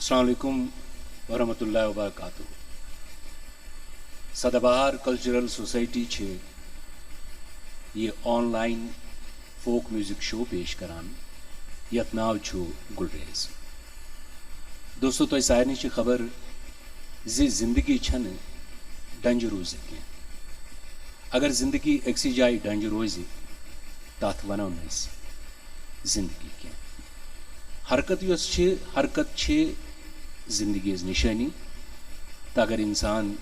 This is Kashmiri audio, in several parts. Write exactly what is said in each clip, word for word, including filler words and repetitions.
السلام علیکم ورحمۃ اللہ وبرکاتہ۔ سدا بہار کلچرل سوسائٹی چھِ یہِ on line folk music show پیش کران، یتھ ناو چھُ گُلریز۔ دوستو، تۄہہِ سارنٕے چھِ خبر زِ زندگی چھنہٕ ڈنجہِ روٗزِتھ کینٛہہ۔ اگر زندگی أکسٕے جایہِ ڈنجہِ روزِ، تتھ ونو نہٕ أسۍ زندگی کینٛہہ۔ حرکت یۄس چھِ، حرکت چھِ زندگی ہٕنٛز نشٲنی۔ تہٕ اگر انسان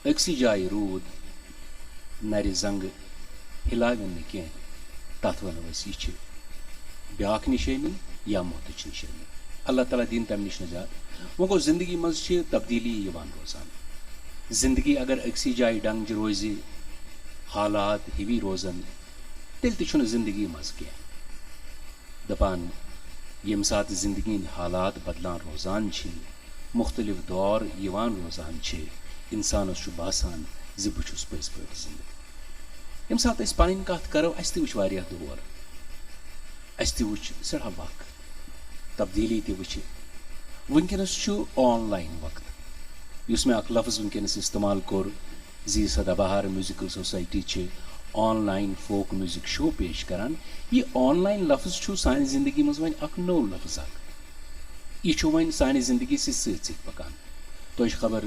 أکسٕے جایہِ روٗد، نرِ زنٛگہٕ ہلاوِن نہٕ کینٛہہ، تتھ ونو أسۍ، یہِ چھِ بیاکھ نشٲنی یا موتٕچ نشٲنی۔ اللہ تعالیٰ دِیِن تمہِ نِش نجات۔ وۄنۍ گوٚو، زندگی منٛز چھِ تبدیٖلی یِوان روزان۔ زندگی اگر أکسٕے جایہِ ڈنجہِ روزِ، حالات ہِوی روزن، تیٚلہِ تہِ چھُنہٕ زندگی منٛز کینٛہہ۔ دپان، ییٚمہِ ساتہٕ زندگی ہٕنٛدۍ حالات بدلان روزان چھِ، مُختٔلِف دور یِوان روزان چھِ، انسانس چھُ باسان زِ بہٕ چھُس پٔزۍ پٲٹھۍ زندٕ۔ ییٚمہِ ساتہٕ أسۍ پنٕنۍ کتھ کرو، اسہِ تہِ وٕچھ واریاہ دور، اسہِ تہِ وٕچھ سٮ۪ٹھاہ وق، تبدیٖلی تہِ وٕچھِ۔ وٕنکیٚنس چھُ آن لائن وقت۔ یُس مےٚ اکھ لفظ وٕنکیٚنس استعمال کوٚر زِ سدا بہار میوزیکل سوسائٹی چھِ on line folk music show پیش کران، یہِ آن لائن لفظ چھُ سانہِ زندگی منٛز وۄنۍ اکھ نوٚو لفظ اکھ۔ یہِ چھُ وۄنۍ سانہِ زندگی سۭتۍ سۭتۍ سۭتۍ پکان۔ تۄہہِ چھِ خبر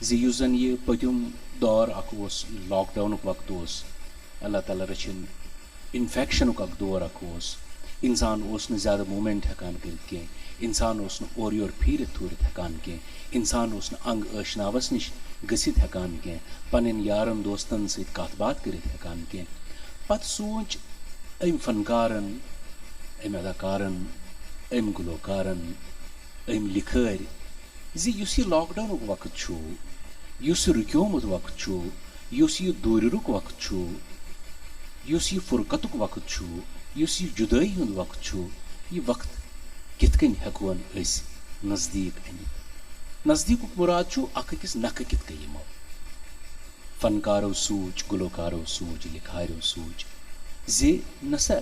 زِ یُس زن یہِ پٔتِم دور اکھ اوس، لاک ڈاونُک وقت اوس، اللہ تعالیٰ رٔچھِن، انفیکشنُک اکھ دور اکھ اوس۔ انسان اوس نہٕ زیادٕ موٗمینٹ ہٮ۪کان کٔرِتھ کینٛہہ، انسان اوس نہٕ اورٕ یورٕ پھیٖرِتھ تھوٗرِتھ ہٮ۪کان کینٛہہ، انسان اوس نہٕ انگ ٲشناوس نِش گٔژھِتھ ہٮ۪کان کینٛہہ، پنٕنۍ یارن دوستن سۭتۍ کتھ باتھ کٔرِتھ ہٮ۪کان کینٛہہ۔ پتہٕ سوٗنٛچ أمۍ فنکارن، أمۍ اداکارن، أمۍ گلوکارن، أمۍ لِکھٲرۍ زِ یُس یہِ لاک ڈاونُک وقت چھُ، یُس یہِ رُکیومُت وقت چھُ، یُس یہِ دوٗرِرُک وقت چھُ، یُس یہِ فرقتُک وقت چھُ، یُس یہِ جُدٲیی ہُنٛد وقت چھُ، یہِ وقت کِتھ کٔنۍ ہٮ۪کہون أسۍ نزدیٖک أنِتھ؟ نزدیٖکُک مُراد چھُ اکھ أکِس نکھٕ کِتھ کٔنۍ یِمو۔ فنکارو سوٗنٛچ، گلوکارو سوٗنٛچ، لِکھارو سوٗنٛچ زِ نہ سا،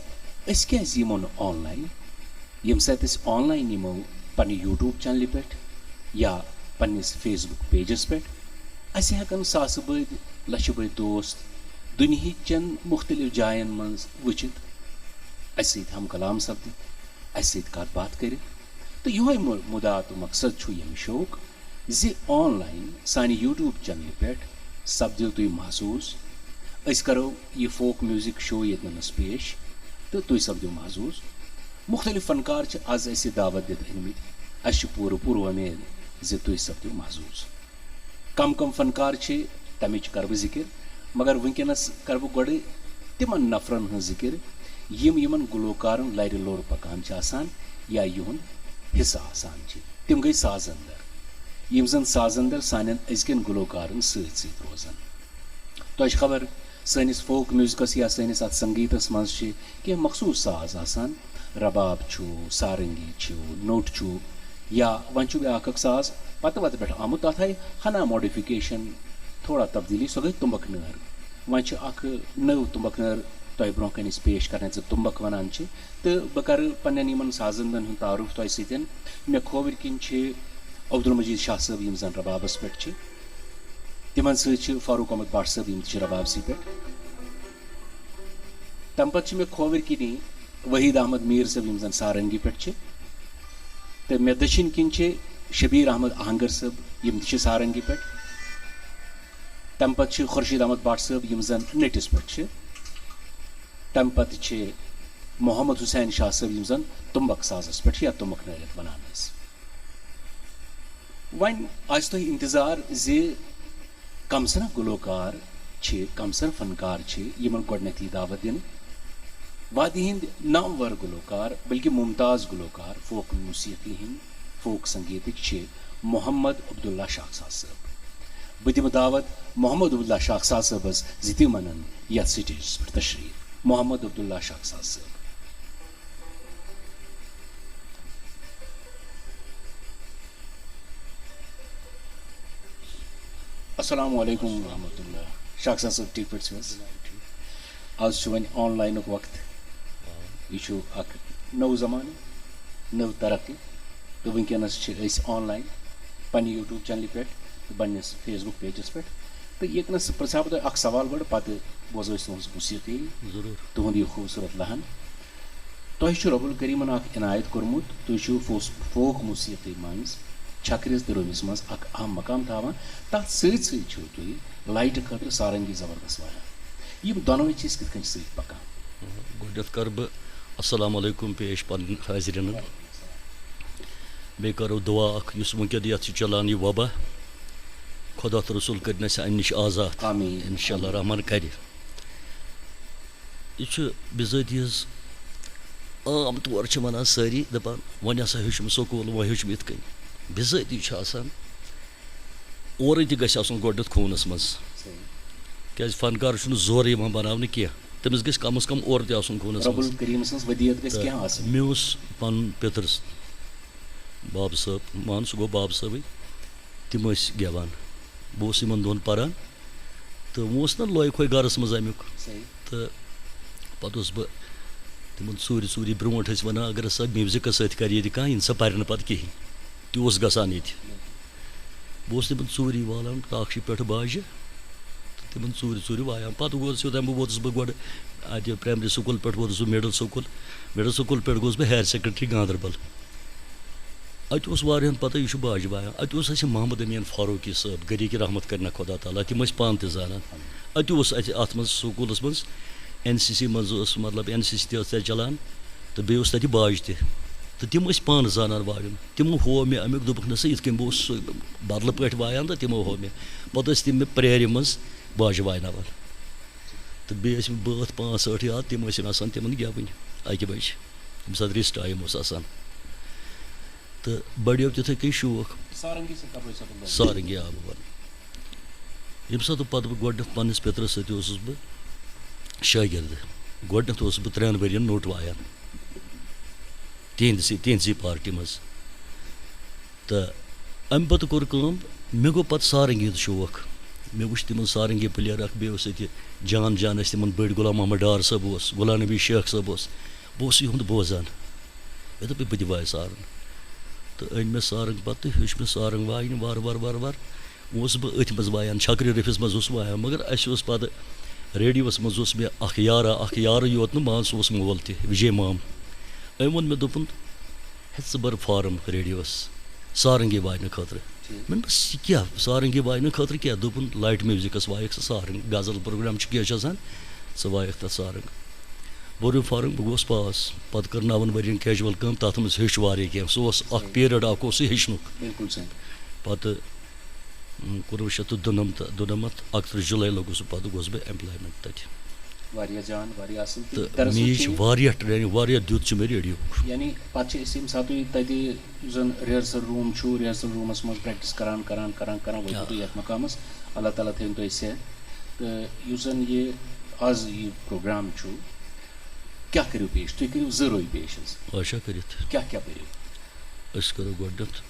أسۍ کیٛازِ یِمو نہٕ آن لائن؟ ییٚمہِ ساتہٕ أسۍ آن لائن یِمو پننہِ یوٗٹیوب چینلہِ پٮ۪ٹھ یا پننِس فیس بُک پیجس پٮ۪ٹھ، اسہِ ہٮ۪کن ساسہٕ بٔدۍ، لچھِ بٔدۍ دوست دُنیہٕچ چٮ۪ن مُختٔلِف جاین منٛز وٕچھِتھ، اسہِ سۭتۍ ہم کلام سپدِتھ، اسہِ سۭتۍ کتھ باتھ کٔرِتھ۔ تہٕ یِہوے مُ-، مُدا تہٕ مقصد چھُ ییٚمہِ شوق زِ آن لائن سانہِ یوٗٹیوب چینلہِ پٮ۪ٹھ سپدِو تُہۍ محظوظ۔ أسۍ کرو یہِ فوک میوزک شو ییٚتنَس پیش تہٕ تُہۍ سپدِو محظوظ۔ مُختٔلِف فنکار چھِ از اَسہِ دعوت دِتھ أنمٕتۍ۔ اَسہِ چھِ پوٗرٕ پوٗرٕ وۄمید زِ تُہۍ سپدِو محظوظ۔ کم کم فنکار چھِ، تَمِچ کرٕ بہٕ ذِکِر، مگر وٕنکیٚنَس کرٕ بہٕ گۄڈٕ تِمن نفرن ہٕنٛز ذِکِر، یِم یِمن گلوکارن لرِ لوٚر پکان چھِ آسان یا یِہُنٛد حصہٕ آسان چھِ۔ تِم گٔے سازندر، یِم زن سازندر سانٮ۪ن أزکٮ۪ن گلوکارن سۭتۍ سۭتۍ روزان۔ تۄہہِ چھِ خبر، سٲنِس فوک میوزکس یا سٲنِس اتھ سنگیتس منٛز چھِ کینٛہہ مخصوٗص ساز آسان۔ رباب چھُ، سارنگی چھُ، نوٚٹ چھُ، یا وۄنۍ چھُ بیٛاکھ اکھ ساز پتہٕ وتہٕ پٮ۪ٹھ آمُت، تتھ آیہِ ہنا موڈیفکیشن، تھوڑا تبدیلی، سۄ گٔے تُمبکھ نٲر۔ وۄنۍ چھِ اکھ نٔو تُمبکھ نٲر تۄہہِ برونٛہہ کنہِ أسۍ پیش کرنہٕ ژٕ تُمبکھ ونان چھِ۔ تہٕ بہٕ کرٕ پننٮ۪ن یِمن سازندن ہُنٛد تعارُف تۄہہِ سۭتۍ۔ مےٚ کھووٕرۍ کِنۍ چھِ عبدالمجید شاہ صٲب، یِم زن ربابس پٮ۪ٹھ چھِ۔ تِمن سۭتۍ چھِ فاروق احمد بٹ صٲب، یِم تہِ چھِ ربابسٕے پٮ۪ٹھ۔ تمہِ پتہٕ چھِ مےٚ کھووٕرۍ کِنی وحید احمد میٖر صٲب، یِم زن سارنگی پٮ۪ٹھ چھِ۔ تہٕ مےٚ دٔچھِنۍ کِنۍ چھِ شبیر احمد آہنگر صٲب، یِم تہِ چھِ سارنگی پٮ۪ٹھ۔ تمہِ پتہٕ چھِ خورشید احمد بٹ صٲب، یِم زن نٔٹِس پٮ۪ٹھ چھِ۔ تمہِ پتہٕ چھِ محمد حسین شاہ صٲب، یِم زن تُمبک سازس پٮ۪ٹھ چھِ یا تُمبک نٲرِتھ ونان ٲسۍ۔ وۄنۍ آسہِ تۄہہِ انتظار زِ کم سنا گلوکار چھِ، کم سنا فنکار چھِ یِمن گۄڈٕنیتھٕے دعوت دِنہٕ۔ وادی ہٕنٛدۍ نامور گلوکار، بلکہِ ممتاز گلوکار، فوک موسیقی ہٕنٛدۍ، فوک سنگیتٕکۍ چھِ محمد عبداللہ شاہ ساز صٲب۔ بہٕ دِمہٕ دعوت محمد عبداللہ شاہ ساز صٲبس زِ تِم انن یتھ سٹیجس پٮ۪ٹھ تشریف۔ محمد عبداللہ شاہ ساز صٲب۔ السلام علیکم ورحمۃ اللہ۔ شاہ ساز صٲب، ٹھیٖک پٲٹھۍ چھِو حظ؟ آز چھُ وۄنۍ آن لاینُک وقت۔ یہِ چھُ اکھ نوٚو زمانہٕ، نٔو ترقی۔ تہٕ وٕنکیٚنَس چھِ أسۍ آن لاین پنٛنہِ یوٗٹیوٗب چینلہِ پٮ۪ٹھ تہٕ پنٛنِس فیس بُک پیجَس پٮ۪ٹھ۔ تہٕ ییٚتنَس پرٛژھاو بہٕ تۄہہِ اَکھ سوال گۄڈٕ، پَتہٕ بوزو أسۍ تُہٕنٛز موسیٖقی، ضروٗر۔ تُہُنٛد یہِ خوٗبصوٗرت لحن۔ تۄہہِ چھُ رب الکریٖمَن اَکھ عنایت کوٚرمُت، تُہۍ چھِو فوس-، فوک موسیٖقی منٛز چھکرِس تہٕ رُمِس منٛز اَکھ اہم مقام تھاوان۔ تَتھ سۭتۍ سۭتۍ چھِو تُہۍ لایٹہِ خٲطرٕ سارنگی زبردست وایان۔ یِم دۄنوَے چیٖز کِتھ کٔنۍ چھِ سۭتۍ پَکان؟ گۄڈٕنٮ۪تھ کَرٕ بہٕ السلام علیکم پیش پنٕنۍ حاضریٖنَن۔ بیٚیہِ کَرو دُعا اَکھ، یُس وٕنکٮ۪ن یَتھ چھُ چَلان یہِ وبا، خۄدا تہٕ رسول کٔرِنۍ اَسہِ اَمہِ نِش آزاد۔ آمیٖن۔ اِنشاء اللہ آمیٖن۔ رحمان کَرِ۔ یہِ چھُ بِذٲتی حظ، عام طور چھِ وَنان سٲری، دَپان، "وۄنۍ ہسا ہیوٚچھُم سکوٗل، وۄنۍ ہیوٚچھُم یِتھ کٔنۍ۔" بِذٲتی چھُ آسان، اورَے تہِ گژھِ آسُن گۄڈٕنٮ۪تھ خوٗنَس منٛز۔ صحیح۔ کیٛازِ فنکار چھُنہٕ زورٕ یِوان بَناونہٕ کینٛہہ، تٔمِس گژھِ کَم از کَم اورٕ تہِ آسُن خوٗنَس رب منٛز۔ الکریٖم سٕنٛز ودیت گژھِ تہٕ کینٛہہ آسٕنۍ۔ مےٚ اوس پَنُن پیٚتٕر بابہٕ صٲب، مان سُہ گوٚو بابہٕ صٲبٕے، تِم ٲسۍ گٮ۪وان۔ بہٕ اوسُس یِمَن دۄن پَران تہٕ وۄنۍ اوس نہ لوے کھوے گَرَس منٛز اَمیُک۔ صحیح۔ تہٕ پَتہٕ اوسُس بہٕ تِمَن ژوٗرِ ژوٗرِ برونٛٹھ ٲسۍ وَنان، "اگر ہسا میوٗزِکَس سۭتۍ کَرِ یہِ تہِ کانٛہہ، یِنہٕ سا پَرِ نہٕ پَتہٕ کِہیٖنۍ۔" تہِ اوس گژھان ییٚتہِ۔ بہٕ اوسُس تِمَن ژوٗرِ والان ٹاکشہِ پٮ۪ٹھ باجہِ تہٕ تِمَن ژوٗرِ ژوٗرِ وایان۔ پَتہٕ گوس یوٚتام بہٕ ووتُس بہٕ گۄڈٕ اَتہِ پرٛایمری سکوٗل پٮ۪ٹھ ووتُس بہٕ مِڈل سکوٗل، مِڈل سکوٗل پٮ۪ٹھ گوس بہٕ ہایر سیکنڈری گاندربل۔ اَتہِ اوس واریاہَن پَتہ یہِ چھُ باجہِ وایان۔ اَتہِ اوس اَسہِ محمد امیٖن فاروقی صٲب، گَرِکۍ رحمت کَرنہ خۄدا تعالیٰ، تِم ٲسۍ پانہٕ تہِ زانان۔ اَتہِ اوس اَتہِ اَتھ منٛز سکوٗلَس منٛز، این سی سی منٛز اوس، مطلب، این سی سی تہِ ٲس تَتہِ چَلان، تہٕ بیٚیہِ اوس تَتہِ باج تہِ۔ تہٕ تِم ٲسۍ پانہٕ زانان وایُن۔ تِمو ہوو مےٚ اَمیُک، دوٚپُکھ، "نہ سا، یِتھ کٔنۍ بہٕ اوسُس بدلہٕ پٲٹھۍ وایان تہٕ تِمو ہوو مےٚ۔" پَتہٕ ٲسۍ تِم مےٚ پرٛیرِ منٛز باجہِ وایناوان۔ تہٕ بیٚیہِ ٲسۍ مےٚ بٲتھ پانٛژھ ٲٹھ یاد، تِم ٲسۍ مےٚ آسان تِمَن گٮ۪وٕنۍ اَکہِ بَجہِ، ییٚمہِ ساتہٕ ریسٹ ٹایم اوس آسان۔ تہٕ بڑیو تِتھَے کٔنۍ شوق۔ سارنگی سۭتۍ کَپٲرۍ چھُ سَپُد لوٚگمُت؟ سارنگی آو بہٕ وَنہٕ۔ ییٚمہِ ساتہٕ پَتہٕ بہٕ گۄڈٕنٮ۪تھ پنٛنِس پیٚترَس سۭتۍ اوسُس بہٕ شٲگِرد، گۄڈٕنٮ۪تھ اوسُس بہٕ ترٛٮ۪ن ؤرِین نوٚٹ وایان تِہِنٛدِ سۭتۍ، تِہِنٛزٕے پارٹی منٛز۔ تہٕ اَمہِ پَتہٕ کوٚر کٲم، مےٚ گوٚو پَتہٕ سارنگی ہُنٛد شوق۔ مےٚ وٕچھ تِمَن سارنگی پٕلیر اَکھ، بیٚیہِ اوس اَتہِ جان جان، ٲسۍ تِمَن بٔڑۍ، غلام محمد ڈار صٲب اوس، غلام نبی شیخ صٲب اوس، بہٕ اوسُس یِہُنٛد بوزان۔ مےٚ دوٚپ، "بہٕ تہِ وایہِ سارُن۔" تہٕ أنۍ مےٚ سارنٛگ پَتہٕ تہٕ ہیوٚچھ مےٚ سارنٛگ واینہِ وارٕ وارٕ وارٕ وارٕ۔ اوسُس بہٕ أتھۍ منٛز وایان، چھکرِ رٔفِس منٛز اوسُس وایان، مگر اَسہِ اوس پَتہٕ ریڈیوَس منٛز اوس مےٚ اَکھ یارا، اَکھ یارٕ یوت نہٕ، مان سُہ اوس مول تہِ، وِجے مام۔ أمۍ ووٚن مےٚ، دوٚپُن، "ہے، ژٕ بَر فارم ریڈیوَس سارنٛگی واینہٕ خٲطرٕ۔" ٹھیٖک۔ مےٚ دوٚپمَس، "یہِ کیٛاہ سارنٛگی واینہٕ خٲطرٕ کیٛاہ؟" دوٚپُن، "لایٹ میوٗزِکَس وایَکھ ژٕ سارنٛگ، غزل پروگرام چھُ کینٛہہ چھُ آسان، ژٕ وایَکھ تَتھ سارنٛگ۔" بوٚرُن فارم، بہٕ گوس پاس۔ پَتہٕ کٔر نَوَن ؤرِین کیجول کٲم، تَتھ منٛز ہیوٚچھ واریاہ کینٛہہ۔ سُہ اوس اَکھ صحیح۔ پیٖریڈ اَکھ اوس سُہ ہیٚچھنُک۔ بِلکُل صحیح۔ پَتہٕ، اۭں، کُنوُہ شیٚتھ تہٕ دُنَمتھ، دُنَمتھ، اَکتٕرٛہ جُلَے لوٚگُس بہٕ، پَتہٕ گوس بہٕ ایمپلایمینٹ تَتہِ۔ واریاہ جان، واریاہ اَصٕل۔ تہٕ تہٕ دَرَس منٛز میٖج چھُ واریاہ ٹریننگ، واریاہ دیُت چھُ مےٚ ریڈیوُک۔ یعنی پَتہٕ چھِ أسۍ ییٚمہِ ساتہٕ تُہۍ تَتہِ یُس زَن ریہرسل روٗم چھُ، ریہرسل روٗمَس منٛز پریکٹس کران، کران، کران، کران وٲتِو آ۔ تُہۍ یَتھ مقامَس۔ اللہ تعالیٰ تھٲیِن تۄہہِ صحت۔ تہٕ یُس زَن یہِ آز یہِ پروگرام چھُ، کیٛاہ کٔرِو پیش؟ تُہۍ کٔرِو زٕ رٲے پیش حظ۔ آچھا کٔرِتھ۔ کیٛاہ کیٛاہ کٔرِو؟ أسۍ کَرو گۄڈٕنٮ۪تھ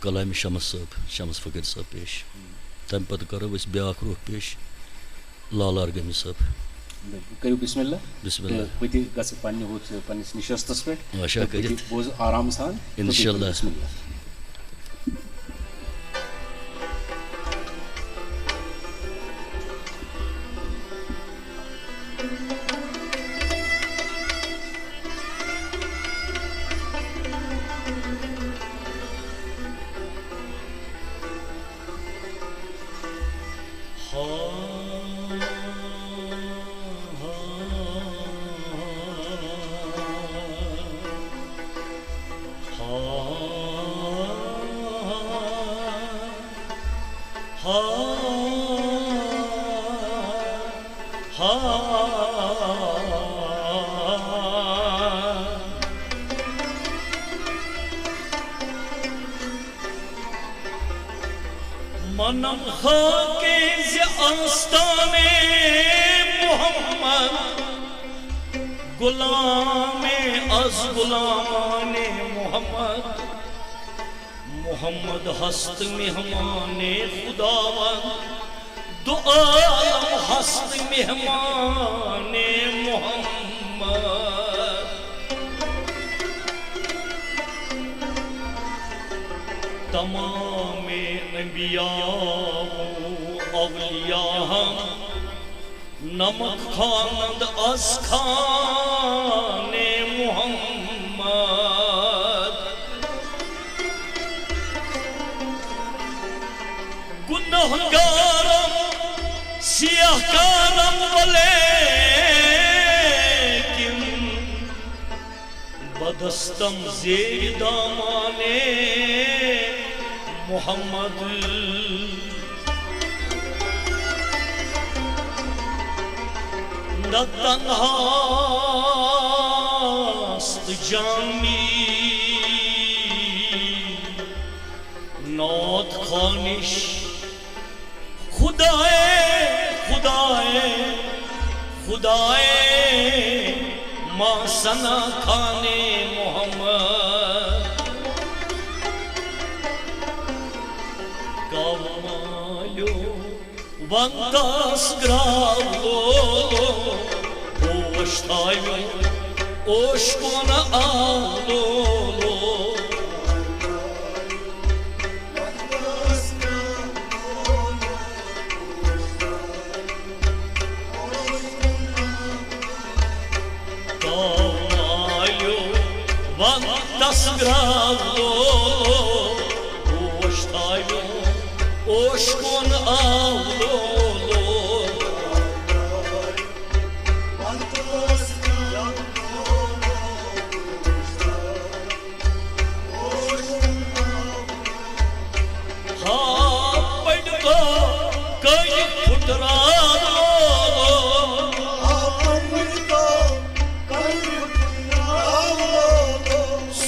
کلامِ شمس صٲب، شمس فقیٖر صٲب پیش۔ تَمہِ پَتہٕ کَرو أسۍ بیٛاکھ روٚف پیش، لال آرگٲمی صٲب۔ بِلکُل۔ کٔرِو بسم اللہ۔ بسم اللہ۔ تہٕ بہٕ تہِ گژھٕ پننہِ ہُتھ، پننِس نِشستَس پٮ۪ٹھ۔ آچھا تہٕ بہٕ تہِ کٔرِتھ۔ بوزٕ آرام سان۔ تہٕ تُہۍ کٔرِو اِنشاءاللہ۔ بسم اللہ۔ منم خاکِ زِ آستانِ محمد، غلامِ از غلامانِ محمد۔ محمد ہست مہمانِ خداوند، دو عالم ہست مہمانِ محمد۔ تمام انبیاء و اولیاء ہم نمک خوانند از خوان محمد۔ گناہگارم، سیاہ کارم، ولیکن بدستم زیر دامان محمد۔ نہ تنہاست جانی نعت خوانش، خدائے، خدائے، خدائے، ما ثنا خوان محمد۔ کمالو ونتس گراو لولو، گوش تھایو اوش کن آو لولو۔ کمالو ونتس گراو لولو، گوش تھایو اوش کن آو لولو۔ ہا پنڈتو کٔرۍ پھُٹراو لولو۔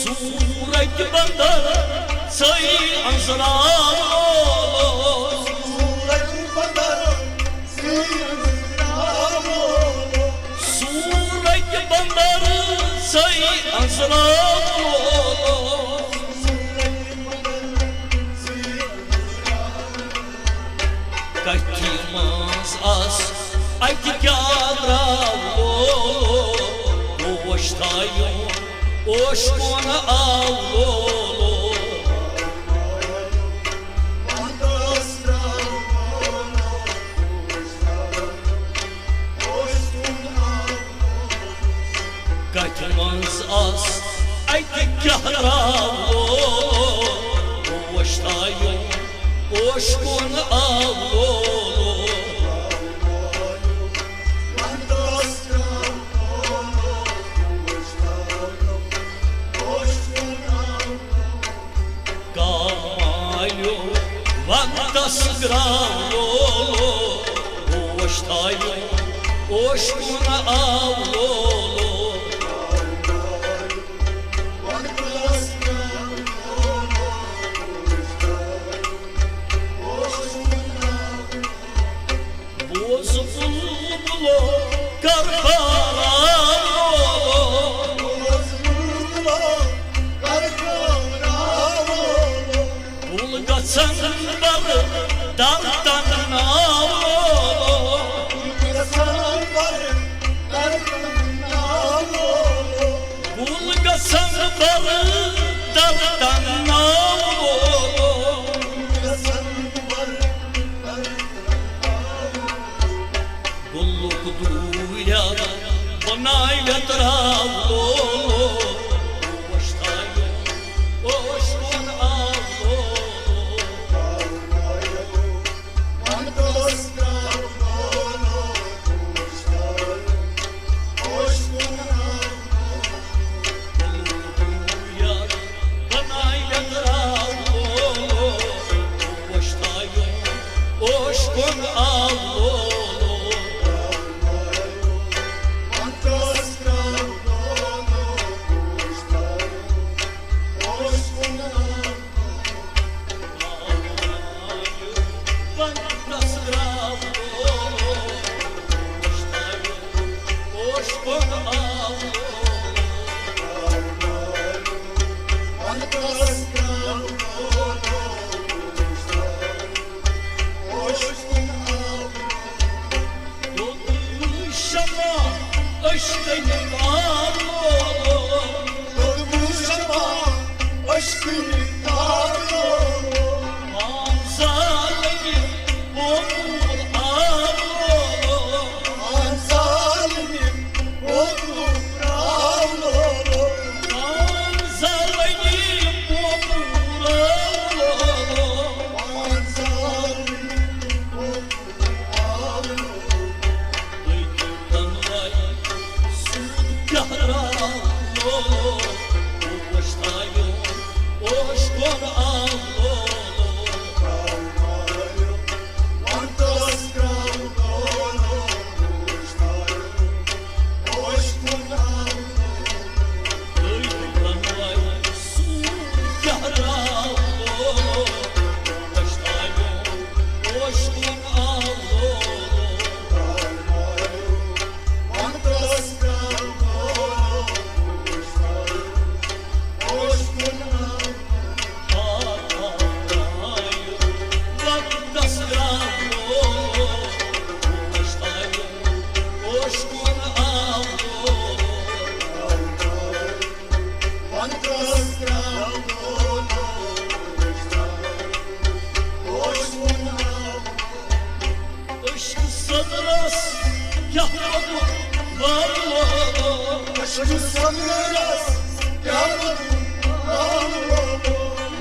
سورج بندر ژٔے انزراو لولو۔ سورج بندر ژٔے انزراو لولو۔ کتھِ منٛز آس اتہِ کیٛاہ درٛاو لولو؟ گوش تھایو اوش کن آو لولو۔ کتھِ منٛز آس اتہِ کیٛاہ درٛاو لولو؟ گوش تھایو اوش کن آو لولو۔ کمالو ونتس گراو لولو، گوش تھایو اوش کن آو لولو۔ بوز بلبلو کربلا لولو۔ بُل گژھن بر در تنہا لولو۔ بُل گژھن بر در تنہا لولو۔ گُلُک دوٗریا بناوِ تراو لولو۔ اوش تھایو اوش کن آو لولو۔ اوش کن آو لولو۔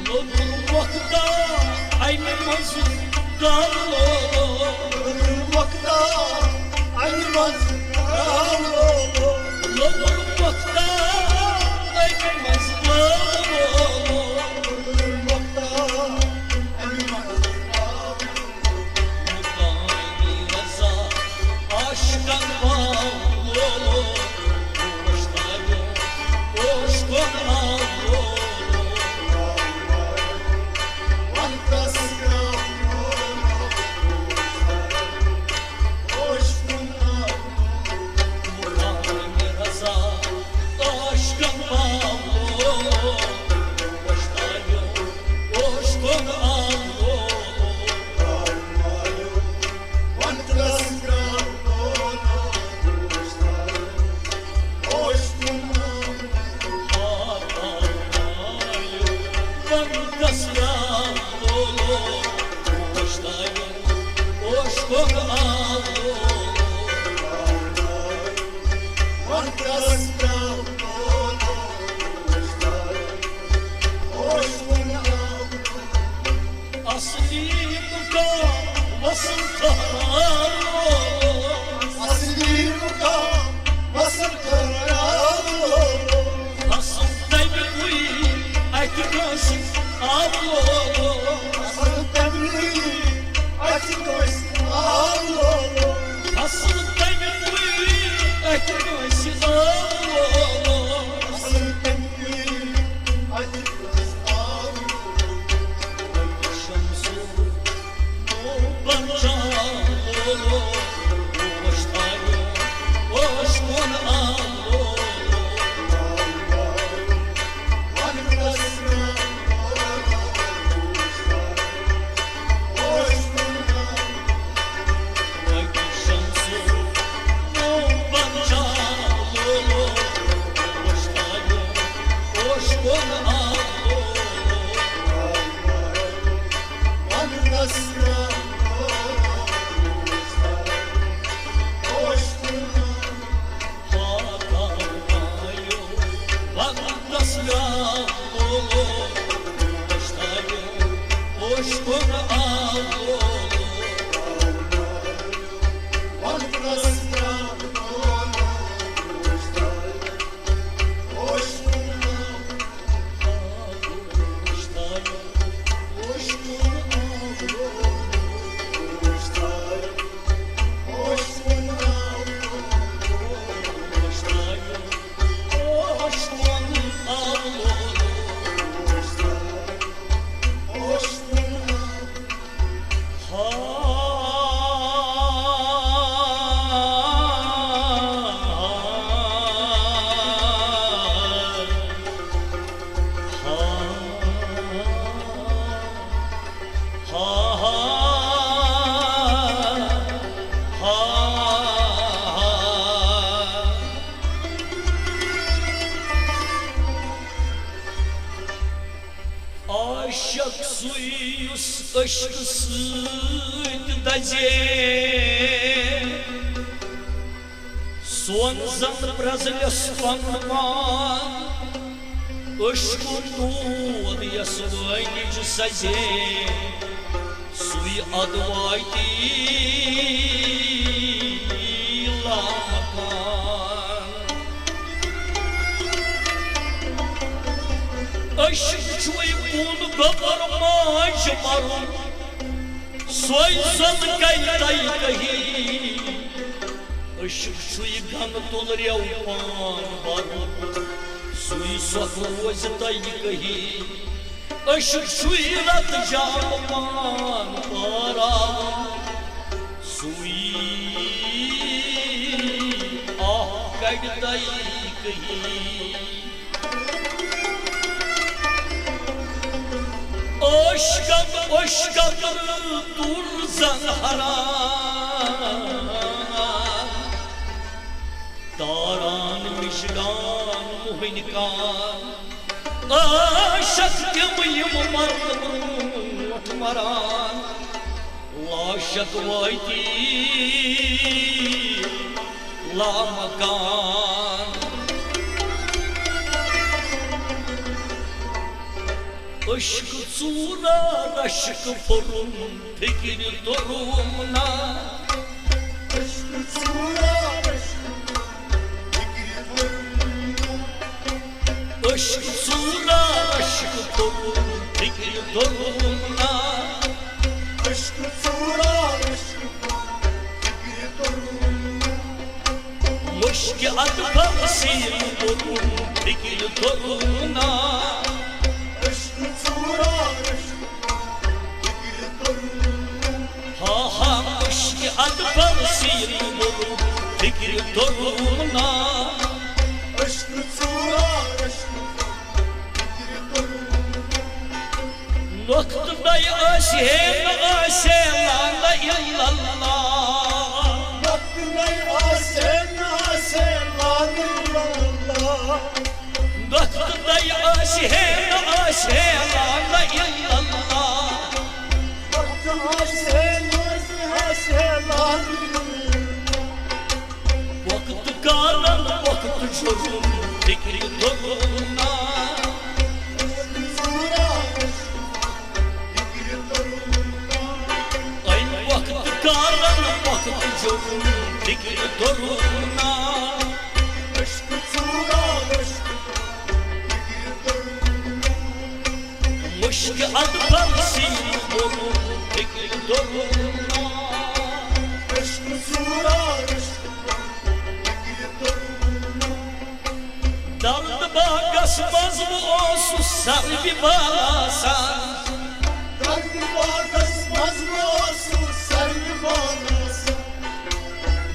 لوٚدُر وقتا اَمہِ منٛز گالو، لوٚدُر وقتا اَمہِ منٛز گالو، لوٚدُر وقتا اَمہِ منٛز گالو، لوٚدُر وقتا اَمہِ منٛز گالو۔ مقام رضا عاشقن والو، گوش تایو، گوش کن آلو۔ مقام رضا عاشقن والو، گوش تایو، گوش کن آلو۔ اصلی مقام وصل تھارو۔ اصلی مقام وصل تھارو۔ اصل تمہِ گوئی اتہِ کٲنٛسہِ آو۔ اصل تمہِ گوئی اتہِ کٲنٛسہِ آو۔ اصل تمہِ گوئی اتہِ کٲنٛسہِ آو۔ اصل تمہِ گوئی اتہِ عاشق سُے یُس عشقہٕ سۭتۍ دَزے، سون زَن پرٛزلٮ۪س پَنُن پان، عشقُن نوٗر یَس وٲنِج سَزے۔ سُے اَدٕ واتی لامکان۔ عشق چھُے کُن گۄبر ماجہِ مَرُن، سۄے زَن کَرِ تَے کَہی۔ عشق چھُے گَنہٕ تُلرٮ۪و پان بَرُن، سُے سۄکھ روزِ تَے کَہی۔ عشق چھُے رت جام پان پاراوُن، سُے آہ کڑِ تَے کٔہی۔ عشقن عشقن تُر زن حرام، تاران مِشگان موہنۍ کان۔ عاشق تِم یِم مرنہٕ برونٛٹھ مران، لاشک واتی لامکان۔ عشق ژوٗرا رشک پھوٚرُم، فِکرِ توٚرُم نا۔ عشق ژوٗرا رشک فِکرِ توٚرُم نا۔ عشق ژوٗرا رشک پھوٚرُم، فِکرِ توٚرُم نا۔ عشق ژوٗرا رشک فِکرِ توٚرُم نا۔ مُشکہِ اَدٕ پھل سیٖن بوٚرُم، فِکرِ توٚرُم نا۔ عشق ژوٗرا عشق فِکرِ توٚرُم نا۔ ہا ہا، مُشکہِ اَدٕ پھل سیٖن بوٚرُم، فِکرِ توٚرُم نا۔ عشق ژوٗرا عشق فِکرِ توٚرُم نا۔ نۄقطہٕ نَے آسہِ ہے نہٕ آسہِ ہے، لا نہ الا اللہ۔ نۄقطہٕ نَے آسہِ ہے نہٕ آسہِ ہے، لا نہ الا اللہ۔ نۄقطہٕ نَے آسہِ ہے نہٕ آسہِ ہے، لا نہ الا اللہ۔ نۄقطہٕ آسہِ ہے نہٕ آسہِ ہے، لا نہ الا اللہ۔ وقت کارن وقت جُرُم، فِکرِ توٚرُم نا۔ أمۍ وقت کارن وقت جُرُم، فِکرِ توٚرُم نا۔ مُشکہِ اَدٕ پھل سیٖن بوٚرُم، فِکرِ توٚرُم نا۔ عشق ژوٗرا عشق فِکرِ توٚرُم نا۔ درد باغس منٛز بہٕ اوسُس سروِ بالا سان۔ درد باغس منٛز بہٕ اوسُس سروِ بالا سان۔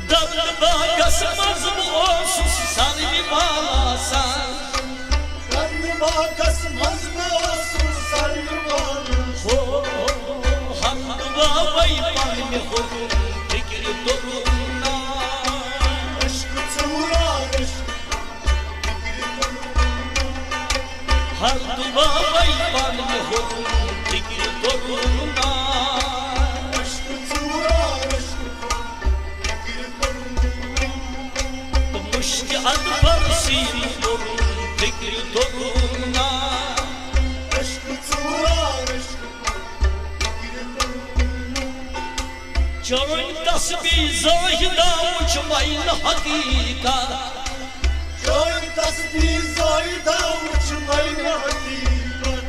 درد باغس منٛز بہٕ اوسُس سروِ بالا سان۔ درد باغس منٛز بہٕ اوسُس سروِ بالا سان۔ ہو، ہو، ہو، ہر دُعا وَے پننہِ حُکُم، فِکرِ توٚرُم نا۔ عشق ژوٗرا عشق فِکرِ توٚرُم نا۔ ہر دُعا وَے پننہِ حُکُم، فِکرِ توٚرُم نا۔ عشق ژوٗرا عشق فِکرِ توٚرُم نا۔ تہٕ مُشکہِ اَدٕ پھل سیٖن بوٚرُم، فِکرِ توٚرُم نا۔ عشق ژوٗرا عشق فِکرِ توٚرُم نا۔ چٲنۍ تسبیح زٲہِدا وٕچھ مینہٕ حقیٖقت۔ چٲنۍ تسبیح زٲہِدا وٕچھ مینہٕ حقیٖقت۔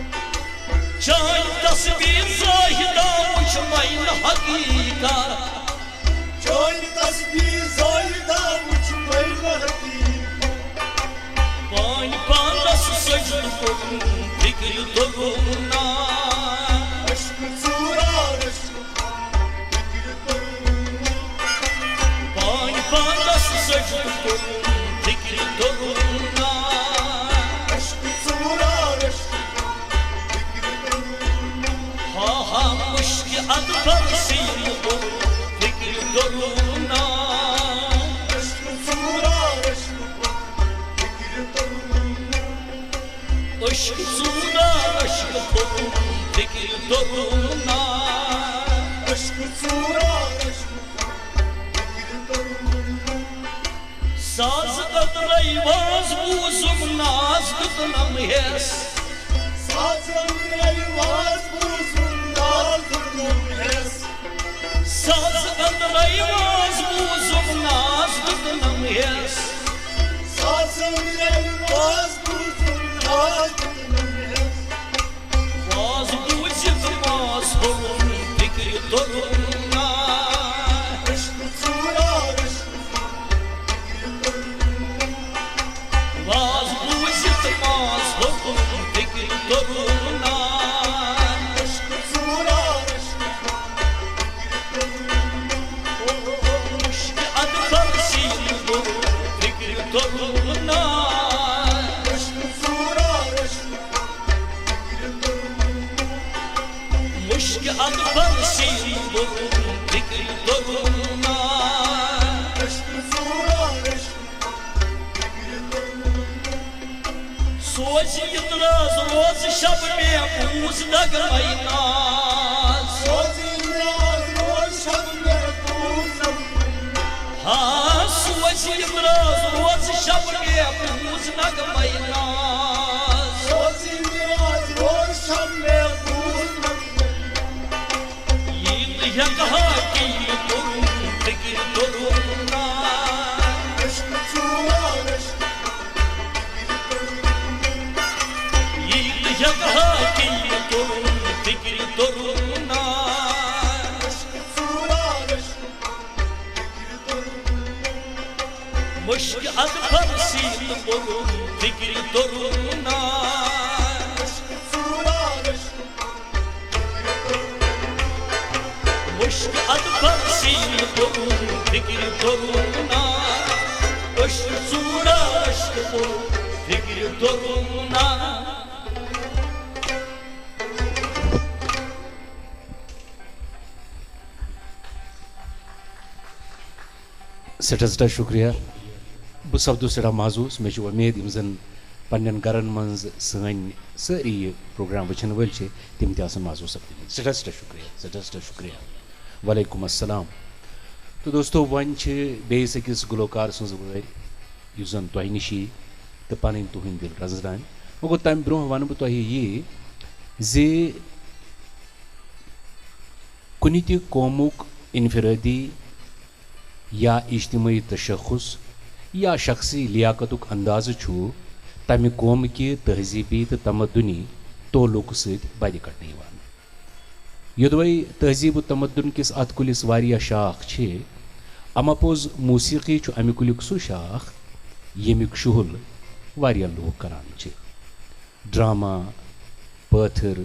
چٲنۍ تسبیح زٲہِدا وٕچھ مینہٕ حقیٖقت۔ چٲنۍ تسبیح زٲہِدا وٕچھ مینہٕ حقیٖقت۔ پانۍ پانس سجدٕ کوٚرُم، فِکرِ توٚرُم نا۔ عشق ژوٗرا عشق فِکرِ توٚرُم نا۔ پانۍ پانس سجدٕ کوٚرُم، فِکرِ توٚرُم نا۔ عشق ژوٗرا عشق فِکرِ توٚرُم نا۔ ہا ہا، مُشکہِ اَدٕ پھل سیٖن بوٚرُم، فِکرِ توٚرُم نا۔ عشق ژوٗرا عشق فِکرِ توٚرُم نا۔ عشق ژوٗرا عشق پھوٚرُم، فِکرِ توٚرُم نا۔ عشق ژوٗرا عشق فِکرِ توٚرُم نا۔ ساز أنٛدرَے واز بوٗزُم، ناز دیُتنم ہٮ۪س۔ ساز أنٛدرَے واز بوٗزُم، ناز دیُتنم ہٮ۪س۔ ساز أنٛدرَے واز بوٗزُم، ناز دیُتنم ہٮ۪س۔ ساز أنٛدرَے واز بوٗزُم، ناز دیُتنم ہٮ۪س۔ واز بوٗزِتھ ماز ہوٚرُم، فِکرِ توٚرُم نا۔ عشق ژوٗرا عشق فِکرِ توٚرُم نا۔ واز بوٗزِتھ ماز ہوٚرُم، فِکرِ توٚرُم نا۔ عشق ژوٗرا عشق فِکرِ توٚرُم نا۔ عشق اَدٕ پھل سیٖن بوٚرُم، فِکرِ توٚرُم نا۔ عشق ژوٗرا عشق مُشکہِ اَدٕ پھل سیٖن بوٚرُم، فِکرِ توٚرُم نا۔ عشق ژوٗرا عشق فِکرِ توٚرُم نا۔ سوزِ یہِ راز روز شب محفوظ نغمَے ناز۔ سوزِ یہِ راز روز شب محفوظ نغمَے ناز۔ ہا، سوزِ یہِ راز روز شب محفوظ نغمَے ناز۔ سوزِ یہِ راز روز ییٖتۍ ہٮ۪کہٕ ہا کِنۍ کوٚرُن فِکرِ توٚرُن نا۔ ییٖتۍ ہٮ۪کہٕ ہا کِنۍ کوٚرُن فِکرِ توٚرُن نا۔ مشکِ اَدٕ فارسی تہٕ پوٚرُن فِکرِ توٚرُن نا۔ مشکِ اَدٕ فارسی تہٕ پوٚرُن فِکرِ توٚرُن نا۔ أشہِ ژوٗرا أشہِ پوٚرُن فِکرِ توٚرُن نا۔ سٮ۪ٹھاہ سٮ۪ٹھاہ شُکریہ۔ بہٕ سَپدُس سٮ۪ٹھاہ محظوٗظ۔ مےٚ چھِ وۄمید یِم زَن پنٛنٮ۪ن گَرَن منٛز سٲنۍ سٲری یہِ پروگرام وٕچھَن وٲلۍ چھِ، تِم تہِ آسَن محظوٗظ سَپدِمٕتۍ۔ سٮ۪ٹھاہ سٮ۪ٹھاہ شُکریہ، سٮ۪ٹھاہ سٮ۪ٹھاہ شُکریہ۔ وعلیکُم السلام۔ تہٕ دوستو، وۄنۍ چھِ بیٚیِس أکِس گُلوکار سٕنٛز وٲرۍ، یُس زَن تۄہہِ نِش یی تہٕ پَنٕنۍ تُہٕنٛدۍ دِل رَزناوِ۔ وۄنۍ گوٚو، تَمہِ برٛونٛہہ وَنہٕ بہٕ تۄہہِ یی زِ کُنہِ تہِ قومُک انفرٲدی یا اجتمٲعی تشخص یا شخصی لیاقتُک اندازٕ چھُ تمہِ قومہٕ کہِ تہذیٖبی تہٕ تمدنی تعلقہٕ سۭتۍ بدِ کڑنہٕ یِوان۔ یوٚدوے تہذیٖب و تمدن کِس اتھ کُلِس واریاہ شاخ چھِ، اما پوٚز موسیقی چھُ امہِ کُلیُک سُہ شاخ ییٚمیُک شُہُل واریاہ لوٗکھ کران چھِ۔ ڈرامہ، پٲتھٕر،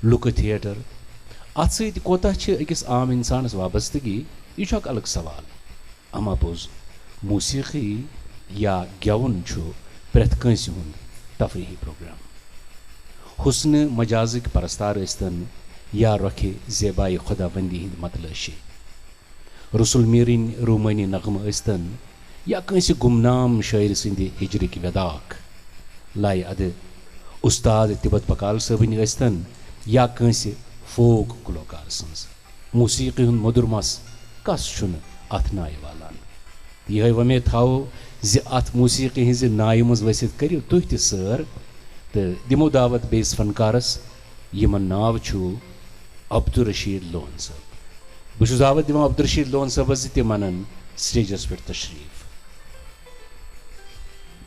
لُکہٕ تھیٹر، اتھ سۭتۍ کوتاہ چھِ أکِس عام انسانس وابستگی، یہِ چھُ اکھ الگ سوال۔ اما پوٚز، موسیقی یا گٮ۪وُن چھُ پرٛٮ۪تھ کٲنٛسہِ ہُنٛد تفریحی پروگرام۔ حسنہٕ مجازٕکۍ پرستار ٲسۍتن یا رۄخِ زیبایہِ خداوندی ہٕنٛدۍ متلٲشی۔ رسول میرٕنۍ رومٲنی نغمہٕ ٲسۍتن یا کٲنٛسہِ گمنام شٲعرٕ سٕنٛدِ ہجرٕکۍ ویداکھ، لایہِ ادٕ استاد تبت بکال صٲبٕنۍ ٲسۍتن یا کٲنٛسہِ فوک گلوکار سٕنٛز۔ موسیقی ہُنٛد مۄدُر مس کس چھُنہٕ اتھ نایہِ والان؟ تہٕ یِہوٚے وۄمید تھاوو زِ اتھ موسیقی ہٕنٛزِ نایہِ منٛز ؤسِتھ کٔرِو تُہۍ تہِ سٲر تہٕ دِمو دعوت بیٚیِس فنکارس، یِمن ناو چھُ عبدالرشید لون صٲب۔ بہٕ چھُس دعوت دِوان عبدالرشید لون صٲبس زِ تِم انن سٹیجس پٮ۪ٹھ تشریف۔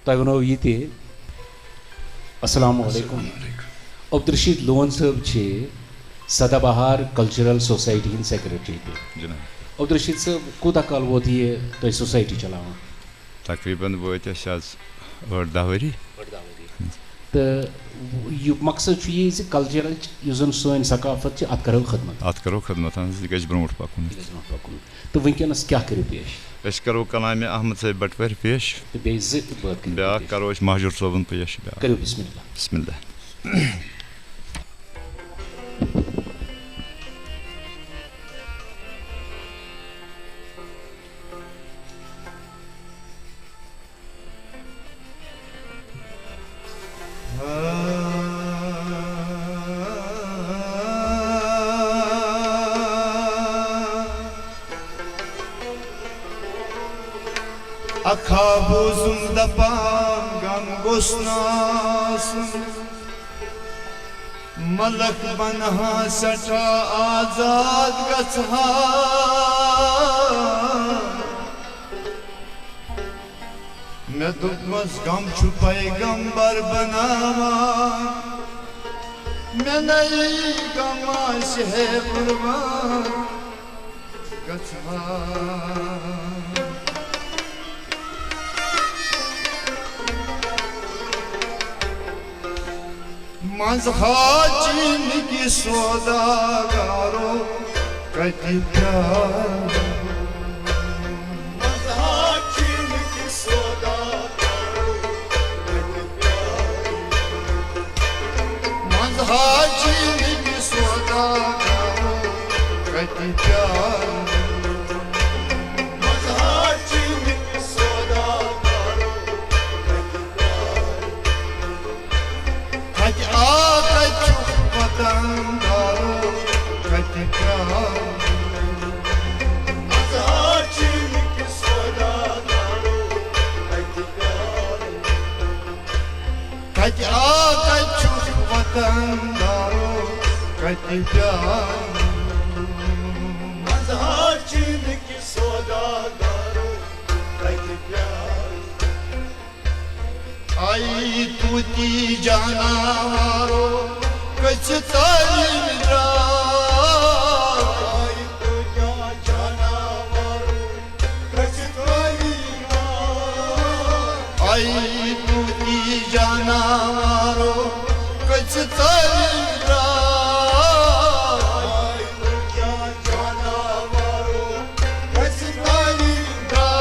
تۄہہِ وَنو یہِ تہِ۔ السلام علیکم۔ السلام علیکم۔ عبدالرشید لون صٲب چھِ سدا بہار کلچرل سوسائٹی ہٕنٛدۍ سیکرٹری تہِ۔ جناب۔ عبدالرشید صٲب، کوٗتاہ کال ووت یہِ تۄہہِ سوسائٹی چلاوان؟ تقریباً وٲتۍ اَسہِ آز ٲٹھ دَہ ؤری۔ ٲٹھ دَہ ؤری۔ تہٕ یہِ مقصد چھُ یی زِ کلچرٕچ یُس زَن سٲنۍ ثقافت چھِ، اَتھ کَرو خدمت۔ اَتھ کَرو خدمت، اَہَن حظ، یہِ گژھِ برونٛٹھ پَکُن۔ یہِ گژھِ برونٛٹھ پَکُن۔ تہٕ وٕنکیٚنَس کیٛاہ کٔرِو پیش؟ أسۍ کَرو کلامِ احمد صٲب بٹوٲرۍ پیش۔ تہٕ بیٚیہِ زٕ بٲتھ کٔرِو بیٛاکھ پیش۔ کَرو أسۍ مہجوٗر صٲبُن پیش بیٛاکھ۔ کٔرِو بسم اللہ۔ بسم اللہ۔ اکھا بوٗزُم دپان غم گوٚژھ نہٕ آسُن، ملک بنہا سٮ۪ٹھاہ آزاد گژھہا۔ مےٚ دوٚپمس، غم چھُ پیغمبر بناوان، مےٚ نَے غم آسہِ ہے قربان گژھان۔ منٛزہا چیٖنٕکۍ سوداگارو کتہِ پیٛارِ؟ منٛزہا چیٖنٕکۍ سوداگارو کتہِ پیٛارِ؟ منٛزہا چیٖنٕکۍ سوداگارو کتہِ پیٛارِ؟ منٛزہا چیٖنٕکۍ سوداگارو کتہِ پیٛارِ؟ کتہِ آ، کتہِ چھُکھ وطن دارو، کتہِ پیٛارِ؟ منٛزہا چیٖنٕکۍ سوداگارو کتہِ پیٛارِ؟ کتہِ آ، کتہِ چھُکھ وطن دارو؟ کتہِ پیارٕ؟ مزہار چیٖنٕکۍ سوداگرو، کتہِ پیارٕ؟ آے طوطی جاناوارو، کٔژِ تٲلیٖم درٛاے؟ آے طوطی جاناوارو، کٔژِ تٲلیٖم درٛاے؟ آے طوطی جاناوارو، کٔژِ تٲلیٖم درٛاے؟ آے طوطی جاناوارو، کٔژِ تٲلیٖم درٛاے؟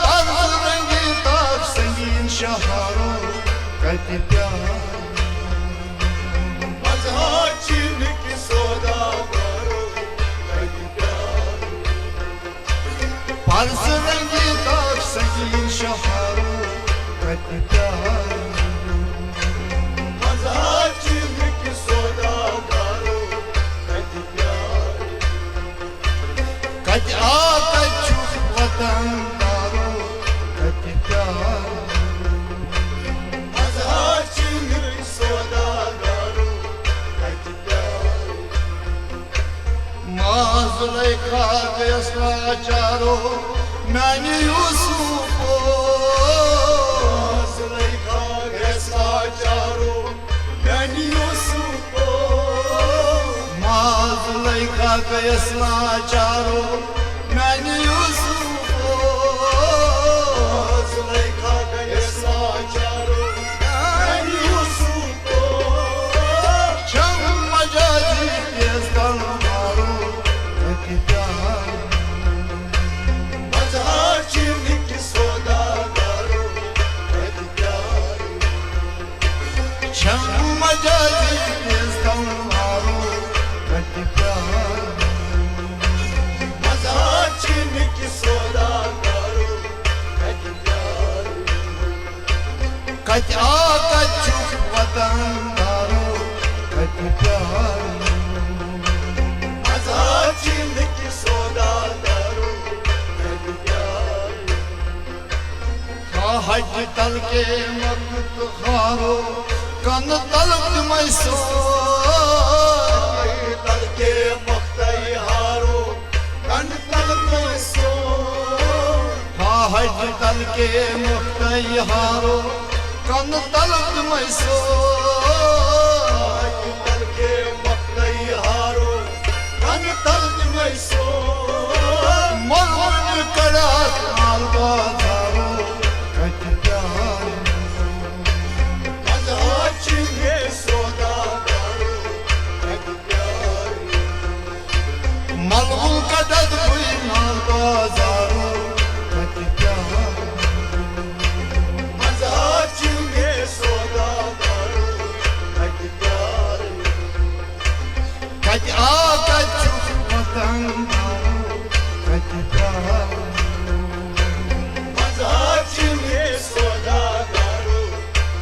طرز رنگی تاج سنگین شہارو، کتہِ پیارٕ؟ مزہار چیٖنٕکۍ سوداگرو، کتہِ پیارٕ؟ طرز رنگی تاج سنگین شہارو، کتہِ پیارٕ؟ مزہار چیٖنٕکۍ سوداگرو، کتہِ پیارٕ؟ کتہِ آ، کتہِ چھُکھ وطن دارو، کتہِ پیارٕ؟ مزہار چیٖنٕکۍ سوداگرو، کتہِ پیارٕ؟ ماز لے کھا گیس لاچارو، میانہِ یوسفو۔ ماز لے کھا گیس لاچارو، میانہِ یوسفو۔ ماز لے کھا گیس لاچارو، میانہِ یوسفو۔ ماز لے کھا گیس لاچارو، میانہِ یوسفو۔ چھم مجازی تیز تلوارو، کتہِ پیارٕ؟ مزہار چیٖنٕکۍ سوداگرو، کتہِ پیارٕ؟ چھم مجازی تیز تلوارو، کتہِ پیارٕ؟ مزہار چیٖنٕکۍ سوداگرو، کتہِ پیارٕ؟ کتہِ آ، کتہِ چھُکھ وطن دارو، کتہِ پیارٕ؟ مزہار چیٖنٕکۍ سوداگرو، کتہِ پیارٕ؟ ہا حج تل کے مخت ہارو، کن تل تمے سو۔ حج تل کے مخت ہارو، کن تل تمے سو۔ ہا حج تل کے مخت ہارو، کن تل تمے سو۔ حج تل کے مخت ہارو، کن تل تمے سو۔ مرمن کڑا مال بازارو، کتہِ پیارٕ؟ مزہار چیٖنٕکۍ سوداگرو، کتہِ پیارٕ؟ ملغول کڑد بُے مال بازارو، کتہِ پیارٕ؟ مزہار چیٖنٕکۍ سوداگرو، کتہِ پیارٕ؟ کتہِ آ، کتہِ چھُکھ وطن دارو، کتہِ پیارٕ؟ مزہار چیٖنٕکۍ سوداگرو،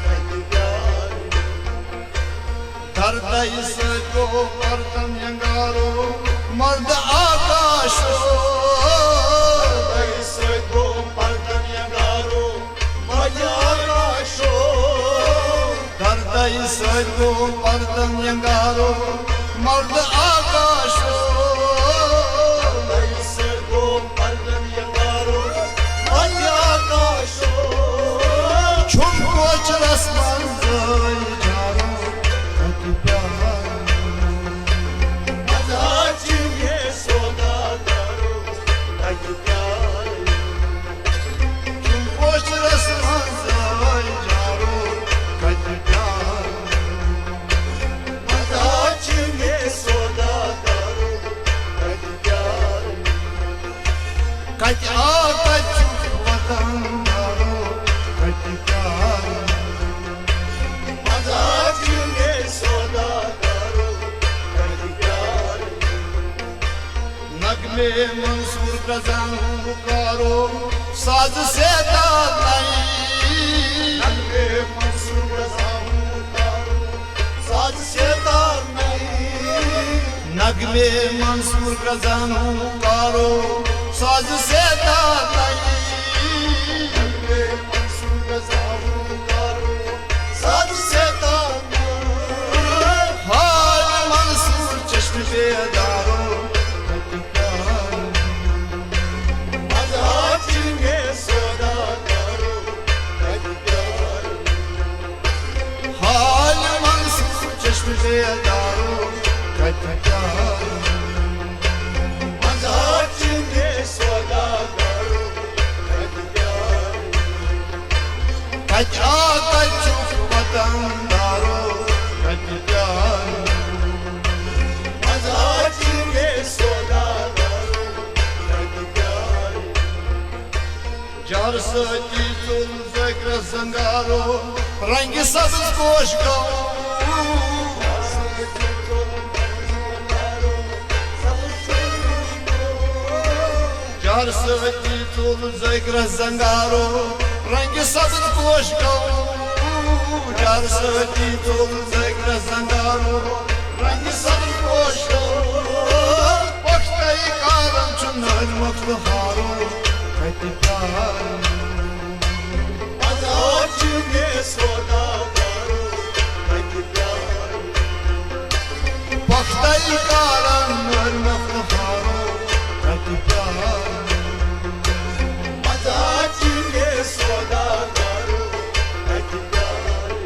کتہِ پیارٕ؟ دردے سۭتۍ گوٚو پردن ینگارو، مرد آکاشو۔ دردے سۭتۍ گوٚو پردن ینگارو، مرد آکاشو۔ دردے سۭتۍ گوٚو پردن ینگارو، مرد آکاشو۔ دردے سۭتۍ گوٚو پردن ینگارو، مرد آکاشو۔ چھُم کوچرس منٛز زٲے جارو، کتہِ پیارٕ؟ مزہار چیٖنٕکۍ سوداگرو، کتہِ پیارٕ؟ چھُم کوچرس منٛز زٲے جارو، کتہِ پیارٕ؟ مزہار چیٖنٕکۍ سوداگرو، کتہِ پیارٕ؟ کتہِ آ، کتہِ چھُکھ وطن دارو، کتہِ پیارٕ؟ مزہار چیٖنٕکۍ سوداگرو، کتہِ پیارٕ؟ نغمے منصور گزانو کارو، ساز سیتار نئی۔ نغمے منصور گزانو کارو، ساز سیتار نئی۔ نغمے منصور گزانو کارو، ساز سیتار نئی۔ نغمے منصور گزانو کارو، ساز سیتار نئی۔ حال بیدارو کتہِ پیارو؟ مزار چنہِ سوداگرو کتہِ پیارو؟ کتہِ آ کتہِ چھُکھ وطن دارو کتہِ پیارو؟ مزار چنہِ سوداگرو کتہِ پیارو؟ جار سۭتی ژوٚل ذٲکرس زنگارو، رنگہِ سبز پوش گوٚو۔ جار سۭتی ژوٚل ذٲکرس زنگارو، رنگہِ سبز پوش گوٚو۔ جار سۭتی ژوٚل ذٲکرس زنگارو، رنگہِ سبز پوش گوٚو۔ پۄختَے کارن چھُ نٲلۍ مۄکھ تہٕ ہارو کتہِ پیارو؟ مزار چنہِ سوداگرو کتہِ پیارو؟ پۄختَے کارن نٲلۍ مۄکھ تہٕ ہارو کتہِ پیارو؟ مزار چنہِ سوداگرو کتہِ پیارو؟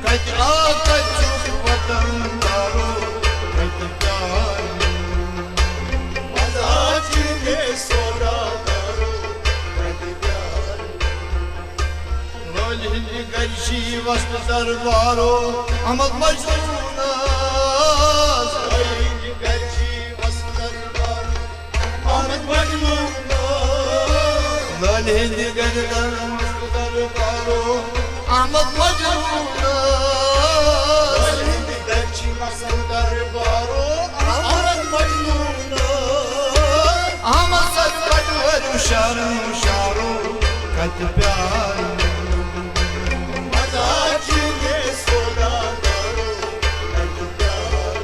کتہِ آ کتہِ چھُکھ وطن دارو کتہِ پیارو؟ مزار چنہِ سوداگرو کتہِ پیارو؟ لٲلہِ ہٕنٛدِ گرِ چھی وستہٕ دربارو، احمد مجنوٗنس۔ لٲلہِ ہٕنٛدِ گرِ چھی وستہٕ دربارو، احمد مجنوٗنس۔ لٲلہِ ہٕنٛدِ گرِ دربارو، احمد مجنوٗنس۔ لٲلہِ ہٕنٛدِ گرِ چھی وستہٕ دربارو، احمد مجنوٗنس۔ احمد سر پٹوٲرۍ ہُشارو، ہُشارو کتہِ پیارو؟ مزار چنہِ سوداگرو کتہِ پیارو؟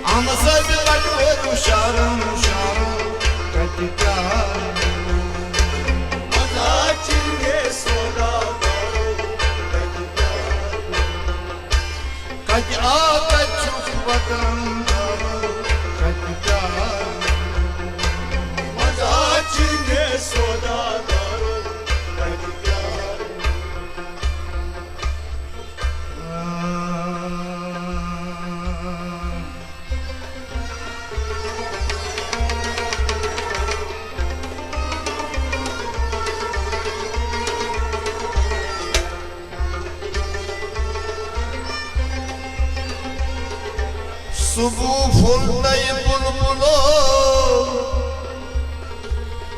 احمد صٲبہِ پٹوٲرۍ ہُشارو، ہُشارو کتہِ پیارو؟ مزار چنہِ سوداگرو کتہِ پیارو؟ کتہِ آ کتہِ چھُکھ وطن دارو کتہِ پیارو؟ مزار چنہِ سوداگرو کتہِ پیارو؟ صبح پھوٚل تَے بُلبُلو،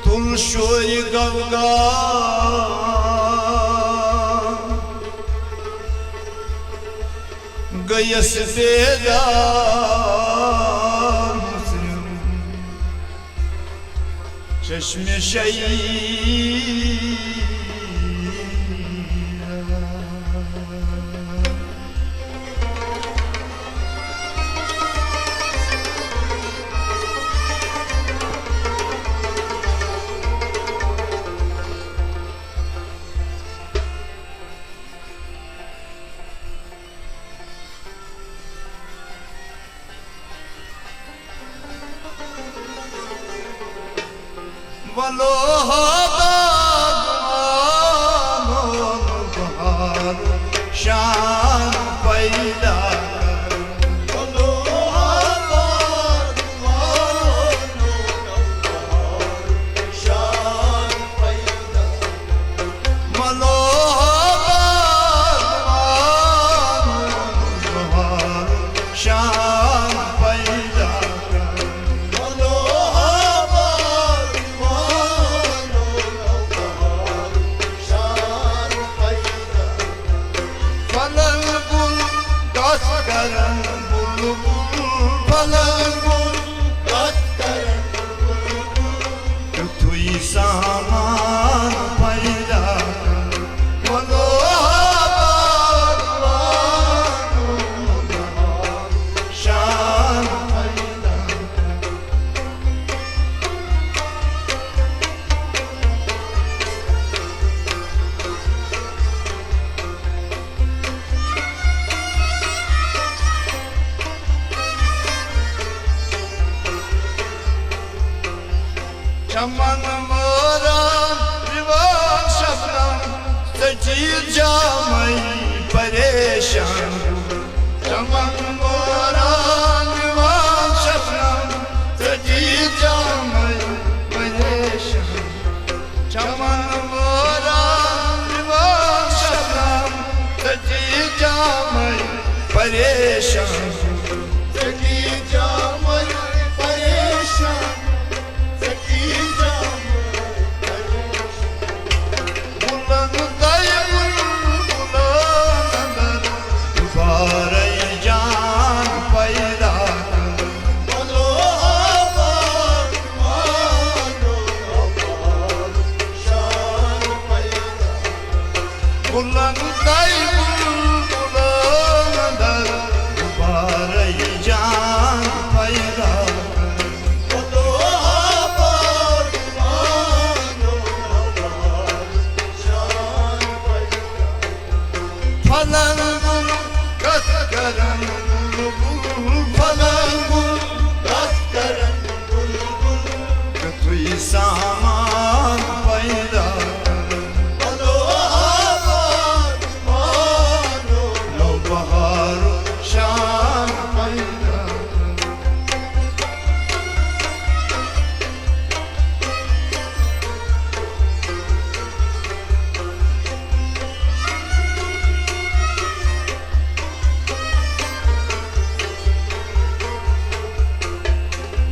تُل شورِ غوغا۔ گٔیَس بیدار مُژرِم چشمِ شعیٖر۔ ولو ہو باغبانو، بہار شان پیدا کر۔ ولو ہو باغبانو، بہار شان پیدا کر۔ ولو ہو باغبانو، بہار شان پیدا کر۔ ولو ہو باغبانو، بہار شان پیدا کر۔ پھلن گُل کتھ کرن بُلبُل، پھلن گُل کتھ کرن بُلبُل۔ تیُتھُے سامان پیدا کر، ولو باغبانو، شان پیدا کر۔ چمن مٲران رِوان شبنم، ژٔٹِتھ جامے پریشان۔ چمن باران دِوان شبنم، ژٔٹِتھ جامے پریشان۔ چمن باران دِوان شبنم، ژٔٹِتھ جامے پریشان۔ ژٔٹِتھ جامے پریشان۔ ژٔٹِتھ جامے پریشان۔ بُلند تَے بُلبُلَن اندر غبارے جان پیدا کر۔ بولو آباد مانو آباد شان پیدا۔ بُلند تَے بُلبُلَن اندر غبارے جان پیدا کر۔ فلنگ گل کتھ کرن بلبل، فلنگ گل کتھ کرن بلبل، تُہۍ سامان پیدا کرن۔ نوبہار شان پیدا۔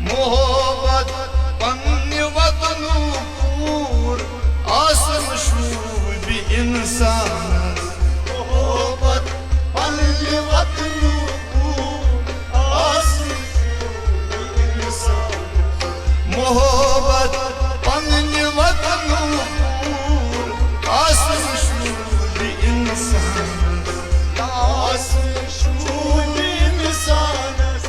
محبت پننہِ وطنُک کوٗر آسُن شوٗبہِ اِنسانَس۔ محبت پننہِ وطنُک کوٗر آسُن شوٗبہِ اِنسانَس۔ محبت پننہِ وطنُک کوٗر آسُن شوٗبہِ اِنسانَس۔ آسُن شوٗبہِ اِنسانَس۔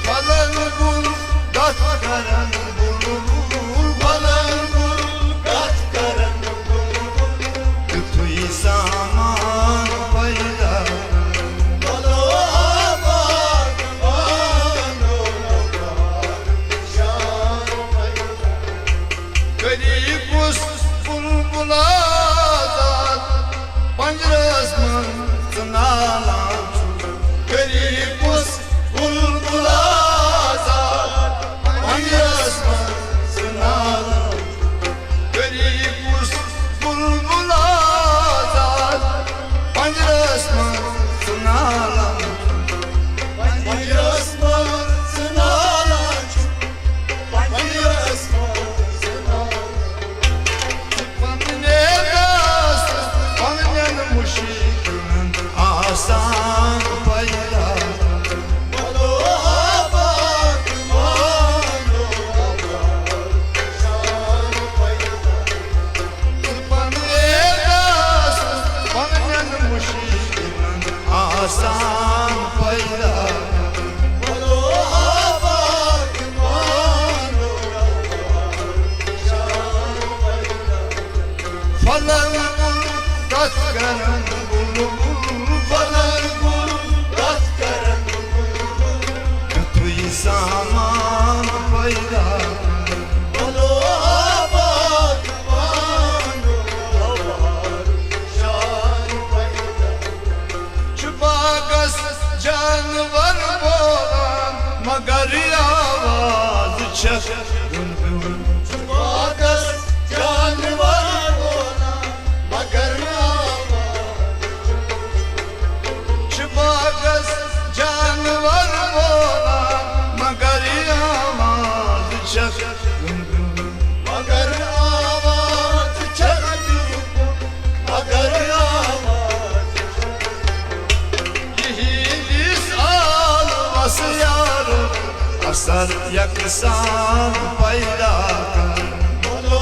فلنگ گل کتھ کرن بلبل، فلنگ گل کتھ کرن بلبل، تیُتھُے سامان پیدا۔ بولو آباد مانو آباد شان پیدا۔ کٔری کُس بلبل آزاد پنجرس منٛز ژٕ نالان چھُکھ؟ کٔری کُس بلبل آزاد پنجرس منٛز ژٕ نالان؟ کٔری کُس بلبل آزاد پنجرس منٛز ژٕ نالان؟ پنجرس منٛز ژٕ نالان چھُکھ، پنجرس منٛز ژٕ نالان۔ پننے دست، پننٮ۪ن مُشکِلن آسان پیدا۔ بولو آباد مانو آباد شان پیدا۔ پننے دست، پننٮ۪ن مُشکِلن آسان پیدا۔ بولو آباد مانو آباد شان پیدا۔ فلنگ گل کتھ کرن بلبل، فلنگ گل کتھ کرن بلبل، تیُتھُے سامان پیدا۔ بولو آباد مانو آباد شان پیدا۔ چھُ باغس جانور بولان، مگر آواز چھکھ گُنگُن۔ چھُ باغس جانور بولان، مگر آواز چھُ باغس جانور بولان، مگر آواز چھکھ گُنگُن۔ مگر آواز چھکھ گُنگُن، مگر آواز چھکھ۔ یِہِنٛدِس آلوَس یارو اثر یکسان پیدا کر۔ بولو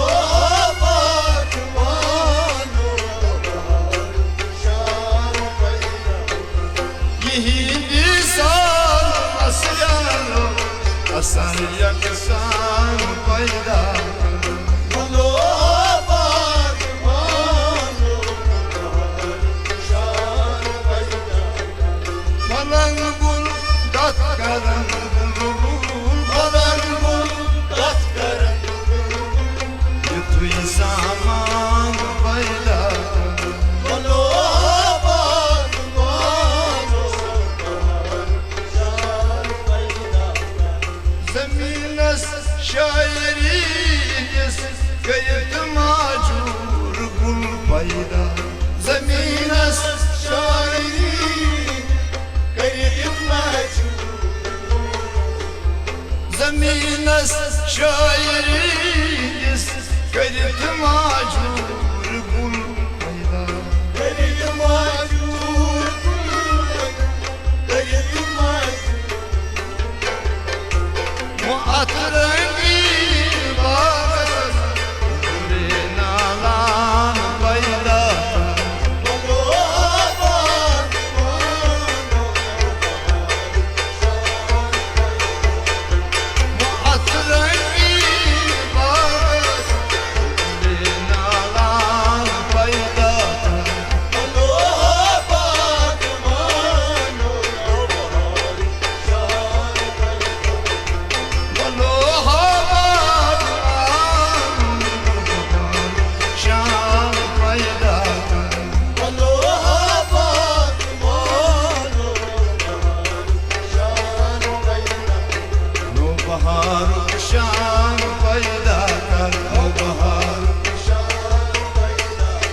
سامان پیدا کر۔ بولو آباد مانو، زمینس شاعری یس کٔرِتھ ماجور گُل پیدا۔ زمینس شاعری کٔرِتھ ماجور، زمینس شاعری یس کٔرِتھ ماجور گُل پیدا۔ کٔرِتھ ماجور گُل پیدا۔ کٔرِتھ ماجور۔ وۄنۍ اتھ رنگین باغس گُلہِ نالان پیدا۔ نوبہارُک شان پیدا کر، نوبہارُک شان پیدا کر،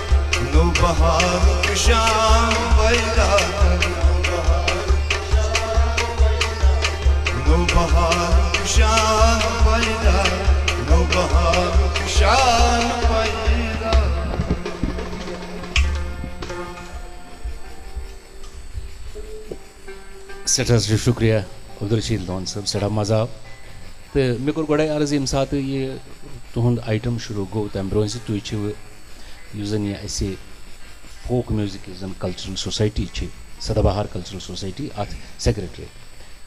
نوبہارُک شان پیدا کر، نوبہارُک شان پیدا، نوبہارُک شان پیدا۔ سٮ۪ٹھاہ سٮ۪ٹھاہ شُکریہ عبدالرشید لون صٲب، سٮ۪ٹھاہ مَزٕ آو۔ تہٕ مےٚ کوٚر گۄڈَے عرض، ییٚمہِ ساتہٕ یہِ تُہُنٛد آیٹم شروٗع گوٚو، تَمہِ برونٛہہ زِ تُہۍ چھِو، یُس زَن یہِ اَسہِ فوک میوٗزِک، یُس زَن کلچرل سوسایٹی چھِ، سدابہار کلچرل سوسایٹی، اَتھ سیکرٹری۔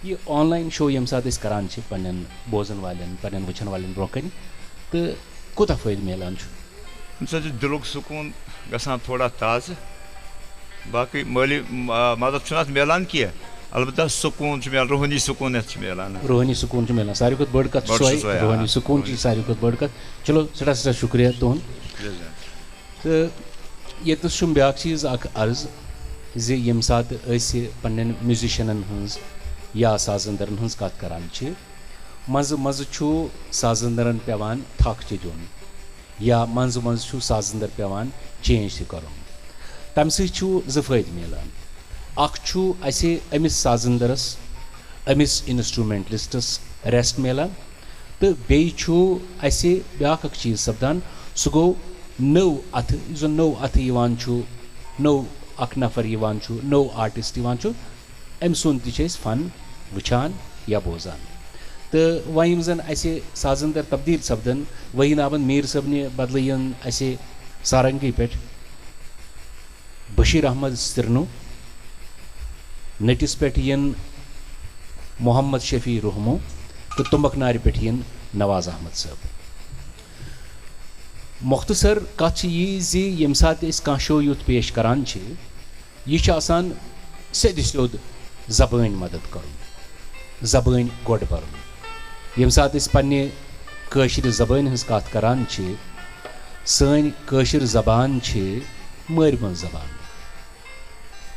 یہِ آن لاین شو ییٚمہِ ساتہٕ أسۍ کران چھِ پننٮ۪ن بوزن والٮ۪ن، پننٮ۪ن وٕچھن والٮ۪ن برونٛہہ کنہِ، تہٕ کوٗتاہ فٲیدٕ میلان چھُ؟ اَمہِ سۭتۍ چھُ دِلُک سکوٗن گژھان تھوڑا تازٕ۔ باقٕے مٲلی، آ، مدد چھُنہٕ اَتھ میلان کینٛہہ، البتہ سکوٗن چھُ میلان، روحٲنی سکوٗن یَتھ چھُ میلان۔ روحٲنی سکوٗن چھُ میلان، ساروی کھۄتہٕ بٔڑ کَتھ چھُ بٔڑ چھُ سۄے، سۄے، آ۔ روحٲنی سکوٗن چھُ ساروی کھۄتہٕ بٔڑ کَتھ۔ چلو، سٮ۪ٹھاہ سٮ۪ٹھاہ شُکریہ تُہُنٛد۔ جزاک۔ تہٕ ییٚتنَس چھُم بیٛاکھ چیٖز اَکھ عرض زِ ییٚمہِ ساتہٕ أسۍ پنٛنٮ۪ن میوٗزِشَنَن ہٕنٛز یا سازَندَرَن ہٕنٛز کَتھ کَران چھِ، منٛزٕ منٛزٕ چھُ سازَندَرَن پٮ۪وان تھَکھ تہِ دیُن۔ یا منٛزٕ منٛزٕ چھُ سازندر پٮ۪وان چینج تہِ کرُن۔ تَمہِ سۭتۍ چھُ زٕ فٲیدٕ میلان۔ اکھ چھُ اَسہِ أمِس سازندرس، أمِس انسٹرومنٹلسٹس ریسٹ میلان، تہٕ بیٚیہِ چھُ اَسہِ بیٛاکھ اکھ چیٖز سپدان، سُہ گوٚو نٔو اَتھٕ، یُس زن نوٚو اَتھٕ یِوان چھُ، نوٚو اکھ نفر یِوان چھُ، نوٚو آرٹسٹ یِوان چھُ، أمۍ سُنٛد تہِ چھِ أسۍ فن وٕچھان یا بوزان۔ تہٕ وۄنۍ یِم زن اَسہِ سازن تر تبدیٖل سپدن، وحیٖد احمد میٖر صٲبنہِ بدلہٕ یِن اَسہِ سارنگی پٮ۪ٹھ بشیٖر احمد سِرنو، نٔٹِس پٮ۪ٹھ یِن محمد شفیع رحمو تہٕ تُمبکھ نارِ پٮ۪ٹھ یِن نواز احمد صٲب۔ مۄختصر کتھ چھِ یی زِ ییٚمہِ ساتہٕ أسۍ کانٛہہ شو یُتھ پیش کران چھِ، یہِ چھُ آسان سیٚدِ سیوٚد زبٲنۍ مدد کرُن، زبٲنۍ گۄڈٕ برُن۔ ییٚمہِ ساتہٕ أسۍ پننہِ کٲشرِ زبٲنۍ ہٕنٛز کتھ کران چھِ، سٲنۍ کٲشِر زبان چھِ مٲرۍ مٔنٛز زبان۔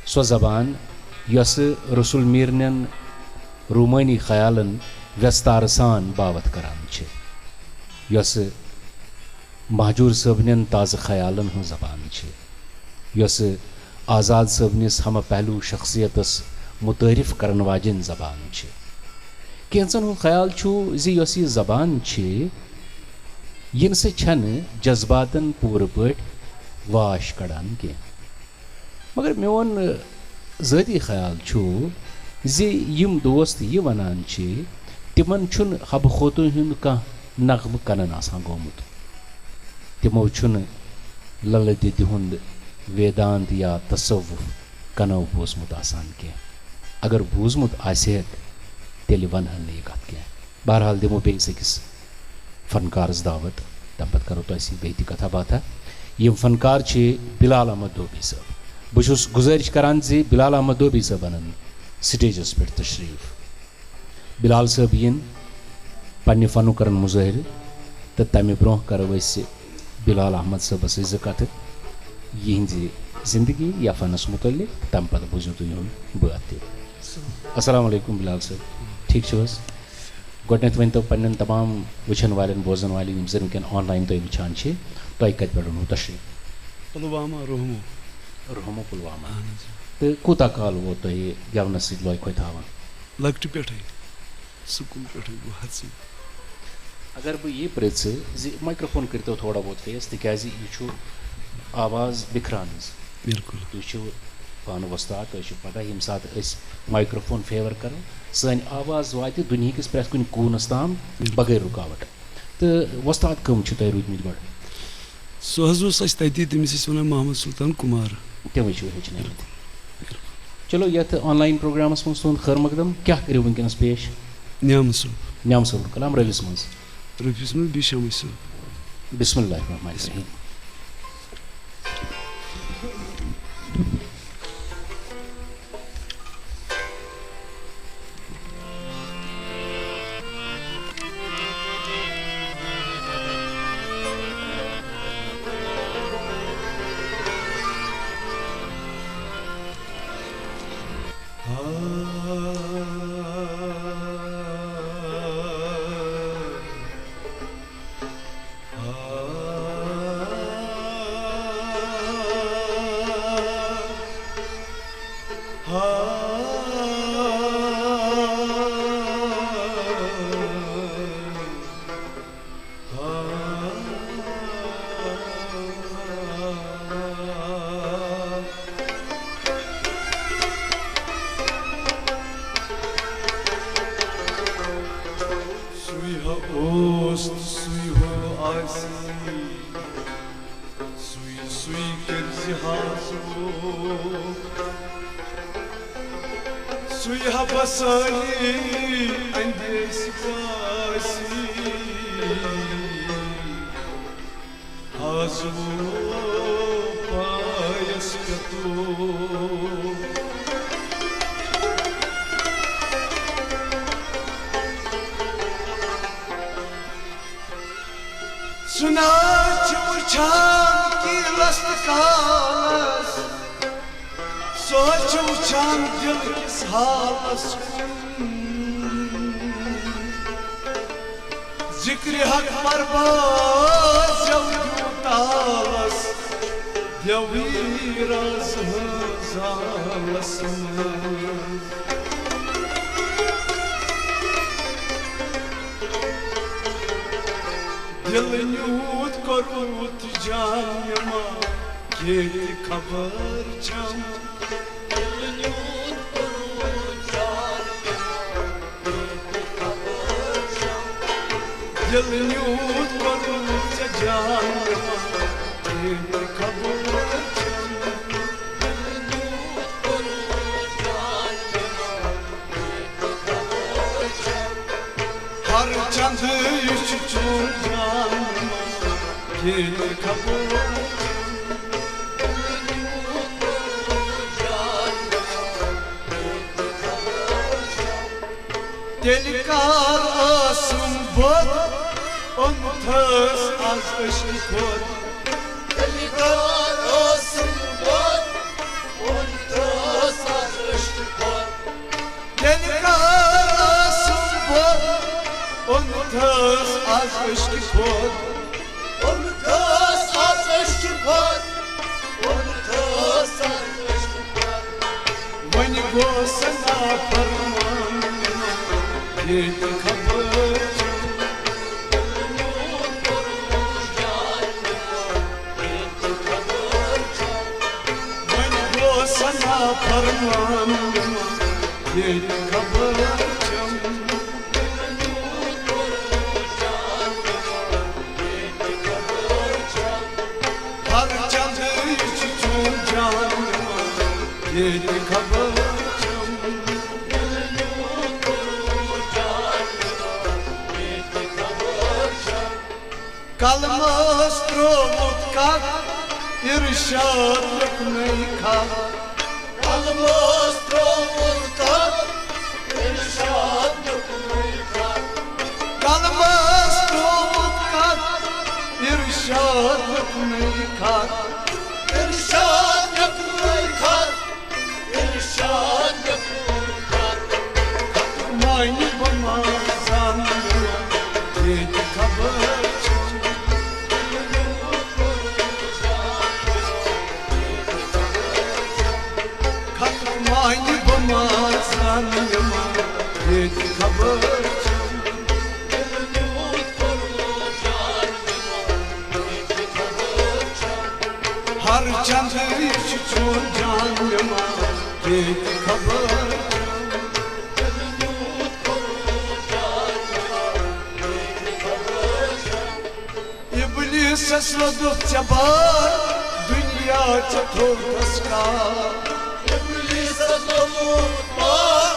سۄ زبان یۄسہٕ رسول میٖرنٮ۪ن رومٲنی خیالن وٮ۪ستارٕ سان باوتھ کران چھِ، یۄسہٕ مہجور صٲبنٮ۪ن تازٕ خیالن ہٕنٛز زبان چھِ، یۄسہٕ آزاد صٲبنِس ہمہ پہلو شخصیتس متعارف کرن واجٮ۪ن زبان چھِ۔ کینٛژن ہُنٛد خیال چھُ زِ یۄس یہِ زبان چھِ، یہِ نسا چھنہٕ جذباتن پوٗرٕ پٲٹھۍ واش کڑان کینٛہہ۔ مگر میون ذٲتی خیال چھُ زِ یِم دوست یہِ ونان چھِ، تِمن چھُنہٕ حبہٕ خوتوٗ ہُنٛد کانٛہہ نغمہٕ کنن آسان گوٚمُت۔ تِمو چھُنہٕ للہٕ دِدِ ہُنٛد ویدانت یا تصوف کنو بوٗزمُت آسان کینٛہہ۔ اگر بوٗزمُت آسہِ ہیکھ، تیٚلہِ ونہن نہٕ یہِ کتھ کینٛہہ۔ بہرحال دِمو بیٚیِس أکِس فنکارس دعوت، تمہِ پتہٕ کرو تۄہہِ سۭتۍ بیٚیہِ تہِ کتھا باتھا۔ یِم فنکار چھِ بلال احمد دھوبی صٲب۔ بہٕ چھُس گُزٲرِش کران زِ بلال احمد دھوبی صٲب انن سٹیجس پٮ۪ٹھ تشریف۔ بلال صٲب یِن، پننہِ فنُک کرن مظٲہرٕ، تہٕ تمہِ برونٛہہ کرو أسۍ بلال احمد صٲبس سۭتۍ زٕ کتھٕ یِہنٛزِ زندگی یا فنس متعلق، تمہِ پتہٕ بوٗزِو تُہۍ یِہُنٛد بٲتھ تہِ۔ السلام علیکم بلال صٲب، ٹھیک چھِو حظ؟ گۄڈٕنٮ۪تھ ؤنۍتو پننٮ۪ن تمام وٕچھن والٮ۪ن، بوزن والٮ۪ن، یِم زن وٕنکٮ۪ن آن لاین تۄہہِ وٕچھان چھِ، تۄہہِ کتہِ پٮ۪ٹھ اوٚنوٕ تشریف؟ پلوامہ، رُہمو۔ رُہمو پلوامہ۔ اہن حظ۔ تہٕ کوٗتاہ کال ووت تۄہہِ گٮ۪ونس سۭتۍ لوے کھوے تھاوان؟ لۄکٹہِ پٮ۪ٹھے، سکوٗل پٮ۪ٹھے گوٚو حظ یہِ۔ اگر بہٕ یہِ پرٛژھٕ زِ مایکروفون کٔرۍتو تھوڑا بہت فیس، تِکیٛازِ یہِ چھُ آواز بِکھراونٕچ۔ بِلکُل۔ تُہۍ چھِو پانہٕ وۄستاد، تۄہہِ چھُ پتہ، ییٚمہِ ساتہٕ أسۍ مایکروفون فیور کرو، سٲنۍ آواز واتہِ دُنیہکِس پرٛٮ۪تھ کُنہِ کوٗنس تام بِلکُل۔ بغٲر رُکاوٹ۔ تہٕ وۄستاد کٕم چھِ تۄہہِ روٗدۍمٕتۍ گۄڈٕ؟ سُہ حظ اوس اَسہِ تَتی، تٔمِس ٲسۍ وَنان محمد سلطان کُمار۔ تِمَے چھِو ہیٚچھنٲومٕتۍ۔ چلو، یَتھ آن لاین پروگرامَس منٛز تُہُنٛد خٲر مقدم، کیٛاہ کٔرِو وٕنکیٚنَس پیش؟ نیام صٲب۔ نیام صٲبُن کلام رٲوِس منٛز۔ رٲوِس منٛز بیٚیہِ شمس صٲب۔ بسم اللہ الرحمن الرحیم۔ سُے ہا اوس تہٕ سُے ہو آسہِ، سُے سُے کٔرزِ ہا سُہ۔ سُے ہا بسٲیی اندیس پاسی۔ آز وو پایس پتو۔ سُہ نہ چھُ وٕچھان کیلس تہٕ کالس، سُہ چھُ وٕچھان دِل کِس حالس کُن۔ ذکرِ حق پرواز یو دیو تالس، دیوی راز ہٕنٛز زالس منٛز۔ دِل نیوٗتھ کوٚروٗتھ جان مےٚ ما، ییٚتہِ خبر چھم۔ دِل نیوٗتھ کوٚروٗتھ ژےٚ جان، ییٚتہِ خبر چھم۔ ہر چندٕ یہِ چھُ چون جان، ییٚتہِ خبر چھم۔ تیٚلہِ کر ٲسٕم بۄد، اوٚنمُت ٲس از عشقہٕ کھۄد۔ تیٚلہِ کر ٲسٕم بۄد، اوٚنمُت ٲس از عشقہٕ کھۄد۔ تیٚلہِ کر ٲسٕم بۄد، اوٚنمُت ٲس از عشقہٕ کھۄد۔ اوٚنمُت ٲس از عشقہٕ کھۄد، اوٚنمُت ٲس از عشقہٕ کھۄد۔ وۄنۍ گوٚو سا نافرمان، ییٚتہِ خبر چھم۔ وۄنۍ گوٚو سا نافرمان، ییٚتہِ خبر چھم۔ ہر چندٕ یہِ چھُ چون جان، ییٚتہِ خبر چھم۔ قلمس ترووُتھ کتھ، ارشاد لیوٚکھنَے خط۔ قلمس ترووُتھ کتھ، ارشاد لیوٚکھنَے خط۔ قلمس ترووُتھ کتھ، ارشاد نٔے خط، ارشاد یکُے خط، ارشاد یکُے خط، خط معنی بہٕ ما زانہٕ، ییٚتہِ خبر چھِ۔ خط معنی بہٕ ما زانہٕ، ییٚتہِ خبر چھِ۔ ہر چندٕ یہِ چھُ چون جان نِوان، ییٚتہِ خبر چھِ۔ ابلیسس لوٚگُتھ ژےٚ بار، دُنیا ژےٚ تھوٚوتھس کار۔ ابلیسس لوٚگُتھ بار،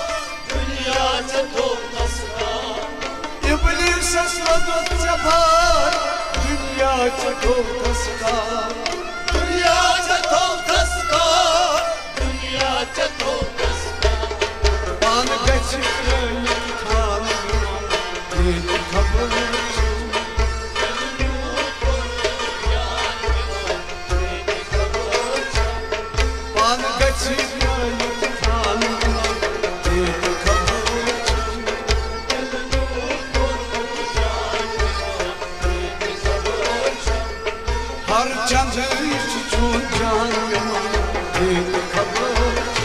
دُنیا ژےٚ تھوٚوتھس کار۔ ابلیسس لوٚگُتھ ژےٚ بار، دُنیا ژےٚ تھوٚوتھس کار۔ دُنیا ژےٚ تھوٚوتھس کار، دُنیا ژےٚ تھوٚوتھس کار۔ پانہٕ گژھِ ترٛٲوِتھ تھل، ییٚتہِ خبر چھِ۔ پانہٕ گژھِ ترٛٲوِتھ تھل، ییٚتہِ خبر چھِ۔ ہر چندٕ یہِ چھُ چون جان نِوان، ییٚتہِ خبر چھِ۔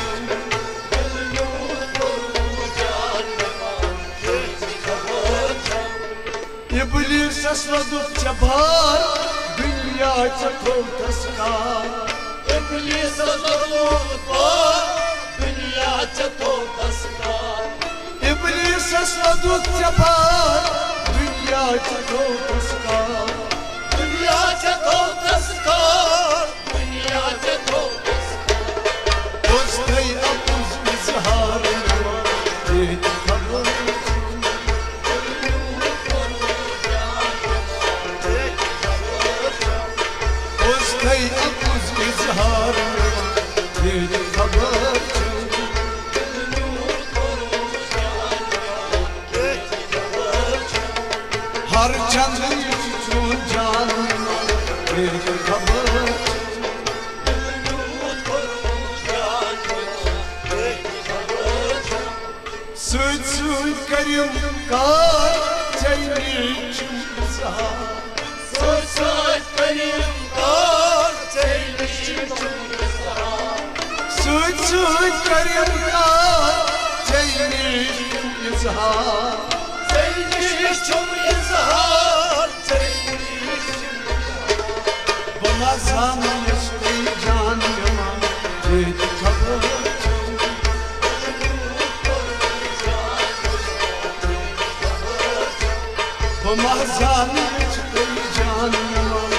ابلیسس لوٚگُتھ ژےٚ بار، دُنیا ژےٚ تھوٚوتھس کار۔ ابلیسس لوٚگُتھ بار، دُنیا ژےٚ تھوٚوتھس کار۔ ابلیسس لوٚگُتھ ژےٚ بار، دُنیا ژےٚ تھوٚوتھس کار۔ دُنیا ژےٚ تھوٚوتھس کار۔ دُنیا ژےٚ تھوٚوتھس کار۔ بوزتھٕے اَپُز اِظہار، ییٚتہِ خبر چھِ۔ بوزتھٕے اَپُز اِظہار، ییٚتہِ خبر چھِ۔ ہر چندٕ یہِ چھُ چون جان، ییٚتہِ خبر چھِ۔ سۭتۍ سۭتۍ کٔرِم کار، ژےٚ نِش چھُم اِظہار۔ سۭتۍ سۭتۍ کٔرِم کار، ژےٚ نِش چھُم اِظہار۔ سۭتۍ سۭتۍ کٔرِم کار، ژےٚ نِش چھُم اِظہار۔ ژےٚ نِش چھُم اِظہار، ژےٚ نِش چھُم اِظہار۔ بہٕ ما زانہٕ یۄس تُہۍ جان نِوان، ییٚتہِ خبر چھِ۔ بہٕ ما زانہٕ یۄس تُہۍ جان نِوان،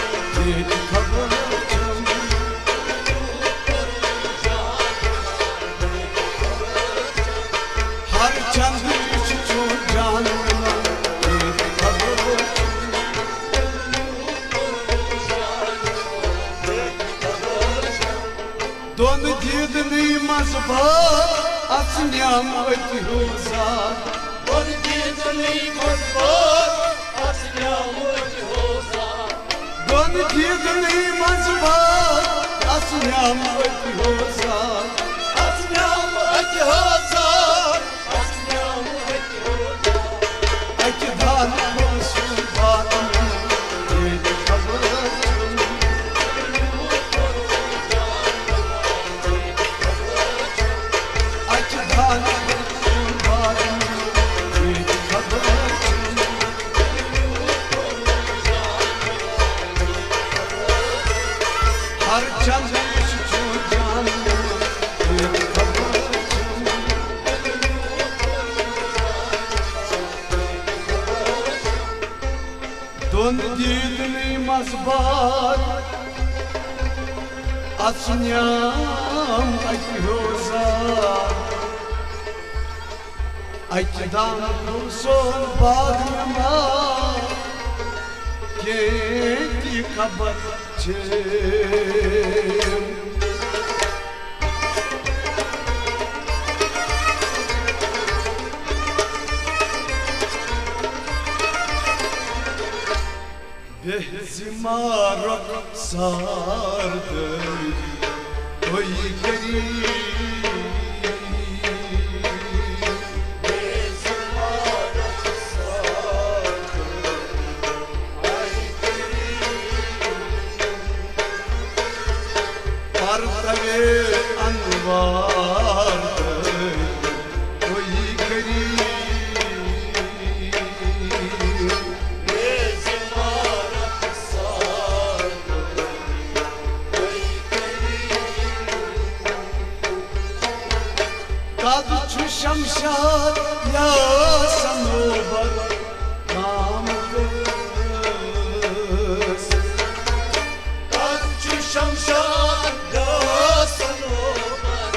ییٚتہِ خبر چھِ۔ ہر چندٕ یہِ چھُ چون جان نِوان، ییٚتہِ خبر چھِ۔ دۄن دیٖدنٕے منٛز بار، اَژٕ نعمت ہیوٗ زار۔ دۄن دیٖدنٕے منٛز بار، اَژٕ نعمت ہیوٗ زار۔ دۄن دیٖدنٕے منٛز بار، اَژٕ نعمت ہیوٗ زار۔ اَژٕ نعمت ہیوٗ زار۔ اَکہِ دانہٕ پونٛسہٕ واتنہٕ، ییٚتہِ خبر چھُم۔ اَکہِ دانہٕ پونٛسہٕ واتنہٕ، ییٚتہِ خبر چھُم۔ ہر چندٕ یُس چھُ جان، ییٚتہِ خبر چھُم۔ دۄن دیٖدنٕے منٛز بار، اَژٕ نعم اَکہِ ہیوٗ زار۔ اَکہِ دانہٕ پھوٚل سون باغ مےٚ ما، کینٛہہ تہِ خبر چھِ۔ بے ذمہٕ مارک سارداری، اوی کریم۔ پرتوے انوار داری، اوی کریم۔ قد چھُ شمشاد یا صنوبر کام کٲس۔ قد چھُ شمشاد یا صنوبر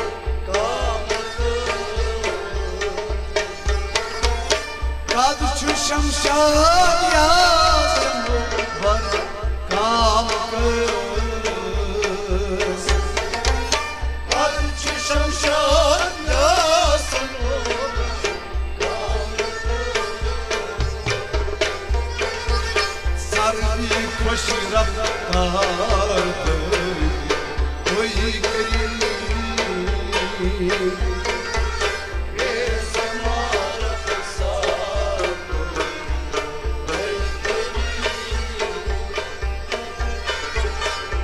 کام کٲس۔ قد چھُ شمشاد یا صنوبر کام کٲس۔ قد چھُ شمشاد یا صنوبر کام کٲس۔ سردی خوش رفتار تہٕ ہوئی کریم۔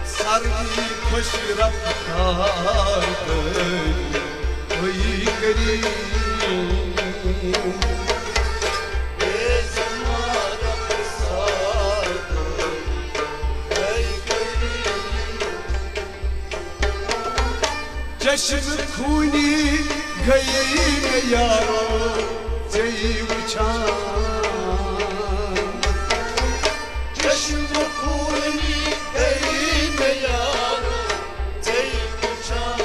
سردی خوش رفتار تہٕ ہوئی کریم۔ چشم خونی گئی مےٚ یارو ژے وٕچھان۔ چشم خونی گئی مےٚ یارو ژے وٕچھان۔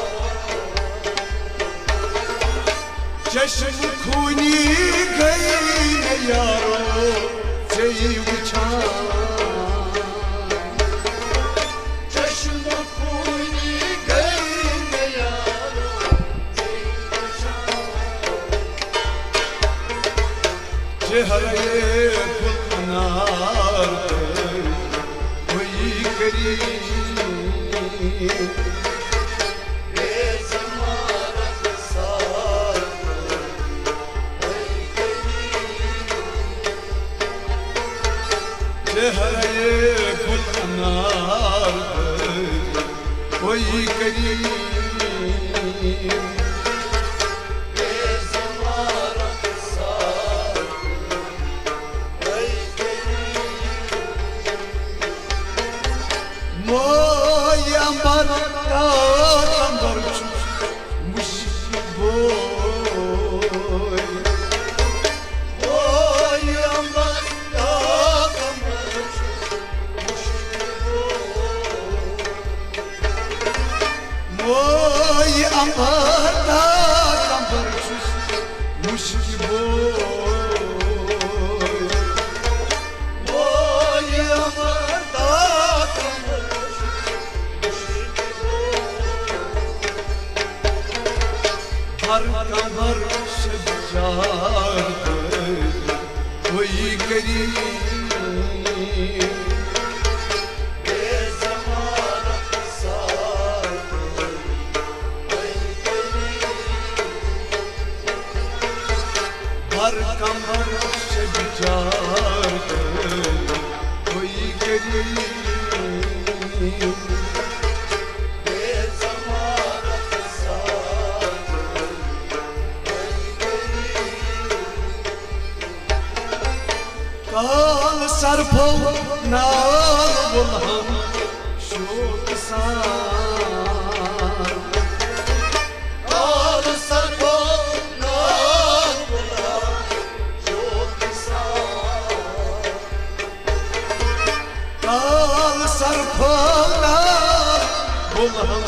چشم خونی گئی مےٚ یارو ژے وٕچھان۔ چشم خونی گئی مےٚ یارو ژے وٕچھان۔ چہرے گل انار تہٕ ہوئی کریم۔ چہرے گل انار تہٕ ہوئی کریم۔ ماے عنبر تہٕ عنبر چھُ مُشکہِ بوے۔ ماے عنبر تہٕ عنبر چھُ مُشکہِ بوے۔ ماے عنبر تہٕ عنبر چھُس مُشکہِ بوے۔ ماے عنبر تہٕ عنبر چھُس مُشکہِ بوے۔ ہر عنبر شجار تہٕ ہوئی کریم۔ ہر عنبر شجار تہٕ ہوئی کریم۔ کال سرپھو نال وُلہم شوق سان۔ کال سرپھو نال وُلہم شوق سان۔ کال سرپھو نال وُلہم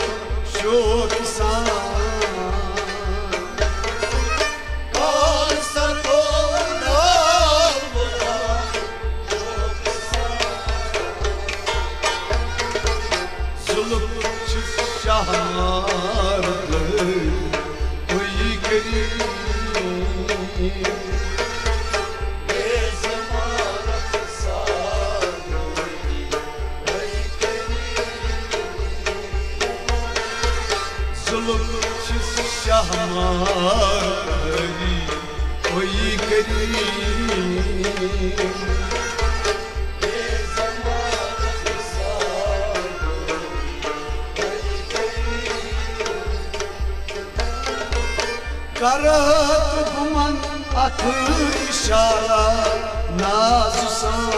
شوق سان۔ کال سرپھو نال وُلہم شوق سان۔ زُلف چھِ شاہمار تہٕ ہوئی کریم۔ ہماری کوئی کریم۔ کرت بُمن اتھ اشارہ ناز سان۔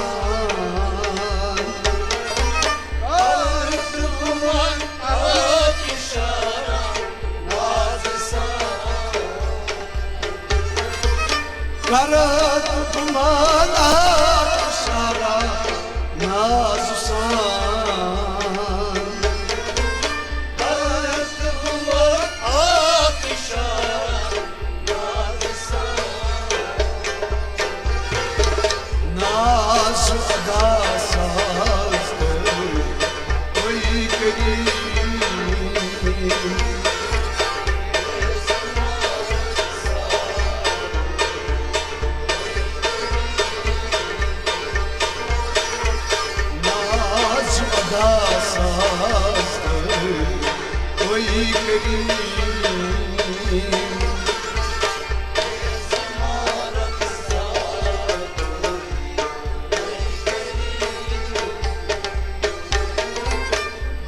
کرت بُمن اتھ اشارہ ناز سان۔ کرت بُمن اتھ اشارہ ناز سان۔ کرت بُمن اتھ اشارہ ناز سان۔ ناز ادا ساز تہٕ کوئی کریم۔ ناز ادا ساز تہٕ کوئی کریم۔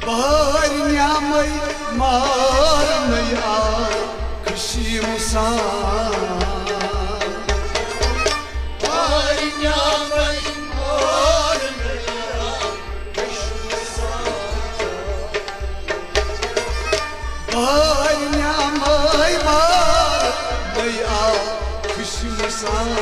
بہار نیامے مار نئی آ خوشی مسان۔ بہار نیامے مار نئی آ خوشی مسان۔ بہار نیامے مار نئی آ خوشی مسان۔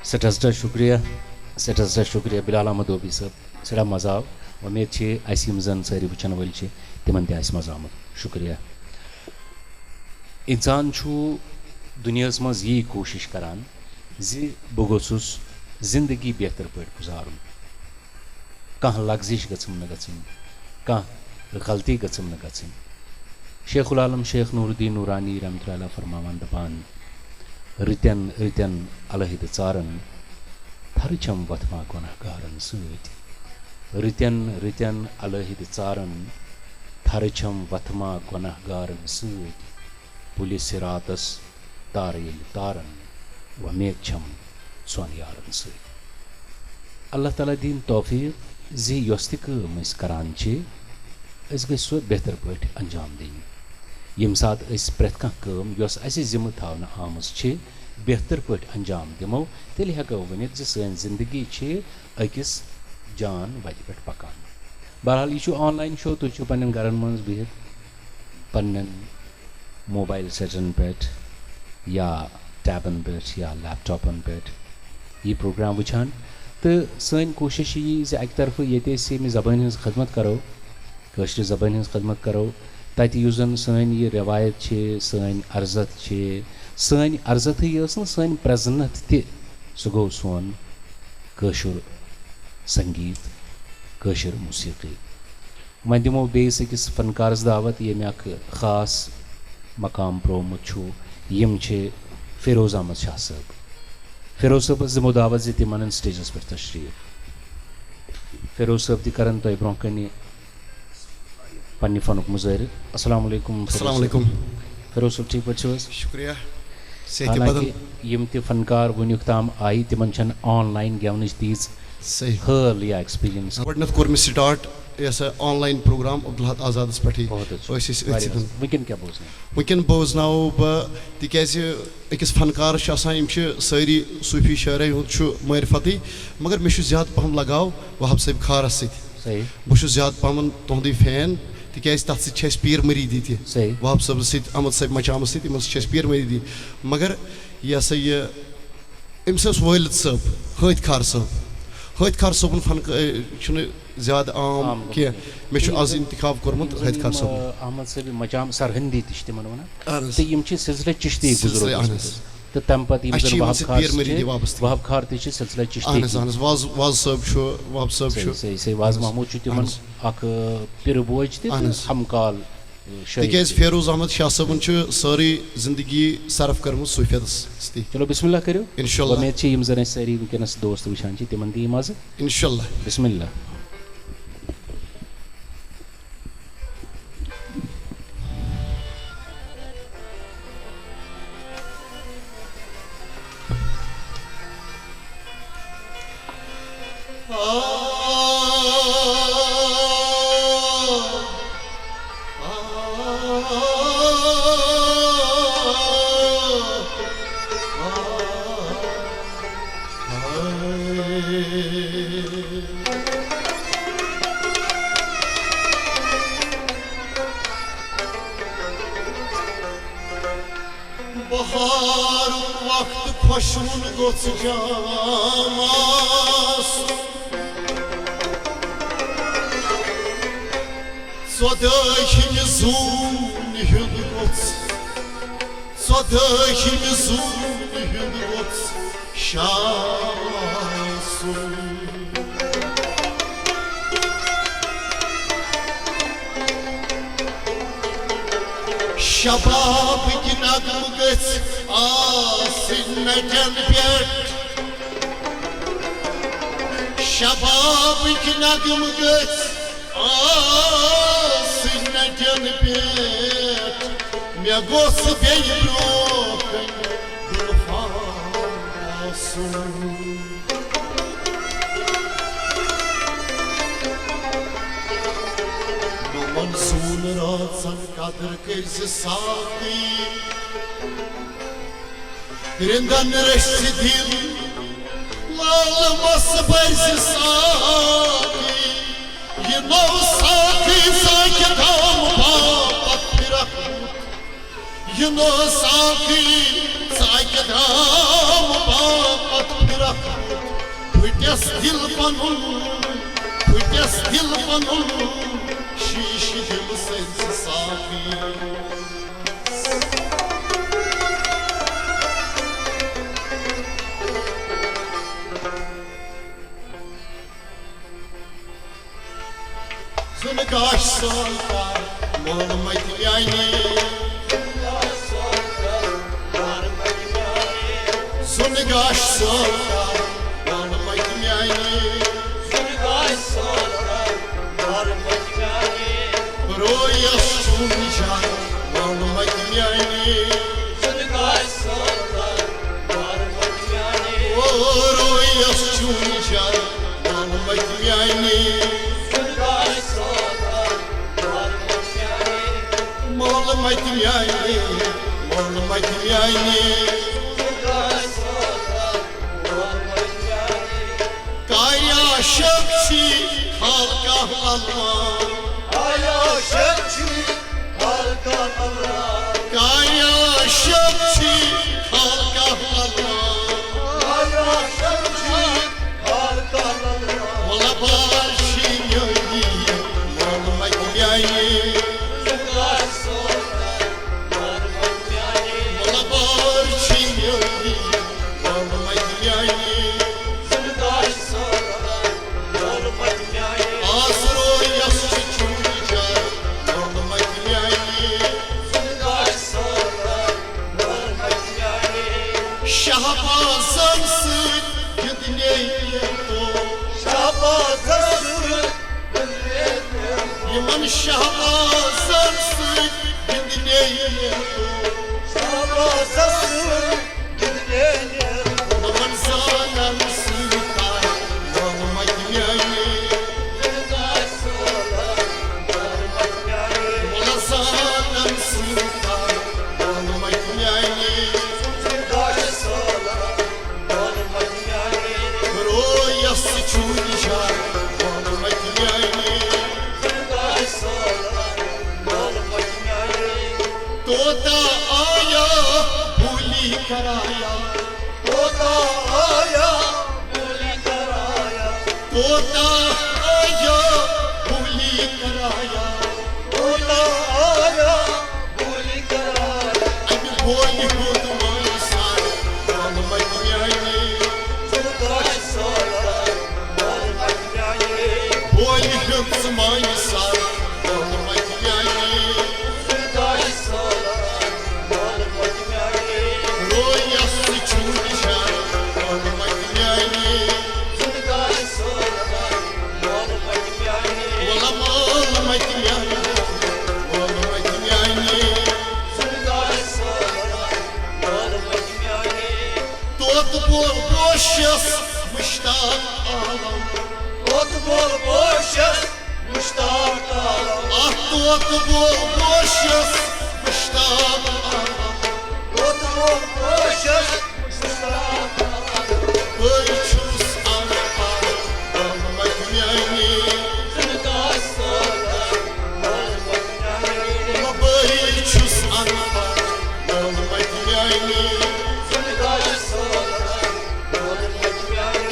سٮ۪ٹھاہ سٮ۪ٹھاہ شُکریہ، سٮ۪ٹھاہ سٮ۪ٹھاہ شُکریہ بِلال احمد دوبی صٲب، سٮ۪ٹھاہ مَزٕ آو۔ وۄمید چھِ اَسہِ یِم زَن سٲری وٕچھَن وٲلۍ چھِ، تِمَن تہِ آسہِ مَزٕ آمُت۔ شُکریہ۔ اِنسان چھُ دُنیاہَس منٛز یی کوٗشِش کَران زِ بہٕ گوٚژھُس زِندگی بہتر پٲٹھۍ گُزارُن۔ کانٛہہ لغزش گٔژھٕم نہٕ گژھٕنۍ، کانٛہہ غلطی گٔژھٕم نہٕ گژھٕنۍ۔ شیخ العالم شیخ نور الدین نورانی رحمتہ اللہ علیہ فرماوان دپان، رٕتٮ۪ن رٕتٮ۪ن الٲحدٕ ژارن، تھرٕ چھم وتھما گۄناہ گارن سۭتۍ۔ رٕتٮ۪ن رٕتٮ۪ن الٲحدٕ ژارن، تھرٕ چھم وتھما گۄناہ گارن سۭتۍ۔ پُلہِ صراطس تارٕ ییٚلہِ تارن، وۄمید چھم ژۄن یارن سۭتۍ۔ اللہ تعالیٰ دِیِن توفیٖق زِ یۄس تہِ کٲم أسۍ کران چھِ، أسۍ گٔژھۍ سۄ بہتر پٲٹھۍ انجام دِنۍ۔ ییٚمہِ ساتہٕ أسۍ پرٛٮ۪تھ کانٛہہ کٲم، یۄس اَسہِ ذِمہٕ تھاونہٕ آمٕژ چھِ، بہتر پٲٹھۍ انجام دِمو، تیٚلہِ ہٮ۪کو ؤنِتھ زِ سٲنۍ زِندگی چھِ أکِس جان وَتہِ پٮ۪ٹھ پکان۔ بہرحال، یہِ چھُ آن لاین شو، تُہۍ چھِو پنٛنٮ۪ن گرن منٛز بِہِتھ پنٛنٮ۪ن موبایل سیٹن پٮ۪ٹھ یا ٹیبن پٮ۪ٹھ یا لیپ ٹاپن پٮ۪ٹھ یہِ پروگرام وٕچھان۔ تہٕ سٲنۍ کوٗشِش چھِ یی زِ اَکہِ طرفہٕ ییٚتہِ أسۍ ییٚمہِ زبٲنۍ ہٕنٛز خدمت کرو، کٲشرِ زبٲنۍ ہٕنٛز خدمت کرو، تَتہِ یُس زَن سٲنۍ یہِ رٮ۪وایت چھِ، سٲنۍ ارزتھ چھِ، سٲنۍ ارزتھٕے یٲژ نہٕ، سٲنۍ پرٛزنتھ تہِ، سُہ گوٚو سون کٲشُر سنگیٖت، کٲشِر موسیقی۔ وۄنۍ دِمو بیٚیِس أکِس فنکارس دعوت، ییٚمۍ اکھ خاص مقام پرٛوومُت چھُ۔ یِم چھِ فیروز احمد شاہ صٲب۔ فیروز صٲبس دِمو دعوت زِ تِم انن سٹیجس پٮ۪ٹھ تشریف۔ فیروز صٲب تہِ کرن تۄہہِ برونٛہہ کنہِ پننہِ فنُک مظٲہرٕ۔ السلام علیکم فیروز السلام صٲب۔ علیکم۔ فیروز صٲب، ٹھیٖک پٲٹھۍ چھِو حظ؟ شُکریہ۔ صحت حالانکہِ بدل۔ یِم تہِ فنکار وٕنیُک تام آیہِ، تِمن چھنہٕ آن لاین گٮ۪ونٕچ تیٖژ صحیح۔ حٲل یا ایکسپیرینس؟ گۄڈٕنیتھ کوٚر مےٚ سٹارٹ یہِ ہسا آن لاین پروگرام عبدالحق آزادس پٮ۪ٹھٕے۔ بہت اچھا۔ ٲسۍ أسۍ أتھۍ واریاہ سۭتۍ۔ اَصٕل۔ وٕنکٮ۪ن کیٛاہ بوزناوو؟ وٕنکٮ۪ن بوزناوو بہٕ، تِکیازِ أکِس فنکارس چھِ آسان، یِم چھِ سٲری صوٗفی شٲعرے ہُنٛد چھُ معرفتٕے، مگر مےٚ چھُ زیادٕ پہم لگاو وہاب صٲب کھارس سۭتۍ۔ صحیح۔ بہٕ چھُس زیادٕ پہمن تُہُنٛدُے فین، تِکیازِ تتھ سۭتۍ چھِ اَسہِ پیٖر مریٖدی تہِ۔ صحیح۔ وہاب صٲبس سۭتۍ، احمد صٲب مچامس سۭتۍ، یِمن سۭتۍ چھِ اَسہِ پیٖر مریٖدی۔ مگر یہِ ہسا یہِ أمۍ سٕنٛز والد صٲب، حٲتۍ خار صٲب۔ حٲتۍ خار صٲبُن فن ک-، چھُنہٕ زیادٕ عام عام گوٚمُت کینٛہہ۔ کینٛہہ۔ مےٚ چھُ یِم آز زَن، انتخاب کوٚرمُت یِم زَن حٲتۍ خار یِم، صٲبُن۔ آ، احمد صٲبِ مچام سرہندی تہِ چھِ تِمن وَنان۔ اہن حظ۔ تہٕ یِم چھِ سلسلہ چشتی سلسلہ، گُزرومُت اہن حظ۔ وٕنکیٚس۔ تہٕ تَمہِ پَتہٕ یِم اَسہِ زَن چھِ یِمن وہاب سۭتۍ خار پیٖر صٲب مریٖدی چھِ، وابستہٕ۔ وہاب خار تہِ چھِ سلسلہ چشتی اہن حظ، تہِ۔ اہن حظ۔ واز، واز صٲب چھُ، وہاب صٲب صحیح، چھُ۔ صحیح، صحیح۔ واز اہن حظ۔ محمود چھُ تِمن اہن حظ۔ اکھ، آ، پِرٕ بوج تہِ تہٕ اہن حظ۔ ہمکال۔ شٲعر تِکیٛازِ تہِ۔ فیروز احمد شاہ صٲبن چھُ سٲرٕے زندگی صرف کٔرمٕژ صوٗفیتس سۭتی۔ چلو، بسم اللہ کٔرِو۔ انشاءاللہ۔ وۄمید چھِ یِم زن اَسہِ سٲری وٕنکیٚنس دوست وٕچھان چھِ، تِمن دِیِو مزٕ۔ انشاءاللہ۔ بسم اللہ۔ بہارُک وقت خۄشوُن گوٚژھ جام آسُن۔ ژۄدٲہِمہِ زوٗنہِ ہُنٛد گوٚژھ، ژۄدٲہِمہِ زوٗنہِ ہُنٛد گوٚژھ شام آسُن۔ شبابٕکۍ نغمہٕ گٔژھۍ آسٕنۍ نٹٮ۪ن پٮ۪ٹھ۔ شبابٕکۍ نغمہٕ گٔژھۍ آسٕنۍ نٹٮ۪ن پٮ۪ٹھ۔ مےٚ گوٚژھ بیٚیہِ برٛونٛہہ کنہِ گُلفام آسُن۔ نومن زوٗن رٲژن قدر کٔرۍ زِ ساقی۔ رِندن رٔسۍ دِل لال مس بٔرۍ زِ ساقی۔ یہِ نوٚو ساقی ساقہِ دام باپتھ پھرکھ۔ یہِ نوٚو ساقی ساقہِ دام باپتھ پھرکھ۔ پھُٹٮ۪س دِل پنُن، پھُٹٮ۪س دِل پنُن، شیٖشہٕ دِل سٔرۍ زِ ساقی۔ زُن گاش سول کر مول متہِ میانہِ۔ زُن گاش سول کر مول متہِ میانہِ۔ رویس چون جان مول متہِ میانہِ۔ او رویس چون جان مول متہِ میانہِ۔ مول متہِ میانہِ، مول متہِ میانہِ۔ کارِ عاشق چھی خالقہ للہ۔ کارِ عاشق چھی خالقہ للہ۔ کارِ عاشق چھی خالقہ للہ۔ کارِ عاشق چھی خالقہ للہ۔ ولا بار چھی میٲنی، مول متہِ میانہِ۔ ولا بار چھی میٲنی، مول متہِ میانہِ۔ آسرو یس چھ چون جان، مول متہِ میانہِ۔ شہبازن سۭتۍ گِنٛدنے تو۔ شہبازن سۭتۍ گِنٛدنے تو۔ یِمن شہبازن سۭتۍ گِنٛدنے تو۔ شہبازن سۭتۍ گِنٛدنے تو۔ یِمن زالن سۭتۍ آے۔ کوتاہ آیا بولی کرایا، کوتاہ آیا بولی کرایا۔ اَمہِ بولہِ ہُنٛد مٲنۍ سان، مول مَتہِ میٛانہِ۔ ژٕ گژھ سالار، مول مَتہِ میٛانہِ۔ بولہِ ہُنٛد مٲنۍ سان، مول مَتہِ میٛانہِ۔ ژٕ گژھ سالار، مول مَتہِ میٛانہِ۔ رویس چھُ نِشان، مول مَتہِ میٛانہِ۔ وَلہٕ مول مَتہِ میٛانہِ، مول مَتہِ میٛانہِ۔ طوطہٕ بول بوشس مشتاق عالم۔ طوطہٕ بول بوشس مشتاق عالم۔ اَتھ طوطہٕ بول بوشس مشتاق عالم۔ طوطہٕ بول بوشس بٔے چھُس اَن پَڑھ، مول مَتہِ میٛانہِ۔ بٔے چھُس اَن پَڑھ، مول مَتہِ میٛانہِ۔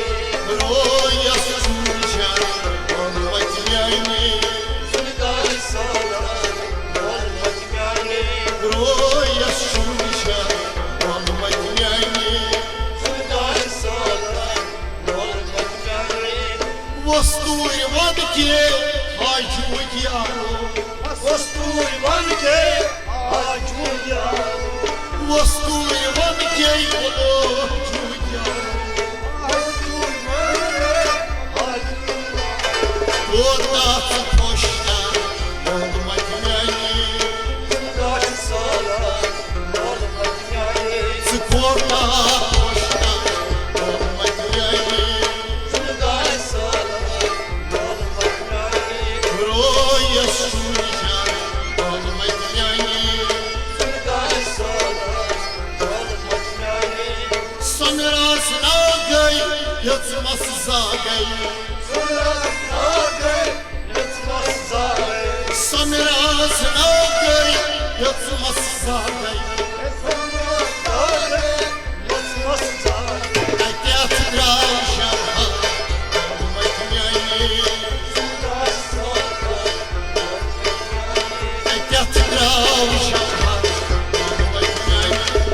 رویس چھُ نِشان، مول مَتہِ میٛانہِ۔ رویس چھُ نِشان، مول مَتہِ میٛانہِ۔ وۄستوٗرۍ وَن کے حاجوٗ یارو۔ وۄستوٗرۍ وَن کے حاجوٗ یارو۔ وۄستوٗرۍ وَن کے حاجوٗ یارو۔ کوتاہ ژٕ خۄش کر، مول مَتہِ میٛانہِ۔ ژٕ کوتاہ خۄش کر، مول مَتہِ میٛانہِ۔ رویس چھُ نِشان، مول مَتہِ میٛانہِ۔ سۄنہٕ راز ناگے یٔژ مَس زاگے۔ سۄنہٕ راز ناگے یٔژ مَس زاگے۔ اَتٮ۪تھ درٛاو شبنم، مول مَتہِ میٛانہِ۔ اَتٮ۪تھ درٛاو شبنم، مول مَتہِ میٛانہِ۔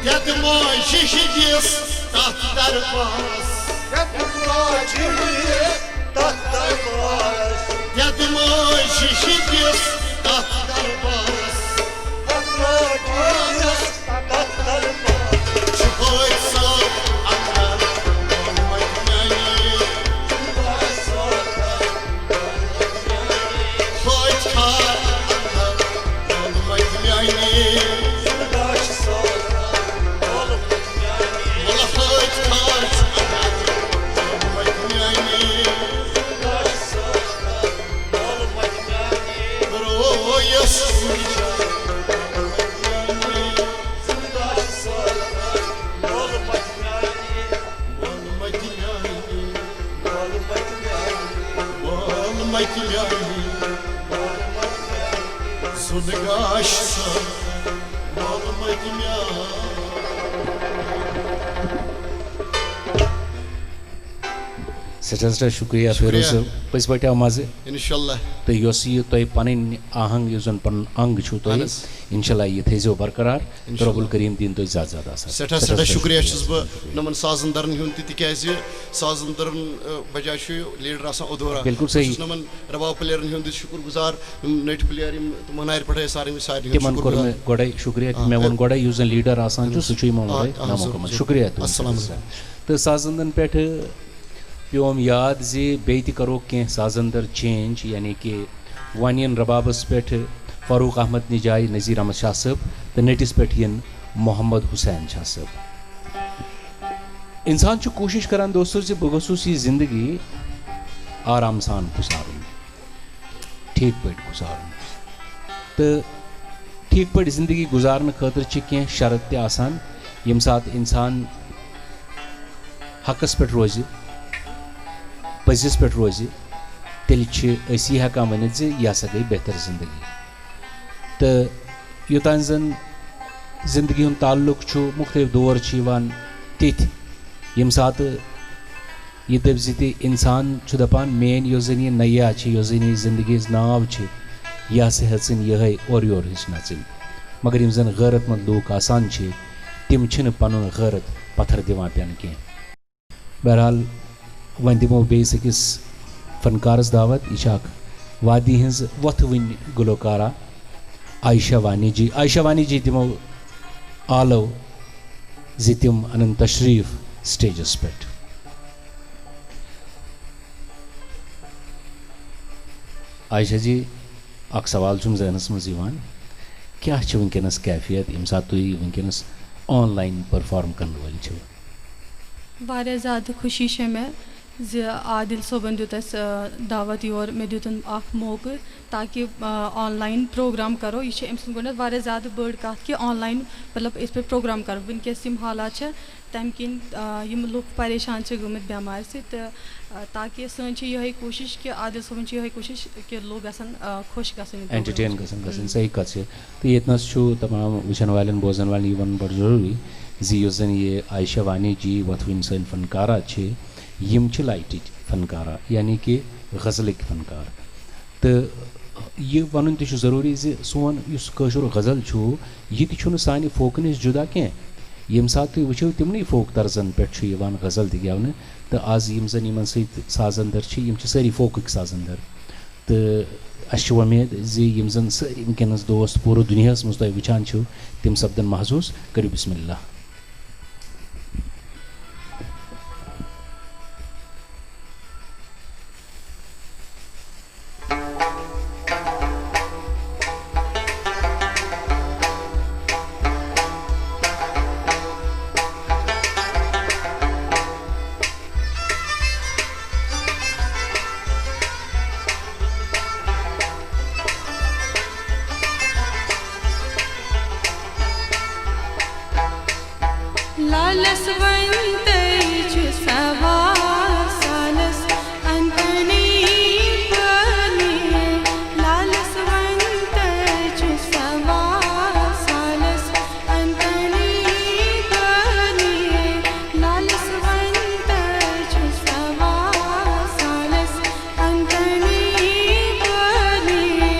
دٮ۪دٕ ماجہِ ہِنٛدِس تَتھ دربارس۔ دٮ۪دٕ ماجہِ ہِنٛدِس تَتھ دربارس۔ دٮ۪دٕ ماجہِ ہِنٛدِس تَتھ دربارس۔ دٮ۪دٕ ماجہِ ہِنٛدِس تَتھ دربارس۔ چھُ حٲج صٲب اندر، مول مَتہِ میٛانہِ۔ حٲج خان اندر، مول مَتہِ میٛانہِ۔ وَلہٕ حٲج خان چھُ اندر، مول مَتہِ میٛانہِ۔ رویس سُنٛد مول مَتہِ میٛانہِ۔ زُن گاش سا، مول مَتہِ میٛانہِ۔ سٮ۪ٹھاہ سٮ۪ٹھاہ شُکریہ، شُکریہ۔ فیروز صٲب۔ پٔزۍ پٲٹھۍ آو مَزٕ۔ انشاءاللہ۔ تہٕ یۄس یہِ تۄہہِ پَنٕنۍ آہنٛگ، یُس زَن پَنُن انٛگ چھُو تۄہہِ، اہن حظ۔ انشاءاللہ یہِ تھٲیزیو برقرار۔ تہٕ انشاءاللہ۔ رۄبُل کریٖم دِیِن تۄہہِ زیادٕ زیادٕ آسان۔ سٮ۪ٹھاہ سٮ۪ٹھاہ سٮ۪ٹھاہ شُکریہ چھُس بہٕ نَمَن سازَن دَرَن ہُنٛد تہِ، تِکیٛازِ سازَن دَرَن، ٲ، بجایہِ چھُ لیٖڈَر آسان اودورا۔ بِلکُل صحیح۔ بہٕ چھُس نَمَن رباب پٕلیرَن ہُنٛد تہِ شُکُر گُزار، یِم نٔٹۍ پٕلیر، یِم تِم مَنارِ پٮ۪ٹھ ٲسۍ، سارنٕے ہُنٛد، سارنٕے ہُنٛد تِمَن چھُس شُکُر کوٚر گُزار۔ مےٚ گۄڈَے شُکریہ۔ آ، مےٚ ووٚن اے-، گۄڈَے، یُس زَن لیٖڈَر آسان چھُ، اہن سُہ حظ۔ چھُ یِمو آ، منٛزَے اہن حظ، نامُکمل۔ ضروٗر۔ شُکریہ تُہُنٛد۔ السلام علیکُم۔ تہٕ سازَن دَن پٮ۪ٹھٕ پیوم یاد زِ بیٚیہِ تہِ کرو کینٛہہ سازن در چینج، یعنی کہِ وۄنۍ یِن ربابس پٮ۪ٹھ فاروق احمد نہِ جایہِ نذیر احمد شاہ صٲب تہٕ نٔٹِس پٮ۪ٹھ یِن محمد حسین شاہ صٲب۔ انسان چھُ کوٗشش کران دوستو زِ بہٕ گوٚژھُس یہِ زندگی آرام سان گُزارُن، ٹھیٖک پٲٹھۍ گُزارُن۔ تہٕ ٹھیٖک پٲٹھۍ زندگی گُزارنہٕ خٲطرٕ چھِ کینٛہہ شرط تہِ آسان۔ ییٚمہِ ساتہٕ انسان حقس پٮ۪ٹھ روزِ، پٔزِس پٮ۪ٹھ روزِ، تیٚلہِ چھِ أسۍ یہِ ہٮ۪کان ؤنِتھ زِ یہِ ہسا گٔے بہتر زندگی۔ تہٕ یوٚتام زن زندگی ہُنٛد تعلق چھُ، مُختٔلِف دور چھِ یِوان، تِتھۍ، ییٚمہِ ساتہٕ یہِ دٔپۍ زِ تہِ اِنسان چھُ دَپان، میٛٲنۍ یۄس زَن یہِ نَیا چھِ، یۄس زَن یہِ زِندگی ہٕنٛز ناو چھِ، یہِ ہسا ہیٚژٕنۍ یِہوٚے اورٕ یورٕ ہِش نَژٕنۍ۔ مگر یِم زَن غٲرت مند لوٗکھ آسان چھِ، تِم چھِنہٕ پَنُن غٲرت پَتھر دِوان پٮ۪نہٕ کینٛہہ۔ بہرحال، وۄنۍ دِمو بیٚیِس أکِس فنکارَس دعوت۔ یہِ چھِ اَکھ وادی ہٕنٛز وۄتھوٕنۍ گلوکارہ عائشہ وانی جی۔ عائشہ وانی جی دِمو آلو زِ تِم اَنَن تشریٖف سٹیجَس پٮ۪ٹھ۔ عائشہ جی، اَکھ سوال چھُم ذہنَس منٛز یِوان، کیٛاہ چھِ وٕنکیٚنَس کیفیت ییٚمہِ ساتہٕ تُہۍ وٕنکیٚنَس آن لاین پٔرفارم کَرَن وٲلۍ چھِو؟ واریاہ زیادٕ خوشی چھےٚ مےٚ زِ عادل صٲبَن دیُت اَسہِ، آ، دعوت یور، مےٚ دیُتُن اَکھ موقعہٕ تاکہِ، آ، آن لاین پروگرام کَرو۔ یہِ چھِ أمۍ سٕنٛز گۄڈٕنٮ۪تھ واریاہ زیادٕ بٔڑ کَتھ کہِ آن لاین، مطلب، أسۍ پٲٹھۍ پروگرام کَرو۔ وٕنکیٚس یِم حالات چھِ، تَمہِ کِنۍ، آ، یِم لُکھ پریشان چھِ گٔمٕتۍ بٮ۪مارِ سۭتۍ، تہٕ، آ، تاکہِ سٲنۍ چھِ یِہوٚے کوٗشِش کہِ عادل صٲبٕنۍ چھِ یِہوٚے کوٗشِش کہِ لُکھ گژھن، آ، خۄش گژھٕنۍ یہِ پروگرام اٮ۪نٹرٹین وٕچھِتھ۔ گژھن گژھٕنۍ، ہُم۔ صحیح کَتھ چھِ۔ تہٕ ییٚتہِ نَس چھُ تمام وٕچھَن والٮ۪ن، بوزَن والٮ۪ن یہِ وَنُن بَڑٕ ضروٗری زِ یۄس زَن یہِ عائشہ وانی جی وۄتھوٕنۍ سٲنۍ فنکارہ چھِ، یِم چھِ لایٹٕچ فنکارہ، یعنی کہِ غزلٕکۍ فنکار۔ تہٕ یہِ وَنُن تہِ چھُ ضروٗری زِ سون یُس کٲشُر غزل چھُ، یہِ تہِ چھُنہٕ سانہِ فوکہٕ نِش جُدا کینٛہہ۔ ییٚمہِ ساتہٕ تُہۍ وٕچھِو، تِمنٕے فوک طرزَن پٮ۪ٹھ چھُ یِوان غزل تہِ گٮ۪ونہٕ۔ تہٕ آز یِم زَن یِمَن سۭتۍ سازَندَر چھِ، یِم چھِ سٲری فوکٕکۍ سازَندَر۔ تہٕ اَسہِ چھِ وۄمید زِ یِم زَن سٲری وٕنکیٚنَس دوست پوٗرٕ دُنیاہَس منٛز تۄہہِ وٕچھان چھِو، تِم سَپدَن محظوٗظ۔ کٔرِو بسم اللہ۔ لالس ونتے چھُ سوال سالس انتنی پٲنی۔ لالس ونتے چھُ سوال سالس انتنی پٲنی۔ لالس ونتے چھُ سوال سالس انتنی پٲنی۔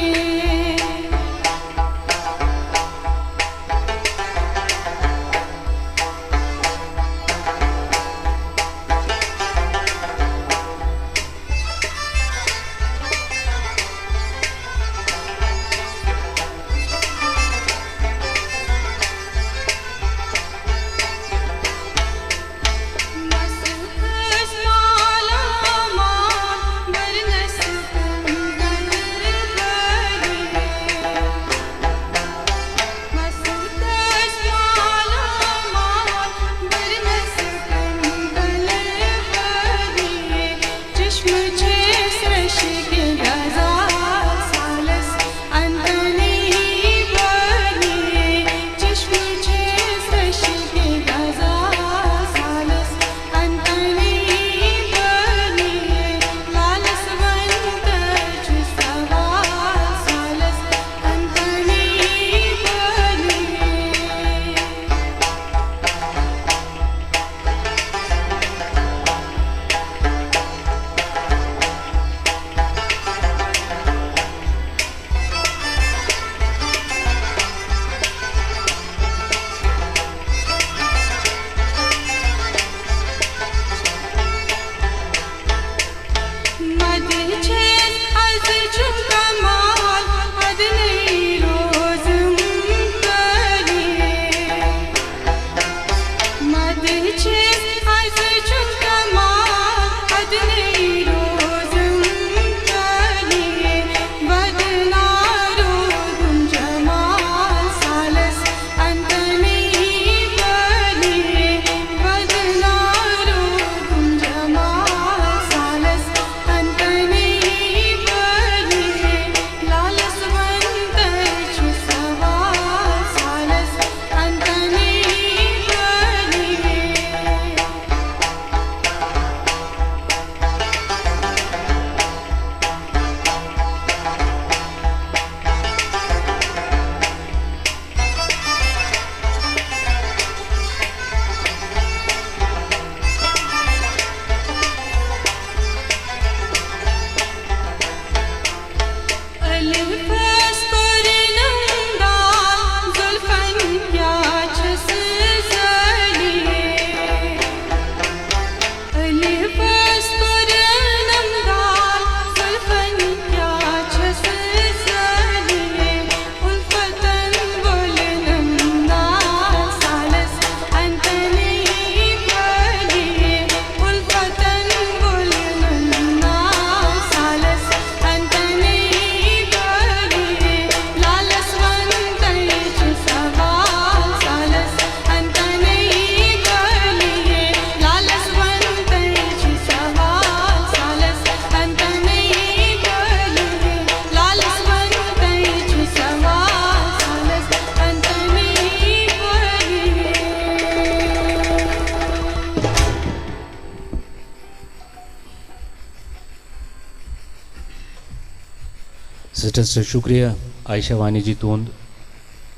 سٮ۪ٹھاہ شُکریہ عائشہ وانی جی تُہُنٛد،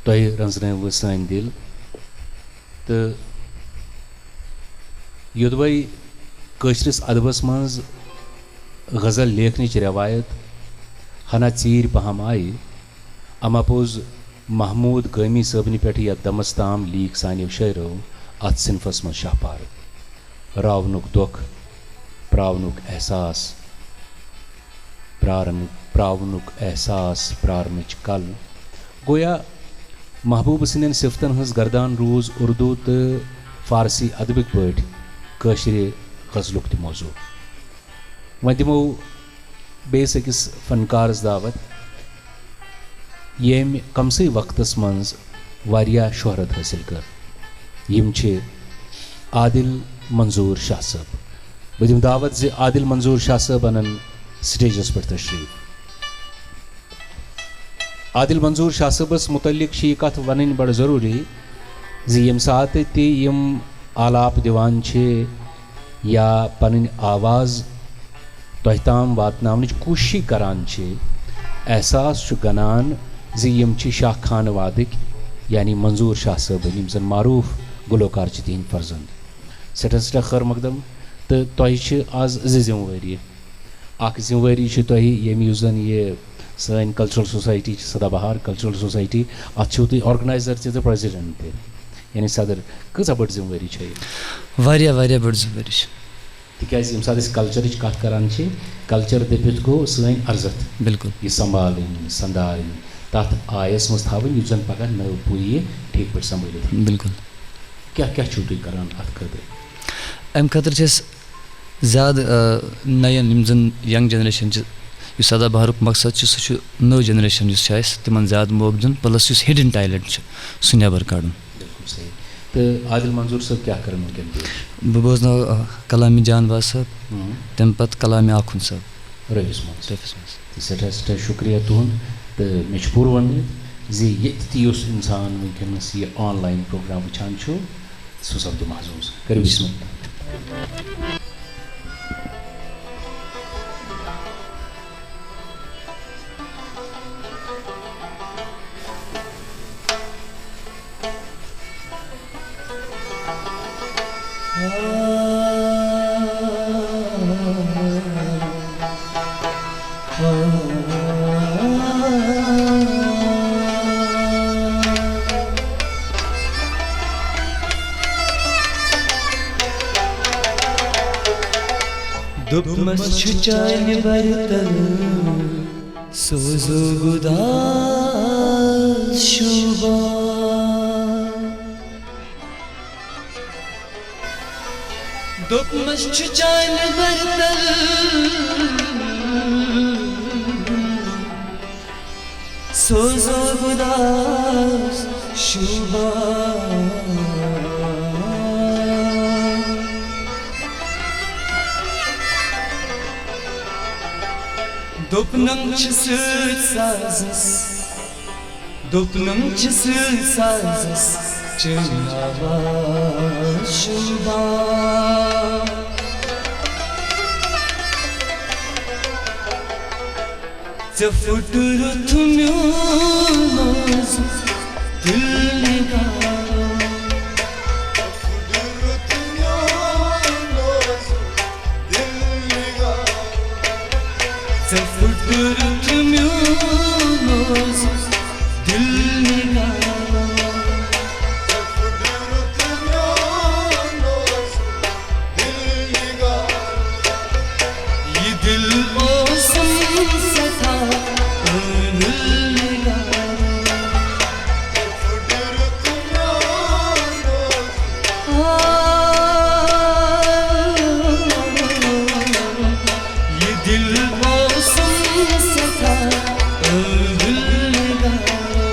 تۄہہِ رٔنٛزرٲوٕ سٲنۍ دِل۔ تہٕ یوٚدوَے کٲشرِس ادبس منٛز غزل لیکھنٕچ رٮ۪وایت ہنا ژیٖرۍ پہم آیہِ، اما پوٚز محمود گٲمی صٲبنہِ پٮ۪ٹھٕ یتھ دمس تام لیٖکھ سانیو شٲعرو اتھ صنفس منٛز شاہپارٕ۔ راونُک دۄکھ، پراونُک احساس، پرارن پراونُک احساس، پرارنٕچ کل۔ گویا محبوبہٕ سٕنٛدٮ۪ن صفتن ہٕنٛز گردان روٗز اردو تہٕ فارسی ادبٕکۍ پٲٹھۍ کٲشرِ غزلُک تہِ موضوع۔ وۄنۍ دِمو بیٚیِس أکِس فنکارس دعوت، ییٚمۍ کمسٕے وقتس منٛز واریاہ شہرت حٲصِل کٔر۔ یِم چھِ عادل منظور شاہ صٲب۔ بہٕ دِمہٕ دعوت زِ عادل منظور شاہ صٲب انن سٹیجس پٮ۪ٹھ تشریف۔ عادل منظور شاہ صٲبس متعلق چھِ یہِ کتھ ونٕنۍ بڑٕ ضروٗری زِ ییٚمہِ ساتہٕ تہِ یِم آلاپ دِوان چھِ یا پنٕنۍ آواز تۄہہِ تام واتناونٕچ کوٗشش کران چھِ، احساس چھُ گنان زِ یِم چھِ شاہ خانوادٕکۍ، یعنی منظور شاہ صٲبٕنۍ، یِم زن معروٗف گلوکار چھِ، تِہنٛدۍ فرزند۔ سٮ۪ٹھاہ سٮ۪ٹھاہ خٲر مقدم۔ تہٕ تۄہہِ چھِ آز زٕ ذمہٕ وٲری۔ اکھ ذمہٕ وٲری چھِ تۄہہِ، ییٚمہِ یُس زن یہِ سٲنۍ کلچرل سوسایٹی چھِ، سدا بہار کلچرل سوسایٹی، اتھ چھِو تُہۍ آرگنایزر تہِ تہٕ پریزیڈنٹ تہِ، یعنی صدر۔ کۭژاہ بٔڑ ذمہٕ وٲری چھےٚ یہِ؟ واریاہ، واریاہ بٔڑ ذمہٕ وٲری چھِ۔ تِکیٛازِ ییٚمہِ ساتہٕ أسۍ کلچرٕچ کتھ کران چھِ، کلچر دٔپِتھ گوٚو سٲنۍ ارزتھ۔ بِلکُل۔ یہِ سنبھالٕنۍ، سنٛدارٕنۍ، تتھ آیس منٛز تھاوٕنۍ، یُتھ زن پگاہ نٔو پُے یہِ ٹھیٖک پٲٹھۍ سنبھٲلِتھ ہیٚکہِ۔ بِلکُل۔ کیٛاہ کیٛاہ چھِو تُہۍ کران اتھ خٲطرٕ؟ امہِ خٲطرٕ چھِ أسۍ زیادٕ، آ، نَیَن، یِم زَن ینگ جنریشن چھِ، یُس سدا بہارُک مقصد چھُ، سُہ چھُ نٔو جنریشن یُس چھِ اَسہِ، تِمن زیادٕ موقعہٕ دیُن، پلس یُس ہڈن ٹیلنٹ چھُ، سُہ نٮ۪بر کڑُن۔ بِلکُل صحیح۔ تہٕ عادل منظور صٲب کیٛاہ کران وٕنکیٚن؟ بہٕ بوزناو، آ، کلامِ جانباز صٲب، ہُم۔ تَمہِ پتہٕ کلامِ آخُن صٲب۔ رٲوِس منٛز۔ رٲوِس منٛز۔ تہٕ سٮ۪ٹھاہ سٮ۪ٹھاہ شُکریہ تُہُنٛد۔ تہٕ مےٚ چھُ پوٗرٕ وۄمید زِ ییٚتہِ تہِ یُس اِنسان وٕنکیٚنَس یہِ آن لاین پروگرام وٕچھان چھُ، سُہ سپدِ محظوٗظ۔ کٔرِو بسم اللہ۔ دوٚپمَس چھُ چانہِ برتن سوزو گُداز شوٗبان۔ دوٚپمَس چھُ چانہِ برتن سوزو گُداز شوٗبان۔ دوٚپنَم چھِ سۭتۍ سازَس، دوٚپنَم چھِ سۭتۍ سازَس چٲنۍ آواز شوٗبان۔ ژےٚ پھُٹرُتھ میون نوز دِل نگارو۔ ژےٚ پھُٹرُتھ میون نوز دِل نگارو۔ یہِ دِل اوسُم سٮ۪ٹھاہ ٲنِل نگارو۔ آ، یہِ دِل اوسُم سٮ۪ٹھاہ ٲنِل نگارو۔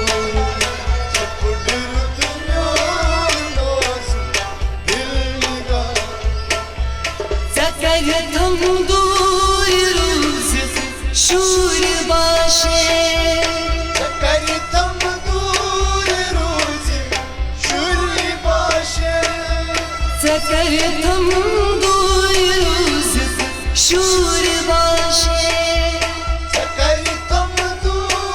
ژےٚ کَرِ تِم دوٗرِ روٗزِتھ شُرۍ باشے۔ ژےٚ کَرِ تِم دوٗرِ روٗزِتھ شُرۍ باشے۔ ژےٚ کَرِ تِم دوٗرِ روٗزِتھ شُرۍ باشے۔ ژےٚ کَرِ تِم دوٗرِ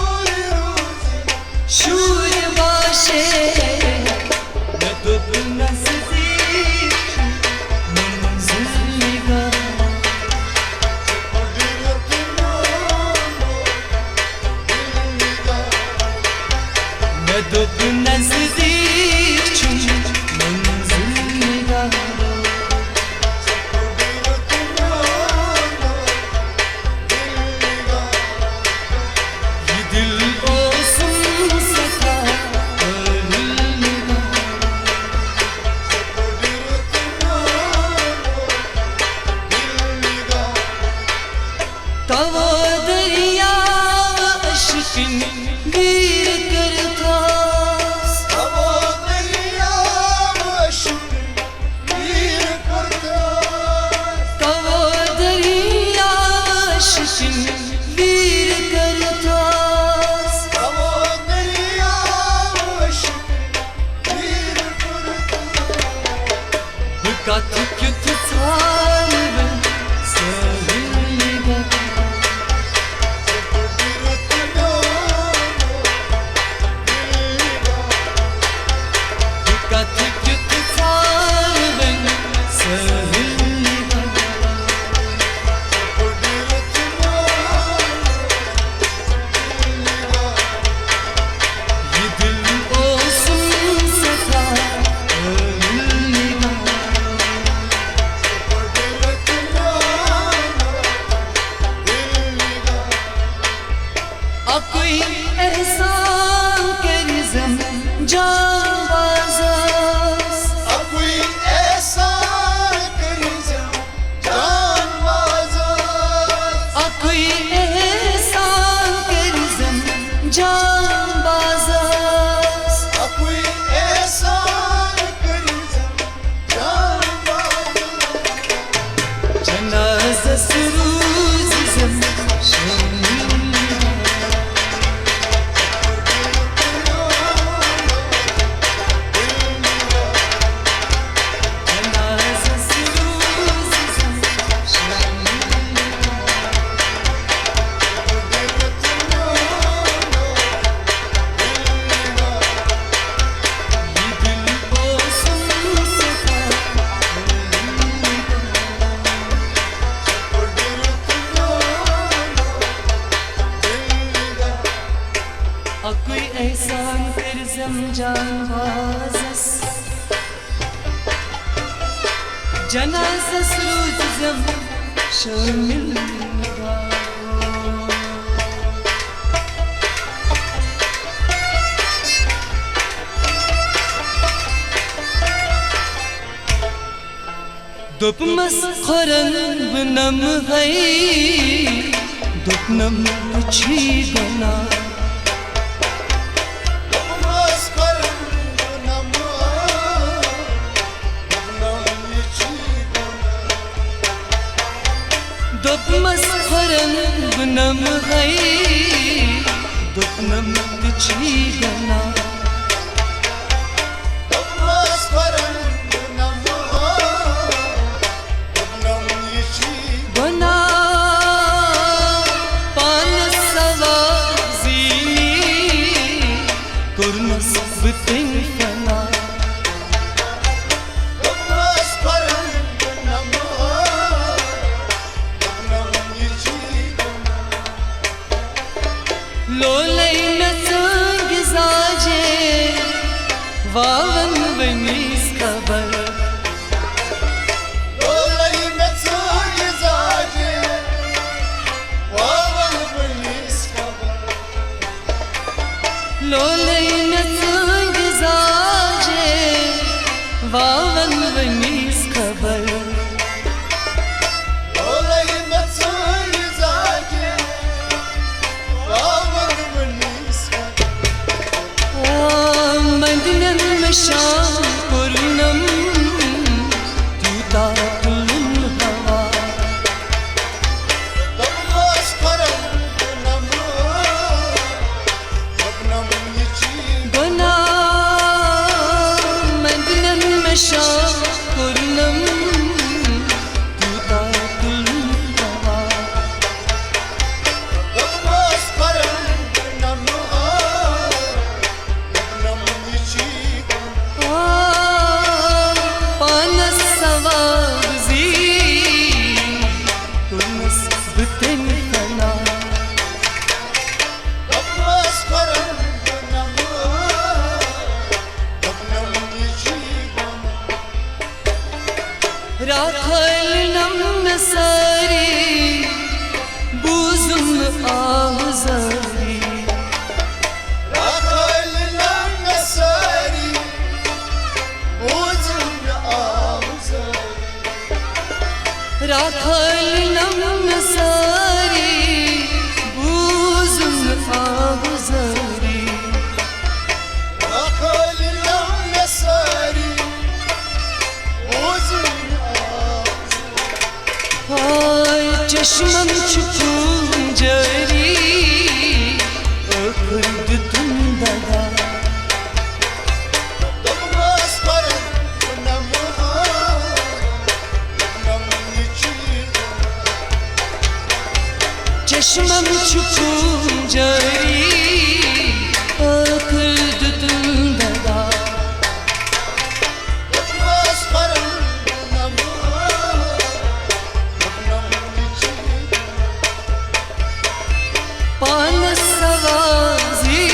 کتھ کیُتھ ژھانہٕ وۄنۍ سٲحِل نِگار؟ کتھ کیُتھ ژھانہٕ وۄنۍ سٲحِل نِگار؟ یہِ دِل اوسُم سٮ۪ٹھاہ ٲویُل نِگار۔ اَکُے احسان کٔرۍزٮ۪م جان بازس۔ اَکُے احسان کٔرۍزٮ۪م جان بازس۔ اَکُے احسان کٔرۍزٮ۪م جان بازس۔ اَکُے احسان کٔرۍزٮ۪م جان بازس۔ جنازس روٗززٮ۪م شٲمِل۔ اَکُے احسان کٔرۍزٮ۪م جان بازس۔ جنازس روٗززٮ۪م شٲمِل۔ دوٚپمَس خۄرَن بہٕ نَمہٕ ہے، دوٚپنَم یہِ چھی گۄناہ۔ دوٚپمَس خۄرَن بہٕ نَمہٕ ہے، دوٚپنَم یہِ چھی گۄناہ۔ دوٚپمَس خۄرَن بہٕ نَمہٕ ہے، دوٚپنَم یہِ چھی گۄناہ۔ دوٚپمَس خۄرَن بہٕ نَمہٕ ہے، دوٚپنَم یہِ چھی گۄناہ۔ پانَس ثواب زیٖنی، کوٚرنَس بہٕ تٔمۍ فنا۔ دوٚپمَس خۄرَن بہٕ نَمہٕ ہے، دوٚپنَم یہِ چھی گۄناہ۔ لولَے مےٚ ژٲنٛگہِ زاجے، واوَن ؤنِس خبر۔ لولَے مےٚ ژٲنٛگہِ زاجے، واوَن ؤنِس خبر۔ لولَے مےٚ ژٲنٛگہِ زاجے، واوَن ؤنِس خبر۔ لولَے مےٚ ژٲنٛگہِ زاجے، واوَن ؤنِس خبر۔ آ، مَنٛدنٮ۪ن مےٚ شام کوٚرنَم، تیوٗتاہ تُلُن ہوا۔ دوٚپمَس خۄرَن بہٕ نَمہٕ، دوٚپنَم یہِ چھی گۄناہ۔ مَنٛدنٮ۪ن مےٚ شام کوٚرنَم، تیوٗتاہ تُلُن ہوا۔ دوٚپمَس خۄرَن بہٕ نَمہٕ، دوٚپنَم یہِ چھی گۄناہ۔ آ، پانَس ثواب زیٖنۍ، کوٚرنَس بہٕ تٔمۍ فنا۔ دوٚپمَس خۄرَن بہٕ نَمہٕ، دوٚپنَم یہِ چھی گۄناہ۔ راتھ ٲلۍ نَم مےٚ سٲری، بوٗزُم نہٕ آہ زٲری۔ راتھ ٲلۍ نَم مےٚ سٲری، بوٗزُم نہٕ آہ زٲری۔ راتھ ٲلۍ نَم مےٚ سٲری، بوٗزُم نہٕ آہ زٲری۔ راتھ ٲلۍ نَم مےٚ سٲری، بوٗزُم نہٕ آہ زٲری۔ ہاے چشمن چھُ خوٗن جٲری، ٲخٕر دیُتُن دَگا۔ دوٚپمَس خۄرَن بہٕ نَمہٕ، دشمن چھُ پوٗنٛجٲری، ٲخٕر دیُتُن دَگا۔ پانس سوازی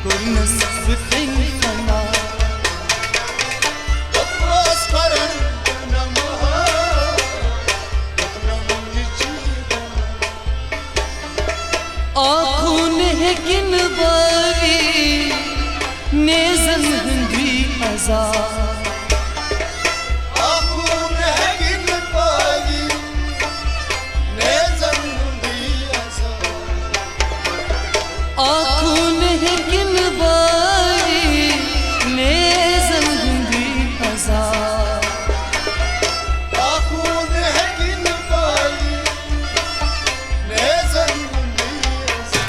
کوٚرنس بہٕ تٔمۍ فنا۔ آخون ہیٚکہِ نہٕ بٲوِتھ نیزن ہُنٛدُے عذاب۔ آخون ہیٚکہِ نہٕ بٲوِتھ نیزن ہُنٛدُے عذاب۔ آخون ہیٚکہِ نہٕ بٲوِتھ نیزن ہُنٛدُے عذاب۔ آخون ہیٚکہِ نہٕ بٲوِتھ نیزن ہُنٛدُے عذاب۔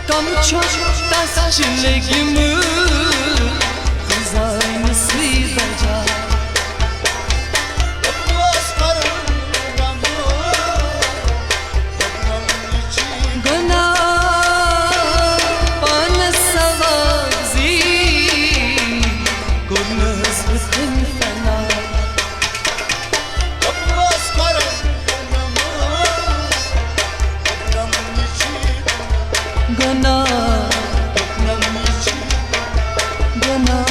کم چھُ تس چھِ لٔگِمٕژ زانسٕے بجا۔ گۄناہ پانس سوازی کوٚرنس بہٕ تٔمۍ فنا۔ گۄناہ، گۄناہ،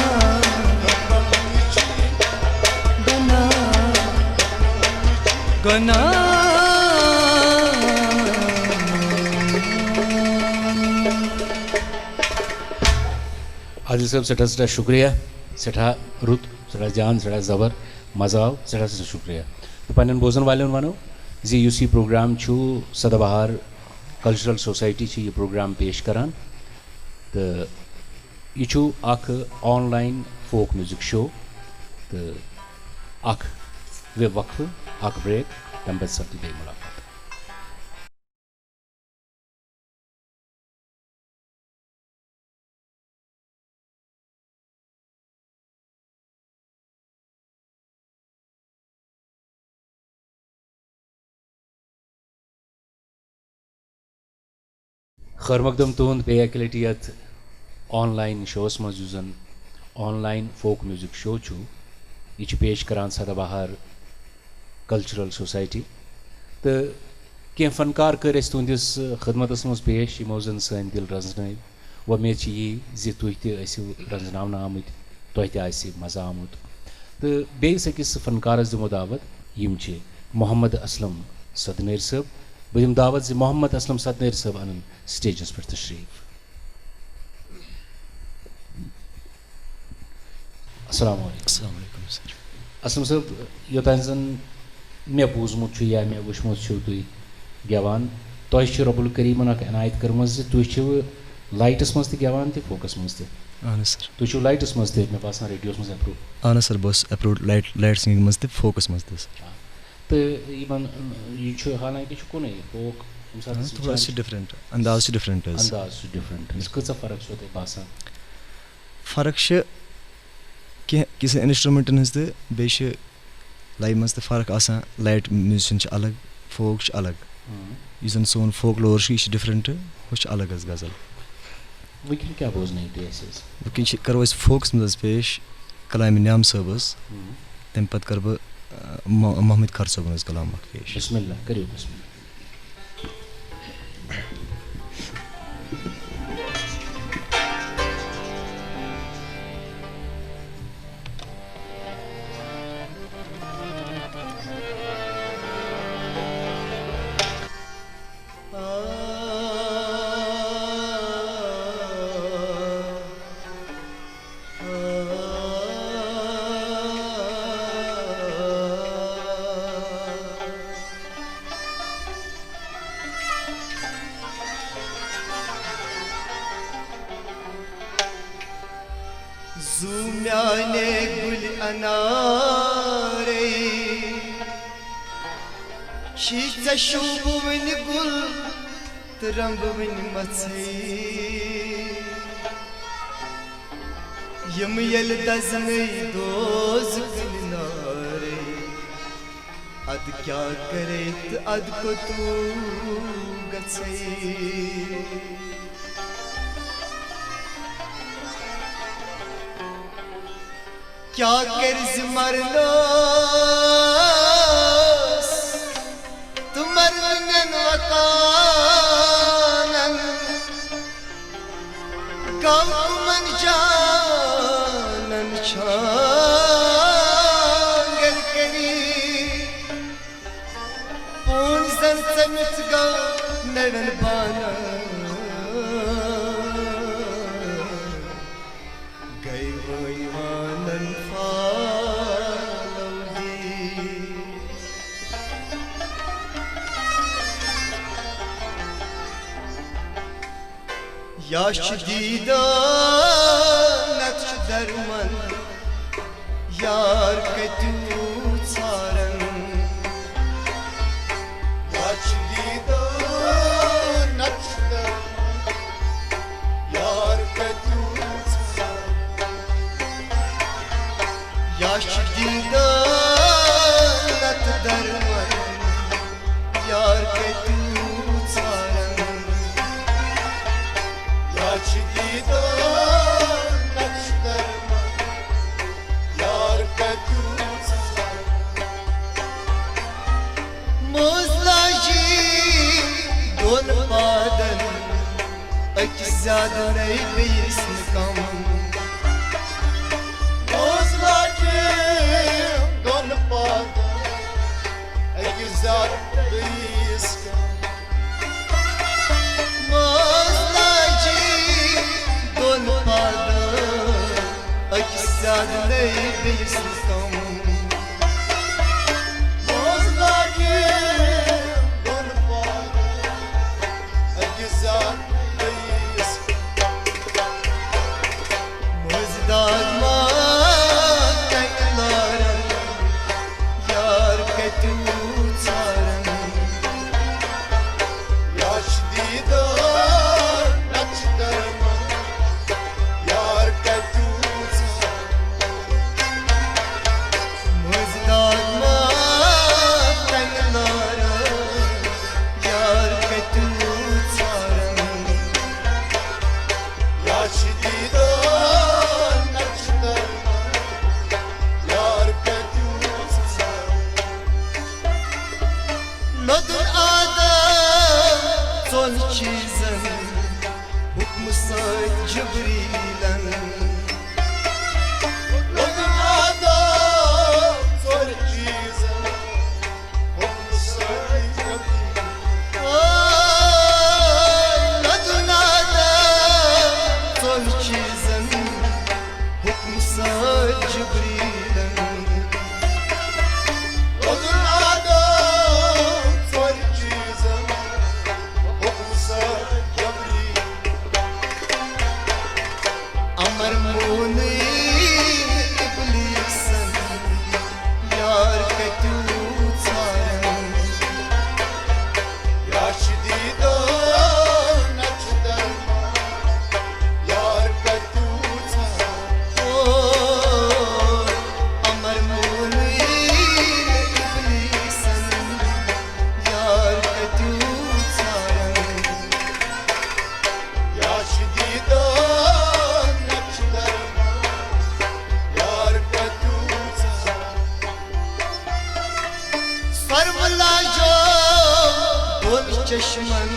گۄناہ، گۄناہ۔ عادل صٲب، سٮ۪ٹھاہ سٮ۪ٹھاہ شُکریہ، سٮ۪ٹھاہ رُت، سٮ۪ٹھاہ جان، سٮ۪ٹھاہ زبر، مزٕ آو، سٮ۪ٹھاہ سٮ۪ٹھاہ شُکریہ۔ تہٕ پننٮ۪ن بوزن والٮ۪ن ونو زِ یُس یہِ پروگرام چھُ، سدا بہار کلچرل سوسایٹی چھِ یہِ پروگرام پیش کران، تہٕ یہِ چھُ اکھ آن لاین فوک میوزک شو، تہٕ اکھ وقفہٕ، اکھ بریک، تمہِ پتہٕ سپدِ بیٚیہِ ملاقات۔ خٲر مقدم تُہُنٛد بیٚیہِ اَکہِ لَٹہِ یَتھ آن لاین شووَس منٛز، یُس زَن آن لاین فوک میوزک شو چھُ۔ یہِ چھُ پیش کران سدا بہار کلچرل سوسایٹی۔ تہٕ کینٛہہ فنکار کٔرۍ اَسہِ تُہٕنٛدِس خدمتس منٛز پیش، یِمو زَن سٲنۍ دِل رنزنٲوۍ۔ وۄمید چھِ یی زِ تُہۍ تہِ ٲسِو رنزناونہٕ آمٕتۍ، تۄہہِ تہِ آسہِ مزٕ آمُت۔ تہٕ بیٚیِس أکِس فنکارس دِمو دعوت، یِم چھِ محمد اسلم سدنٲرۍ صٲب۔ بہٕ دِمہٕ دعوت زِ محمد اسلم سدنٲرۍ صٲب انن سٹیجس پٮ۪ٹھ تشریف۔ السلام علیکم۔ السلام علیکم سر۔ اسلم صٲب، یوٚتام زن مےٚ بوٗزمُت چھُ یا مےٚ وٕچھمُت چھُو تُہۍ گٮ۪وان، تۄہہِ چھِ رب الکریمن اکھ عنایت کٔرمٕژ زِ تُہۍ چھِو لایٹس منٛز تہِ گٮ۪وان تہِ فوکس منٛز تہِ۔ اہن حظ سر۔ تُہۍ چھِو لایٹس منٛز تہِ، مےٚ باسان، ریڈیوس منٛز اپروو۔ اہن حظ سر، بہٕ اوسُس اپروو لایٹ، لایٹ سنگنگ منٛز تہِ، فوکس منٛز تہِ سر۔ آ۔ تہٕ یِمن، یہِ چھُ حالانکہِ چھُ کُنُے فوک، ییٚمہِ ساتہٕ اہن، أسۍ تھوڑا وٕچھان سا چھِ، different، انداز چھُ different حظ۔ انداز چھُ different حظ۔ کۭژاہ فرق چھو تۄہہِ باسان؟ فرق چھِ کینٛہہ کینٛژھن انسٹرومنٹن ہٕنٛز تہٕ بیٚیہِ چھِ لایِو منٛز تہِ فرق آسان۔ لایٹ میوٗزیشن چھِ الگ، فوک چھِ الگ۔ ہُم۔ یُس زن سون فوک لور چھُ، یہِ چھُ different، ہُہ چھُ الگ حظ غزل۔ وٕنکیٚن کیٛاہ بوزنٲیِو تُہۍ اَسہِ حظ؟ وٕنکیٚن چھِ، کرو أسۍ فوکس منٛز حظ پیش کلامِ نیام صٲب حظ۔ ہُم۔ تَمہِ پتہٕ کرٕ بہٕ، آ، مح-، محمد کھر صٲبُن حظ کلام اکھ پیش۔ بسم اللہ، کٔرِو بسم اللہ۔ زُو میٛانہِ گُلہِ اَنارے، چھی ژےٚ شوٗبوٕنۍ گُل تہٕ رنٛبوٕنۍ مَژھٕے۔ یِم ییٚلہِ دَزنَے دوزٕ کُلۍ نارے، اد کیٛاہ کرے تہٕ اد کوٚتوٗ گژھے؟ کیٛاہ کرِ زِ مرنس تہٕ مرنہٕ نٮ۪ن وطنن؟ گوٚو کُمن جانن چھانگر کٔری؟ پونٛسن ژٔمِس گوٚو نوٮ۪ن بانن۔ گٔے وٲنۍ وانن فالو دی۔ یا چھُ دیٖدار، نتہٕ چھُ درمن، یار کتیوٗ ژھارن۔ یا چھُ دیٖدار، نتہٕ چھُ درمن، یار کتیوٗ ژھارن۔ یا چھُ دیٖدار، نتہٕ درمن، یار کتیوٗ ژھارن۔ یا چھُ دیٖدار، نتہٕ چھُ درمن، یار کتیوٗ ژھارن۔ مٲنٛز لاجہِ دۄن پادن، أکِس زیادٕ نَے بیٚیِس نہٕ کم۔ مٲنٛز لاجہِ دۄن پادن، أکِس زیادٕ بیٚیِس کم۔ مٲنٛز لاجہِ دۄن پادن، أکِس زیادٕ نَے بیٚیِس نہٕ کم۔ مٲنٛز لاجہِ دۄن پادن، أکِس زیادٕ بیٚیِس۔ مٲنٛزدار ما کنہِ لارن، یار کتیوٗ ژھارن۔ یا چھُ دیٖدار، نتہٕ چھُ درمن، یار کتیوٗ ژھارن۔ مٲنٛزدار ما کنہِ لارن، یار کتیوٗ ژھارن۔ یا چھُ دیٖدار، نتہٕ چھُ درمن، یار کتیوٗ ژھارن۔ لوٚدُن آدم ژۄن چیٖزن، حُکمہٕ سۭتۍ جبریٖلن۔ لوٚدُن آدم ژۄن چیٖزن، حُکمہٕ سۭتۍ جبریٖلن۔ او، لوٚدُن آدم ژۄن چیٖزن، حُکمہٕ سۭتۍ جبریٖلن۔ لوٚدُن آدم ژۄن چیٖزن، حُکمہٕ سۭتۍ جبریٖل۔ امر مونٕے نہٕ ابلیسن، یار کتیوٗ ژھارن۔ یا چھُ دیٖدار، نتہٕ چھُ درمان، یار کتیوٗ ژھارن۔ او، امر مونٕے نہٕ ابلیسن، یار کتیوٗ ژھارن۔ یا چھُ دیٖدار، نتہٕ چھُ درمان، یار کتیوٗ ژھارن۔ سۄرمہٕ لاجیو دۄن چشمن،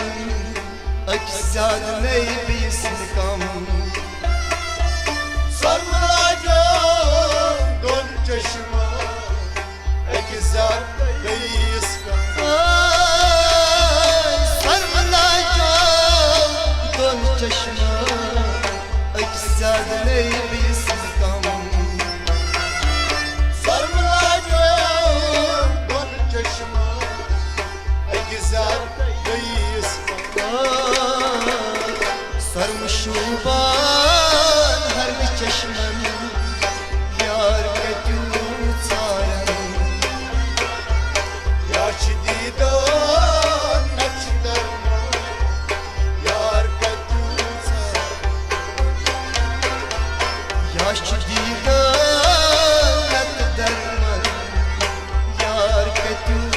أکِس زیادٕ نَے بیٚیِس نہٕ کم۔ سۄرمہٕ لاجیو دۄن چشمن، أکِس زیادٕ بیٚیِس کم۔ آے، سۄرمہٕ لاجیو دۄن چشمن، أکِس زیادٕ نَے بیٚیِس نہٕ کم۔ سۄرمہٕ لاجیو دۄن چشمن، أکِس زیادٕ بیٚیِس کم۔ آے، سۄرمہٕ شوٗبان ہر چشمن، یار کتیوٗ ژھارن۔ یا چھُ دیٖدار، نتہٕ چھُ درمان، یار کتیوٗ ژھارن۔ یا چھُ دیٖدار، نتہٕ درمان، یار کتیوٗ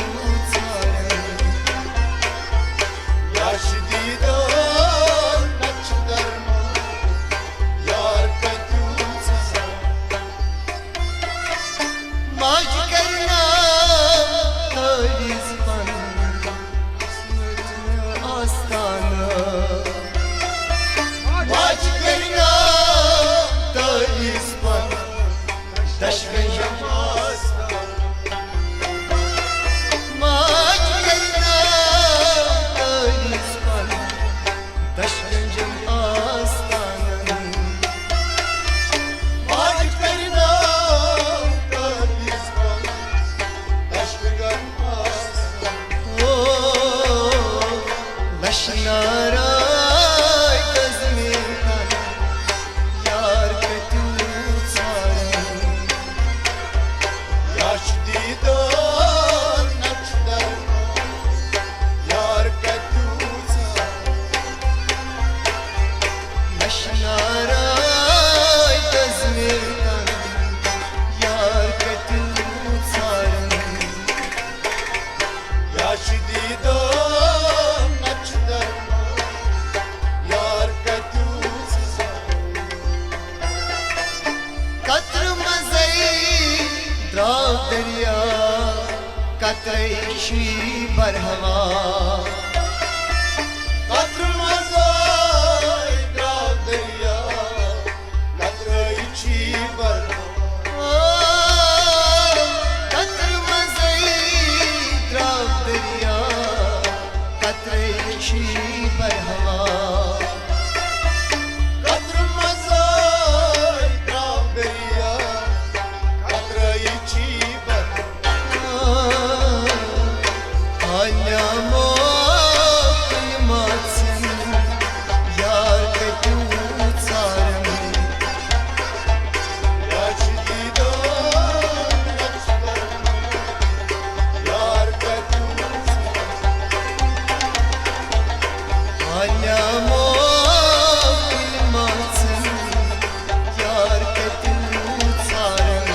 درٛاو دریا، قطرے چھی برہوا۔ قطرٕ منٛزے درٛاو دریا، قطرے چھی برہوا۔ قطرٕ منٛزے درٛاو دریا، قطرے چھی برہوا۔ قطرٕ منٛزے درٛاو دریا، قطرے چھی برہوا۔ ہانیامو کُلۍ ماژن، یار کتیوٗ ژھارن۔ یا چھِ دیٖدار، یا چھِ درمان، یار کتیوٗ ژھارن۔ ہانیامو کُلۍ ماژن، یار کتیوٗ ژھارن۔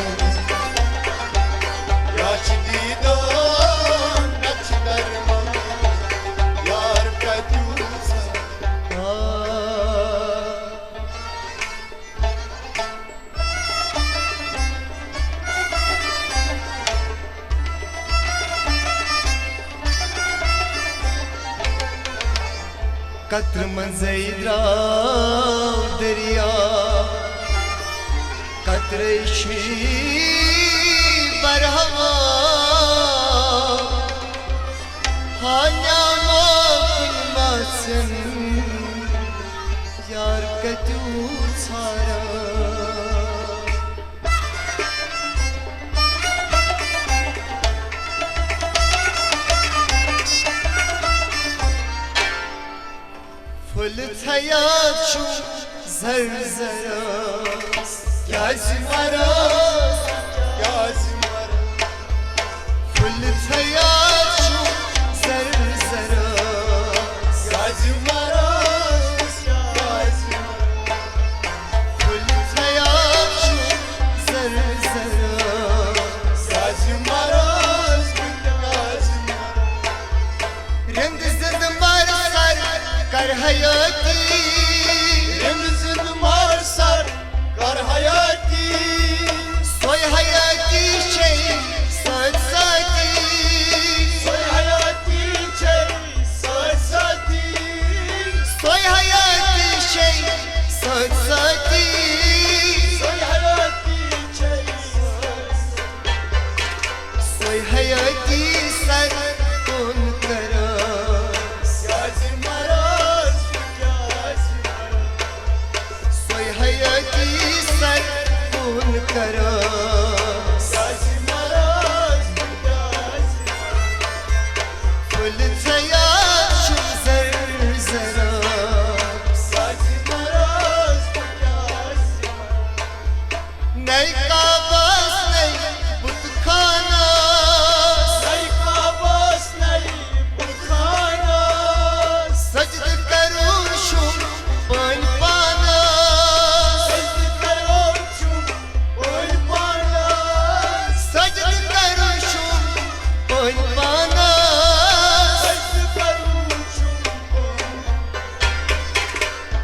یا چھِ دیٖدار، نتہٕ چھِ درمان، یار کتیوٗ ژھارن۔ قطرٕ منٛزے درٛاو دریا، قطرے چھی برہوا۔ ہانیامو کُلۍ ماژن، یار کتیوٗ ژھارن۔ پھُلہٕ تھیا چھُ زر زرس، کیٛازِ مرس، کیٛازِ مرس؟ پھُلہٕ تھیا چھُ زر زرس، کیٛازِ مرس، کیٛازِ مرس؟ پھُلہٕ تھیا چھُ زر زرس، کیٛازِ مرس، کیٛازِ مرس؟ رِند زِندٕ مر سر کر حیٲتی۔ رِند زِندٕ مر سر کر حیٲتی۔ سۄے حیٲتی چھے سۭتۍ سۭتی۔ سۄے حیٲتی چھے سۭتۍ سۭتی۔ سۄے حیٲتی چھے سۭتۍ سۭتی۔ سۄے حیٲتی چھے سۭتۍ سۭتی۔ سۄے حیٲتی سر کُن کرو۔ کیٛازِ مرس، کیٛازِ مرس؟ سۄے حیٲتی سر کُن کرو۔ کیٛازِ مرس، کیٛازِ مرس؟ پھُلہٕ تھیا چھُ زر زرس۔ کیٛازِ مرس، کیٛازِ مرس؟ نَے کعبس نَے بُت خانس۔ نَے کعبس نَے بُت خانس۔ سجدٕ کرُن چھُم پٔنۍ پانس۔ سجدٕ کرُن چھُم پٔنۍ پانس۔ سجدٕ کرُن چھُم پٔنۍ پانس۔ سجدٕ کرُن چھُم پٔنۍ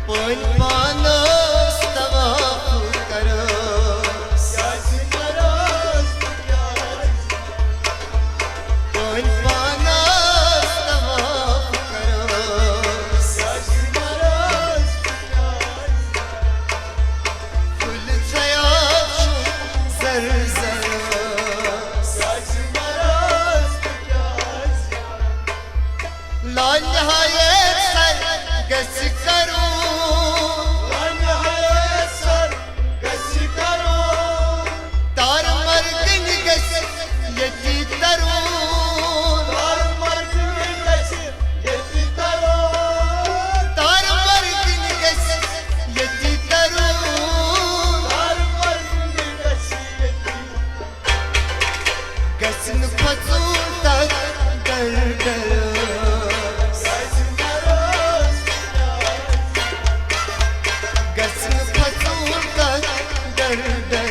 پٔنۍ پانس طواف کرس۔ کیٛازِ مرس بہٕ کیٛازِ؟ پٔنۍ پانس طواف کرس۔ کیٛازِ مرس بہٕ کیٛازِ؟ پھُلہٕ تھیا چھُ زر زرس۔ کیٛازِ مرس بہٕ کیٛازِ؟ لانہایت سر گژھِ کرُن۔ لانہایت سر گژھِ کرُن۔ تار مردن گژھِ ییٚتی ترُن۔ تار مردن گژھِ ییٚتی ترُن۔ تار مردن گژھِ ییٚتی ترُن۔ تار مردن گژھِ ییٚتی گژھِ نہٕ کھۄژُن تتھ ڈر ڈر۔ گژھِ نہٕ کھۄژُن تتھ ڈر ڈر۔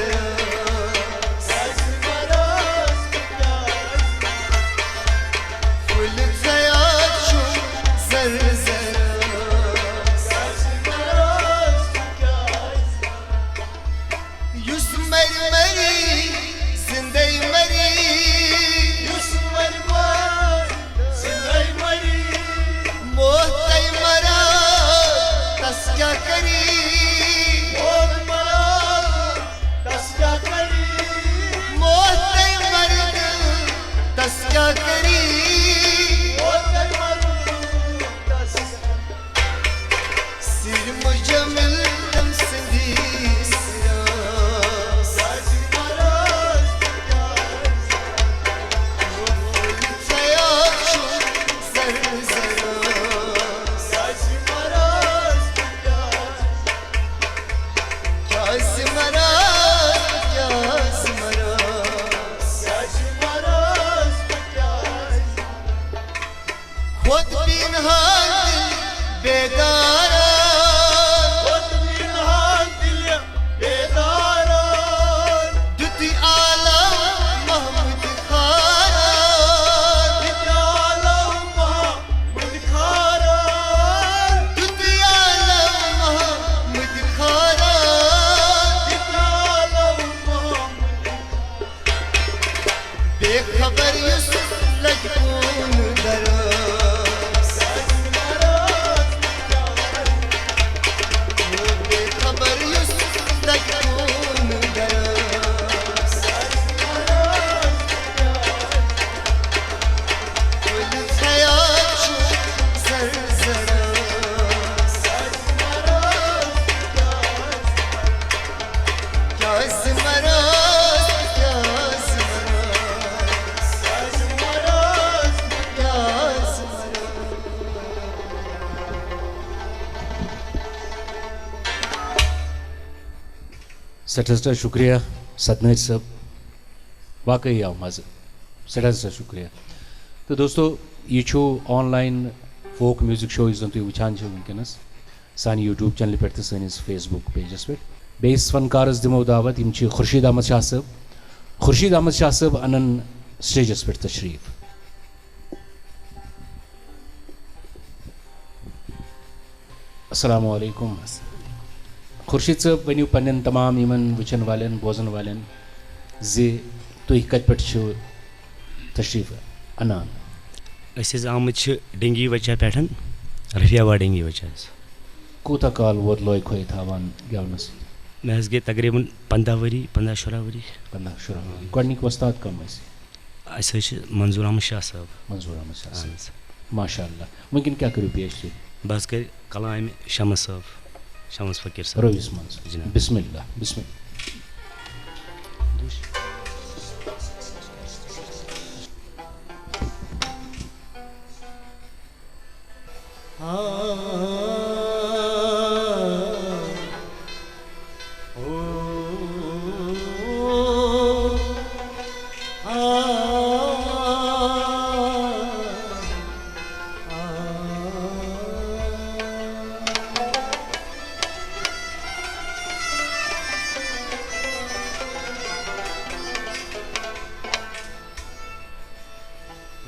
پھُلہٕ تھیا چھُ زر زر۔ یُس مَرِ مَرِ زندے مری، یُس مر مر، زندے مری۔ موت تَے مران، تس کیٛاہ کری؟ موت مران، تس کیٛاہ کری؟ موت تَے مران، تس کیٛاہ کری؟ موت تَے مران، تس کیٛاہ کری؟ سِر مُجَمِل تٔمۍ سٕنٛدِس راز۔ خیال چھُ زر زراز۔ کیٛازِ مراز، کیٛازِ مراز؟ کھوٚت پینہان دِل بیدارا۔ کھوٚت پینہان دِل بیدارا۔ دیُتُے عالم محمد خارا۔ دیُتُے عالم محمد خارا۔ دیُتُے عالم محمد خارا۔ دیُتُے عالم محمد بے خبر یُس لگہِ کون دراز۔ بے خبر یُس لگہِ کون دراز۔ کُلۍ خیال چھُ زر زراز۔ کیٛازِ مراز، کیٛازِ مراز، کیٛازِ مراز؟ سٮ۪ٹھاہ سٮ۪ٹھاہ شُکریہ ستنٲرۍ صٲب، واقعی آو مزٕ، سٮ۪ٹھاہ سٮ۪ٹھاہ شُکریہ۔ تہٕ دوستو، یہِ چھُ آن لاین فوک میوزک شو یُس زن تُہۍ وٕچھان چھِو وٕنکیٚنس سانہِ یوٗٹیوٗب چینلہِ پٮ۪ٹھ تہٕ سٲنِس فیس بُک پیجَس پٮ۪ٹھ۔ بیٚیِس فنکارَس دِمو دعوت، یِم چھِ خورشید احمد شاہ صٲب۔ خورشید احمد شاہ صٲب اَنَن سٹیجَس پٮ۪ٹھ تشریٖف۔ السلام علیکم۔ خورشید صٲب، ؤنِو پنٛنٮ۪ن تمام یِمَن وٕچھَن والٮ۪ن، بوزَن والٮ۪ن زِ تُہۍ کَتہِ پٮ۪ٹھ چھِو تشریٖف اَنان؟ أسۍ حظ آمٕتۍ چھِ ڈنگی وچہ پٮ۪ٹھ، رفیع آباد ڈنگی وچہ حظ۔ کوٗتاہ کال ووت لوے کھوے تھاوان گٮ۪ونَس؟ مےٚ حظ گٔے تقریٖباً پنٛداہ ؤری، پنٛداہ شُراہ ؤری۔ پنٛداہ شُراہ ؤری۔ گۄڈٕنِکۍ وۄستاد کَم ٲسۍ؟ اَسہِ حظ چھِ منظوٗر احمد شاہ صٲب۔ منظوٗر احمد شاہ صٲب۔ اَہَن حظ۔ ماشاء اللہ۔ وٕنکٮ۪ن کیٛاہ کٔرِو پیش تُہۍ؟ بہٕ حظ کَرٕ کلامہِ شمس صٲب، شمس فقیٖر صٲب۔ رٲوِس منٛز۔ جِناب۔ بسم اللہ، بسم اللہ۔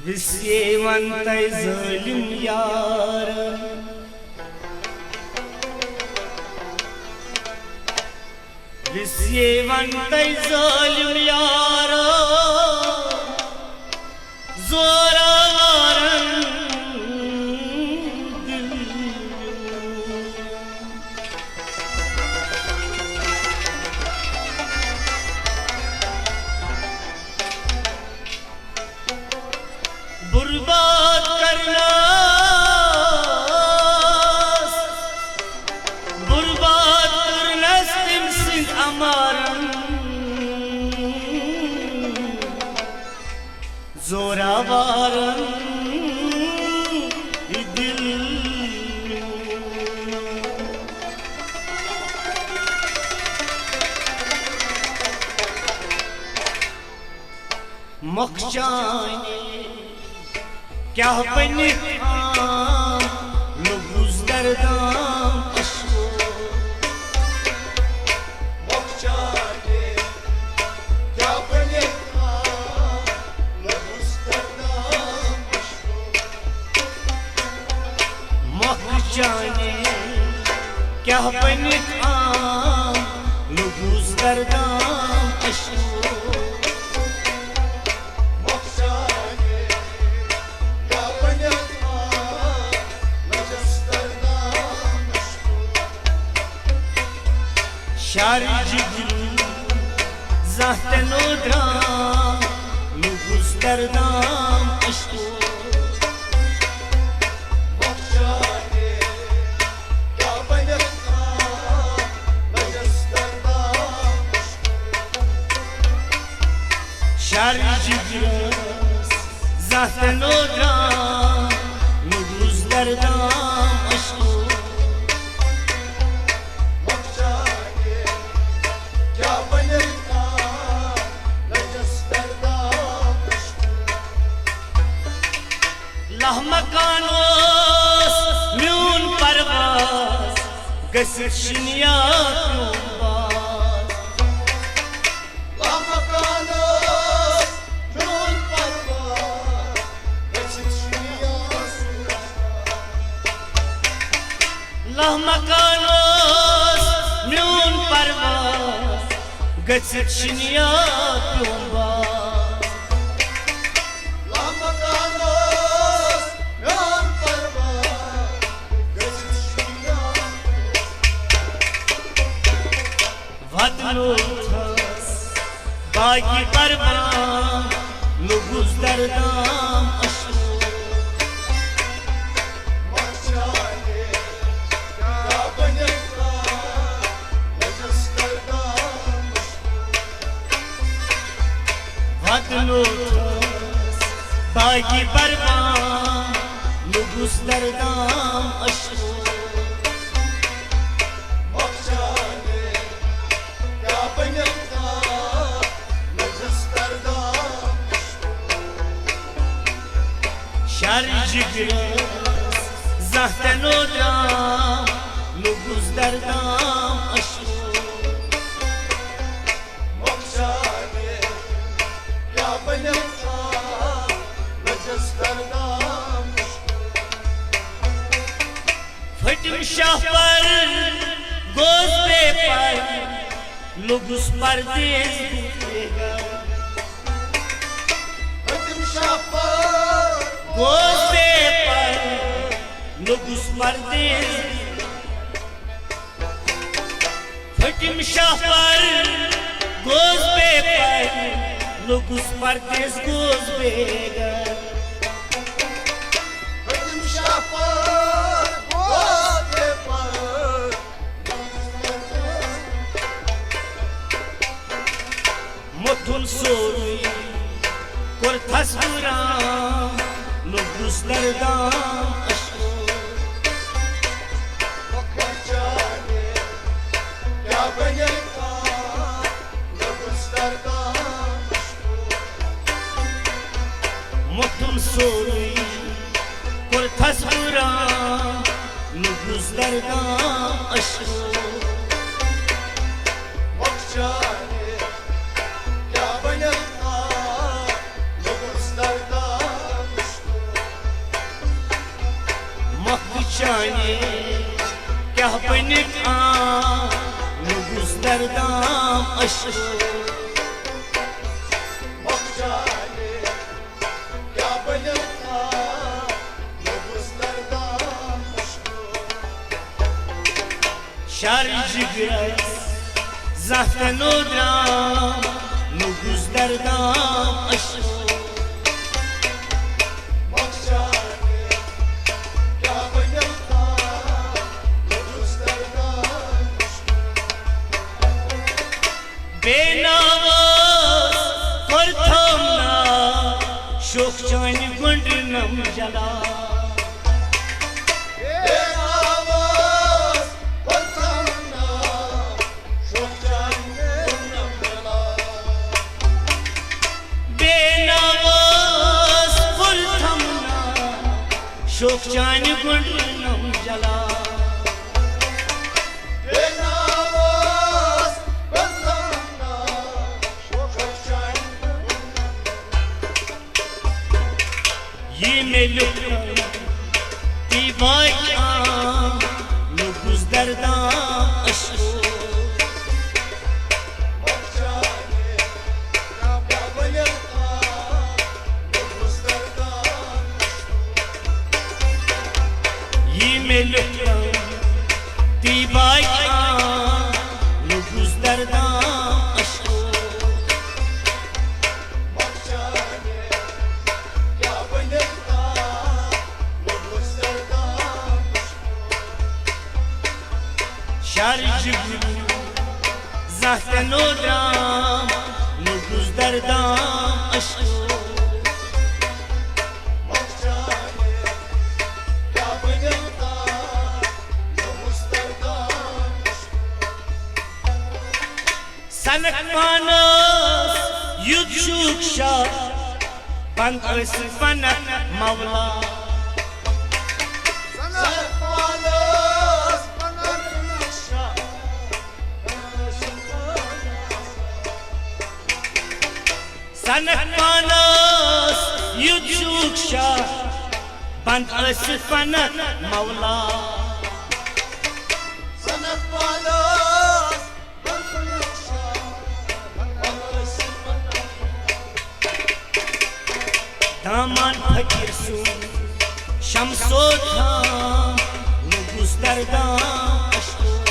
وِسے وَن تَے ظٲلِم یار، وِسے وَن تَے ظٲلِم یار، زورٕ وارَن دِل۔ برباد کرنس، برباد کرنس تٔمۍ سٕنٛدۍ اَمارن، زوراوارن یہِ دِل۔ مۄکھچانہِ کیٛاہ بٔنِتھ آم، لوٚگُس دردام اشکو۔ مۄکھچانہِ کیٛاہ بٔنِتھ آم، لوٚگُس دردام اشکو۔ مۄکھچانہِ کیٛاہ بٔنِتھ آم، لوٚگُس دردام اشکو۔ شر جگرو زانٛہہ تہِ نہٕ درٛام، نہٕ گُس دردام عشقو۔ شر جگرس زانٛہہ تہِ نہٕ درٛام، نہٕ گُس دردام عشقو۔ لہہ مکان اوس میون پرواز، گٔژھِتھ شِنیا پیوٚم باز۔ لہہ مکان اوس میون پرواز، گٔژھِتھ شِنیا۔ لہہ مکان اوس میون پرواز، گٔژھِتھ شِنیا پیوٚم باز۔ لہہ مکان اوس میون پرواز، گٔژھِتھ شِنیا۔ وطنو تھس باقی پربام، نہٕ گُس دردام عشقو۔ وطنو تھس باقی پربام، نہٕ گُس دردام عشقو۔ شر جگرس زانٛہہ تہِ نہٕ درٛام، نہٕ گُس دردام عشقو۔ پھٔٹِم شاہ پر، گوس بے پر، لوٚگُس پردیس بے گھر۔ پھٔٹِم شاہ پر، گوس بے پر، لوٚگُس پردیس۔ پھٔٹِم شاہ پر، گوس بے پر، لوٚگُس پردیس، گوس بے گھر۔ پھٔٹِم شاہ پر، گوس بے پر۔ موٚتھُن سورُے کوٚر تھس بہٕ رام، لوٚگُس دردام عشقو۔ موٚتھُن سورُے کوٚر تھس بہٕ رام، لوٚگُس دردام عشقو۔ مۄکھٕ چانہِ کیٛاہ بٔنِتھ آم، لوٚگُس دردام عشقو۔ شر جگرس زانٛہہ تہِ نہٕ درٛام، لوٚگُس دردام عشقو۔ بے ناوس کوٚر تھم ناو، شوخ چانہِ گۄنٛڈٕ نم جلال۔ بے ناوس کوٚر تھم ناو، شوخ چانہِ گۄنٛڈٕ نم جلال۔ بے ناوس کوٚر تھم ناو، شوخ چانہِ گۄنٛڈٕ نم جلال۔ یہِ مےٚ لیوٚکھ تی باقی آم، لوٚگُس دردام عشقو۔ یہِ مےٚ لیوٚکھ تی باقی آم، لوٚگُس نو درام، نو گُزدردام عشقو۔ سنک پانس یُد شوخ شاہ، بند ٲسۍ فنک مولا۔ سنک پانس یُد شوخ شاہ، بند ٲسۍ فنک مولا۔ دامان فقیر سُنٛد شمسو تھام، لوٚگُس دردام عشقو۔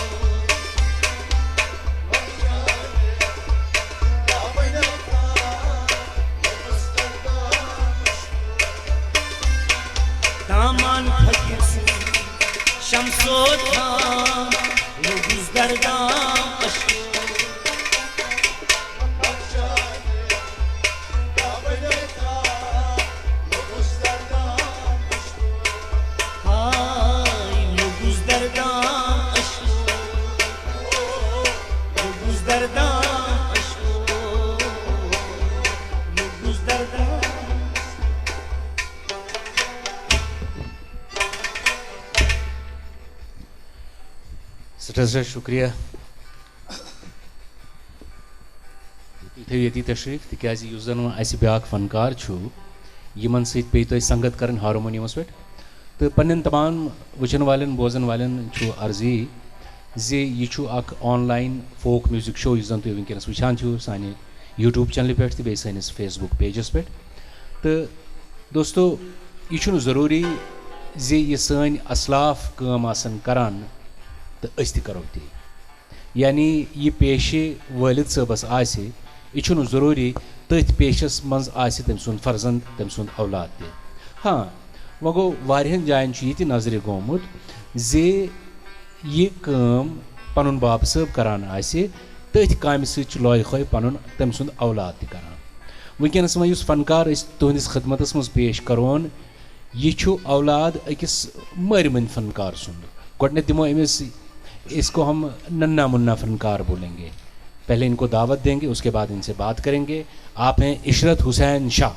دامان فقیر سُنٛد شمسو تھام، لوٚگُس دردام عشقو۔ ہاے، مےٚ گوٚژھ دردام عشقو، مےٚ گوٚژھ دردام عشقو، مےٚ گوٚژھ دردام۔ سٮ۪ٹھاہ سٮ۪ٹھاہ شُکریہ۔ تُہۍ تھٲیِو ییٚتی تشریٖف، تِکیٛازِ یُس زَن وۄنۍ اَسہِ بیٛاکھ فنکار چھُ، یِمَن سۭتۍ پیٚیہِ تۄہہِ سنگت کَرٕنۍ ہارمونیمَس پٮ۪ٹھ۔ تہٕ پنٛنٮ۪ن تمام وٕچھَن والٮ۪ن، بوزَن والٮ۪ن چھُ عرض یی زِ یہِ چھُ اَکھ آن لاین فوک میوٗزِک شو، یُس زَن تُہۍ وٕنکیٚنَس وٕچھان چھِو سانہِ YouTube چینلہِ پٮ۪ٹھ تہِ بیٚیہِ سٲنِس Facebook پیجَس پٮ۪ٹھ۔ تہٕ دوستو، یہِ چھُنہٕ ضروٗری زِ یہِ سٲنۍ اسلاف کٲم آسَن کَران تہٕ أسۍ تہِ کَرو تی۔ یعنی یہِ پیشہِ وٲلِد صٲبَس آسہِ، یہِ چھُنہٕ ضروٗری تٔتھۍ پیشَس منٛز آسہِ تٔمۍ سُنٛد فرزند، تٔمۍ سُنٛد اولاد تہِ۔ ہاں، وۄنۍ گوٚو، واریاہَن جایَن چھُ یہِ تہِ نظرِ گوٚمُت زِ یہِ کٲم پَنُن باب صٲب کَران آسہِ، تٔتھۍ کامہِ سۭتۍ چھُ لوے خوے پَنُن تٔمۍ سُنٛد اولاد تہِ کَران۔ وٕنکیٚنَس وۄنۍ یُس فنکار أسۍ تُہٕنٛدِس خدمتَس منٛز پیش کَرون، یہِ چھُ اولاد أکِس مٲرۍ مٔنٛدۍ فنکار سُنٛد۔ گۄڈٕنٮ۪تھ دِمو أمِس، اس کو ہم ننا منا فنکار بولیں گے۔ پہلے ان کو دعوت دیں گے، اس کے بعد ان سے بات کریں گے۔ آپ ہیں عشرت حسین شاہ۔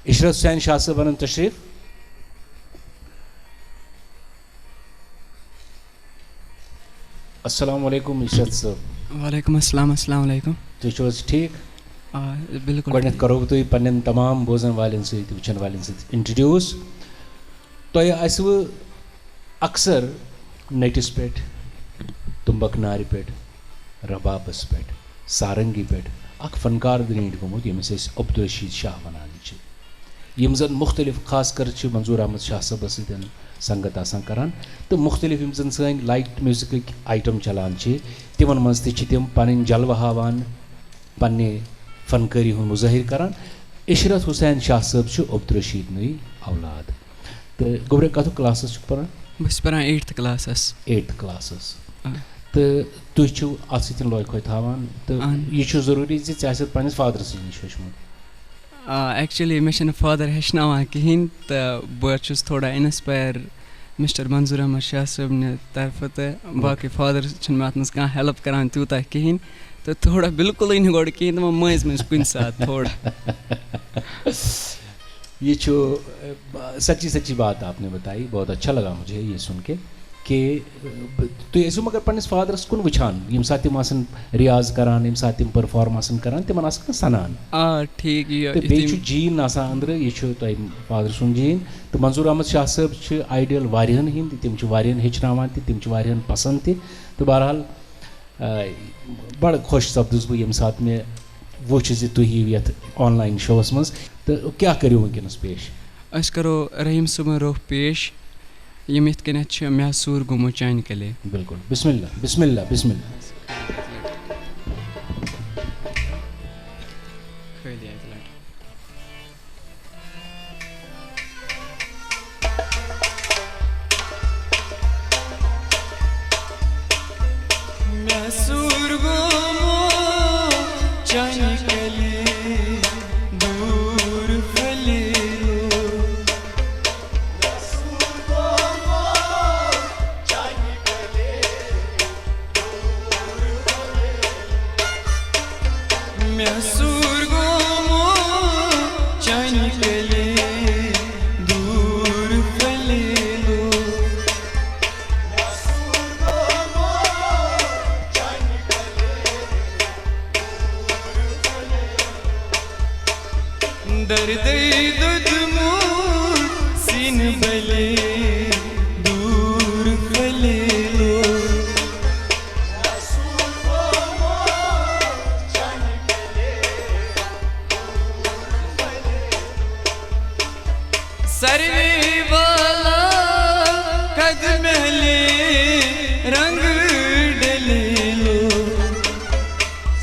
عشرت حسین شاہ صٲب، اَنُن تشریٖف۔ السلام علیکم عشرت صٲب۔ وعلیکم السلام، السلام علیکم۔ تُہۍ چھِو حظ ٹھیٖک؟ آ، بِلکُل گۄڈٕنٮ۪تھ ٹھیٖک۔ کَرو بہٕ تُہۍ پنٛنٮ۪ن تمام بوزَن والٮ۪ن سۭتۍ، وٕچھَن والٮ۪ن سۭتۍ introduce۔ تۄہہِ آسِوٕ اکثر نٔٹِس پٮ۪ٹھ، تُمبَکھ نارِ پٮ۪ٹھ، ربابَس پٮ۪ٹھ، سارنٛگی پٮ۪ٹھ اَکھ فنکار گرٛینٛڈ گوٚمُت، ییٚمِس أسۍ عبدالرشید شاہ وَنان چھِ۔ یِم زَن مُختٔلِف، خاص کر چھِ منظوٗر احمد شاہ صٲبَس سۭتۍ سنگت آسان کران، تہٕ مُختٔلِف یِم زَن سٲنۍ لایٹ میوٗزِکٕکۍ آیٹم چلان چھِ، تِمن منٛز تہِ چھِ تِم پنٕنۍ جلوٕ ہاوان، پننہِ فنکٲری ہُنٛد مظٲہر کران۔ عشرت حسین شاہ صٲب چھُ عبدالرشیدنٕے اولاد۔ تہٕ گوٚبرِ، کتھُک کلاسس چھُکھ پران؟ بہٕ چھُس پران ایٹتھ کلاسس۔ Eighth classes. آ۔ تہٕ تُہۍ چھِو اتھ سۭتۍ لوے کھوے تھاوان، تہٕ اہن۔ یہِ چھُ ضروٗری زِ ژےٚ آسٮ۪تھ پننِس فادرس نِش ہیوٚچھمُت۔ آ، actually مےٚ چھِنہٕ فادر ہیٚچھناوان کِہیٖنۍ، تہٕ بہٕ چھُس تھوڑا inspire مسٹر منظور احمد شاہ صٲبنہِ طرفہٕ، تہٕ باقٕے فادر چھِنہٕ مےٚ اَتھ منٛز کانٛہہ ہیلپ کران تیوٗتاہ کِہیٖنۍ، تہٕ تھوڑا بِلکُلٕے نہٕ گۄڈٕ کِہیٖنۍ، تِمن مٔنٛزۍ مٔنٛزۍ کُنہِ ساتہٕ تھوڑا۔ یہ چھو، اہ، سچی سچی بات آپ نے بتائی، بہت اچھا لگا مجھے یہ سن کے کہ، اہ، تُہۍ ٲسِو مگر پننِس فادرس کُن وٕچھان، ییٚمہِ ساتہٕ تِم آسان ریاض کران، ییٚمہِ ساتہٕ تِم پرفارم آسان کران، تِمن آسان سنان۔ آ، ٹھیٖک، یہِ تہٕ بیٚیہِ یِتھ چھُ کٔنۍ جیٖن آسان أنٛدرٕ، یہِ چھُ تۄہہِ فادر سُنٛد جیٖن۔ تہٕ منظور احمد شاہ صٲب چھِ آیڈیل واریاہن ہٕنٛدۍ، تِم چھِ واریاہن ہیٚچھناوان تہِ، تِم چھِ واریاہن پسنٛد تہِ۔ تہٕ بہرحال، آ، بڑٕ خۄش سپدُس بہٕ ییٚمہِ ساتہٕ مےٚ وُچھ زِ تُہۍ یِیِو یتھ آن لاین شووس منٛز۔ تہٕ کیٛاہ کٔرِو وٕنکیٚنس پیش؟ أسۍ کرو رحیم صٲبُن روٚف پیش، یِم یِتھ کٔنٮ۪تھ چھِ مےٚ سوٗر گوٚمُت چانہِ کلے۔ بِلکُل۔ بسم اللہ، بسم اللہ، بسم اللہ۔ خٲلی اَکہِ لَٹہِ۔ مےٚ سوٗر گوٚمُت مےٚ سوٗر گوٚمُت چانہِ کلہِ دوٗر پھٔلیلو۔ دردے دوٚدمُت سیٖنہٕ بلے دوٗر پھٔلیلو۔ سروے والا قد محلے رنگ ڈلیلو۔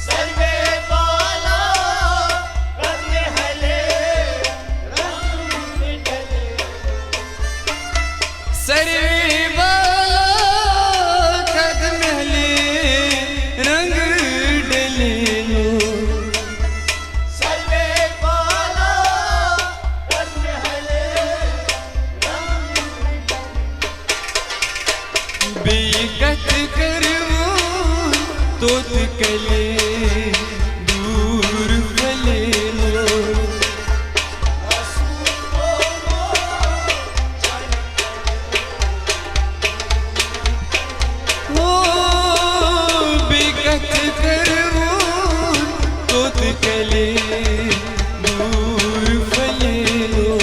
سروے والا قد محلے رنگ ڈلیلو۔ سروے والا قد محلے رنگ ڈلیلو۔ سروے والا قد محلے رنگ بیٚیہِ کتھِ کٔرِو توتہِ کلے دوٗر پھٔلیلو۔ او، بیٚیہِ کتھِ کٔرِو توتہِ کلے دوٗر پھٔلیلو۔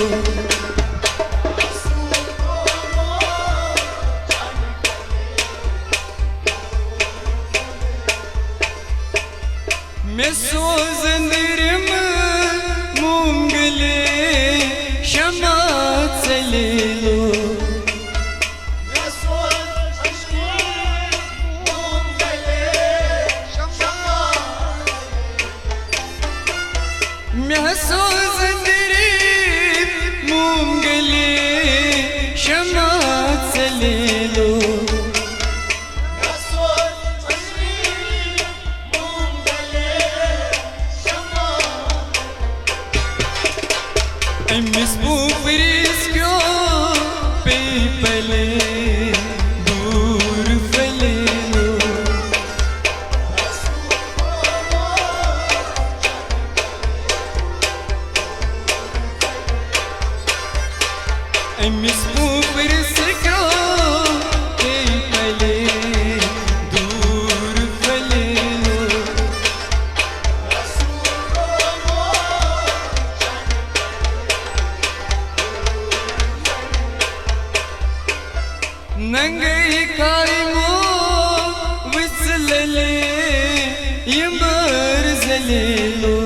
مےٚ سوز أنٛدرِم موم گلے شمع ژلیلو۔ مےٚ سوز أنٛدرِم موم گلے شمع ژلیلو۔ أمِس پوٗپرِس کیو پیٚیہِ پلے دوٗر پھٔلیلو۔ أمِس پوٗپرِس کیو پیٚیہِ پلے دوٗر پھٔلیلو۔ ننگے قایمو وٕژھ للے یمبر ذلیلو۔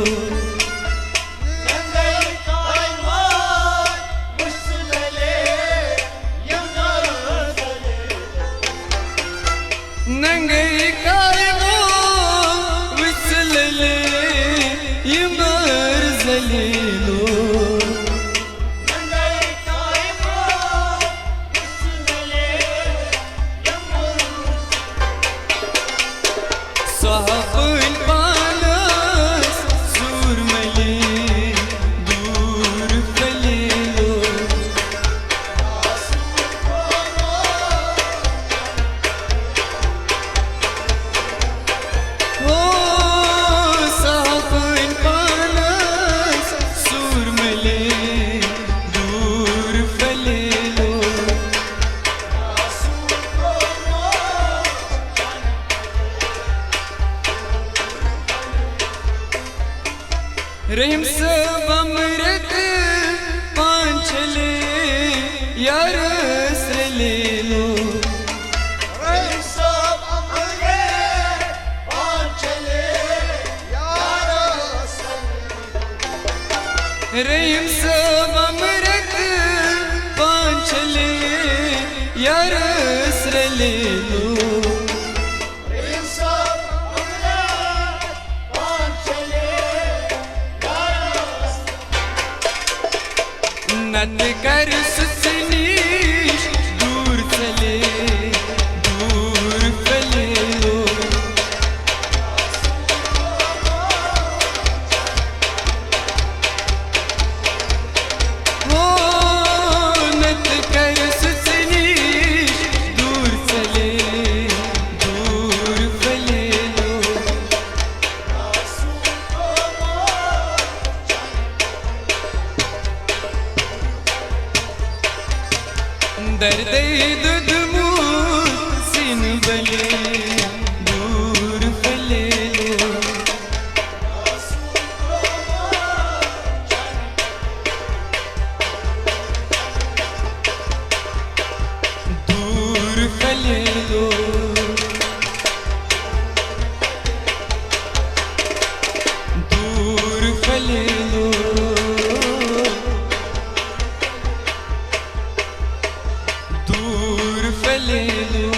ننگے قایمو وٕژھ للے یمبر ذلیلو۔ صحابن پانس سور ملے دوٗر پھٔلیلو۔ او، صحابن پانس سور ملے دوٗر پھٔلیلو۔ رحیم صٲب امرت پانچھلے یارس رلیلو۔ رحیم صٲب امرت پانچھلے یارس رلیلو۔ نتہٕ کرِ سُہ ژےٚ نِش دوٗر ژَلے، دوٗر ژَلے۔ او، نتہٕ کرِ سُہ ژےٚ نِش دوٗر ژَلے، دوٗر ژَلے۔ پردے ددمو سین بلے دور پھلیلو۔ دور پھلیلو۔ دور پھلیلو۔ دور پھلیلو۔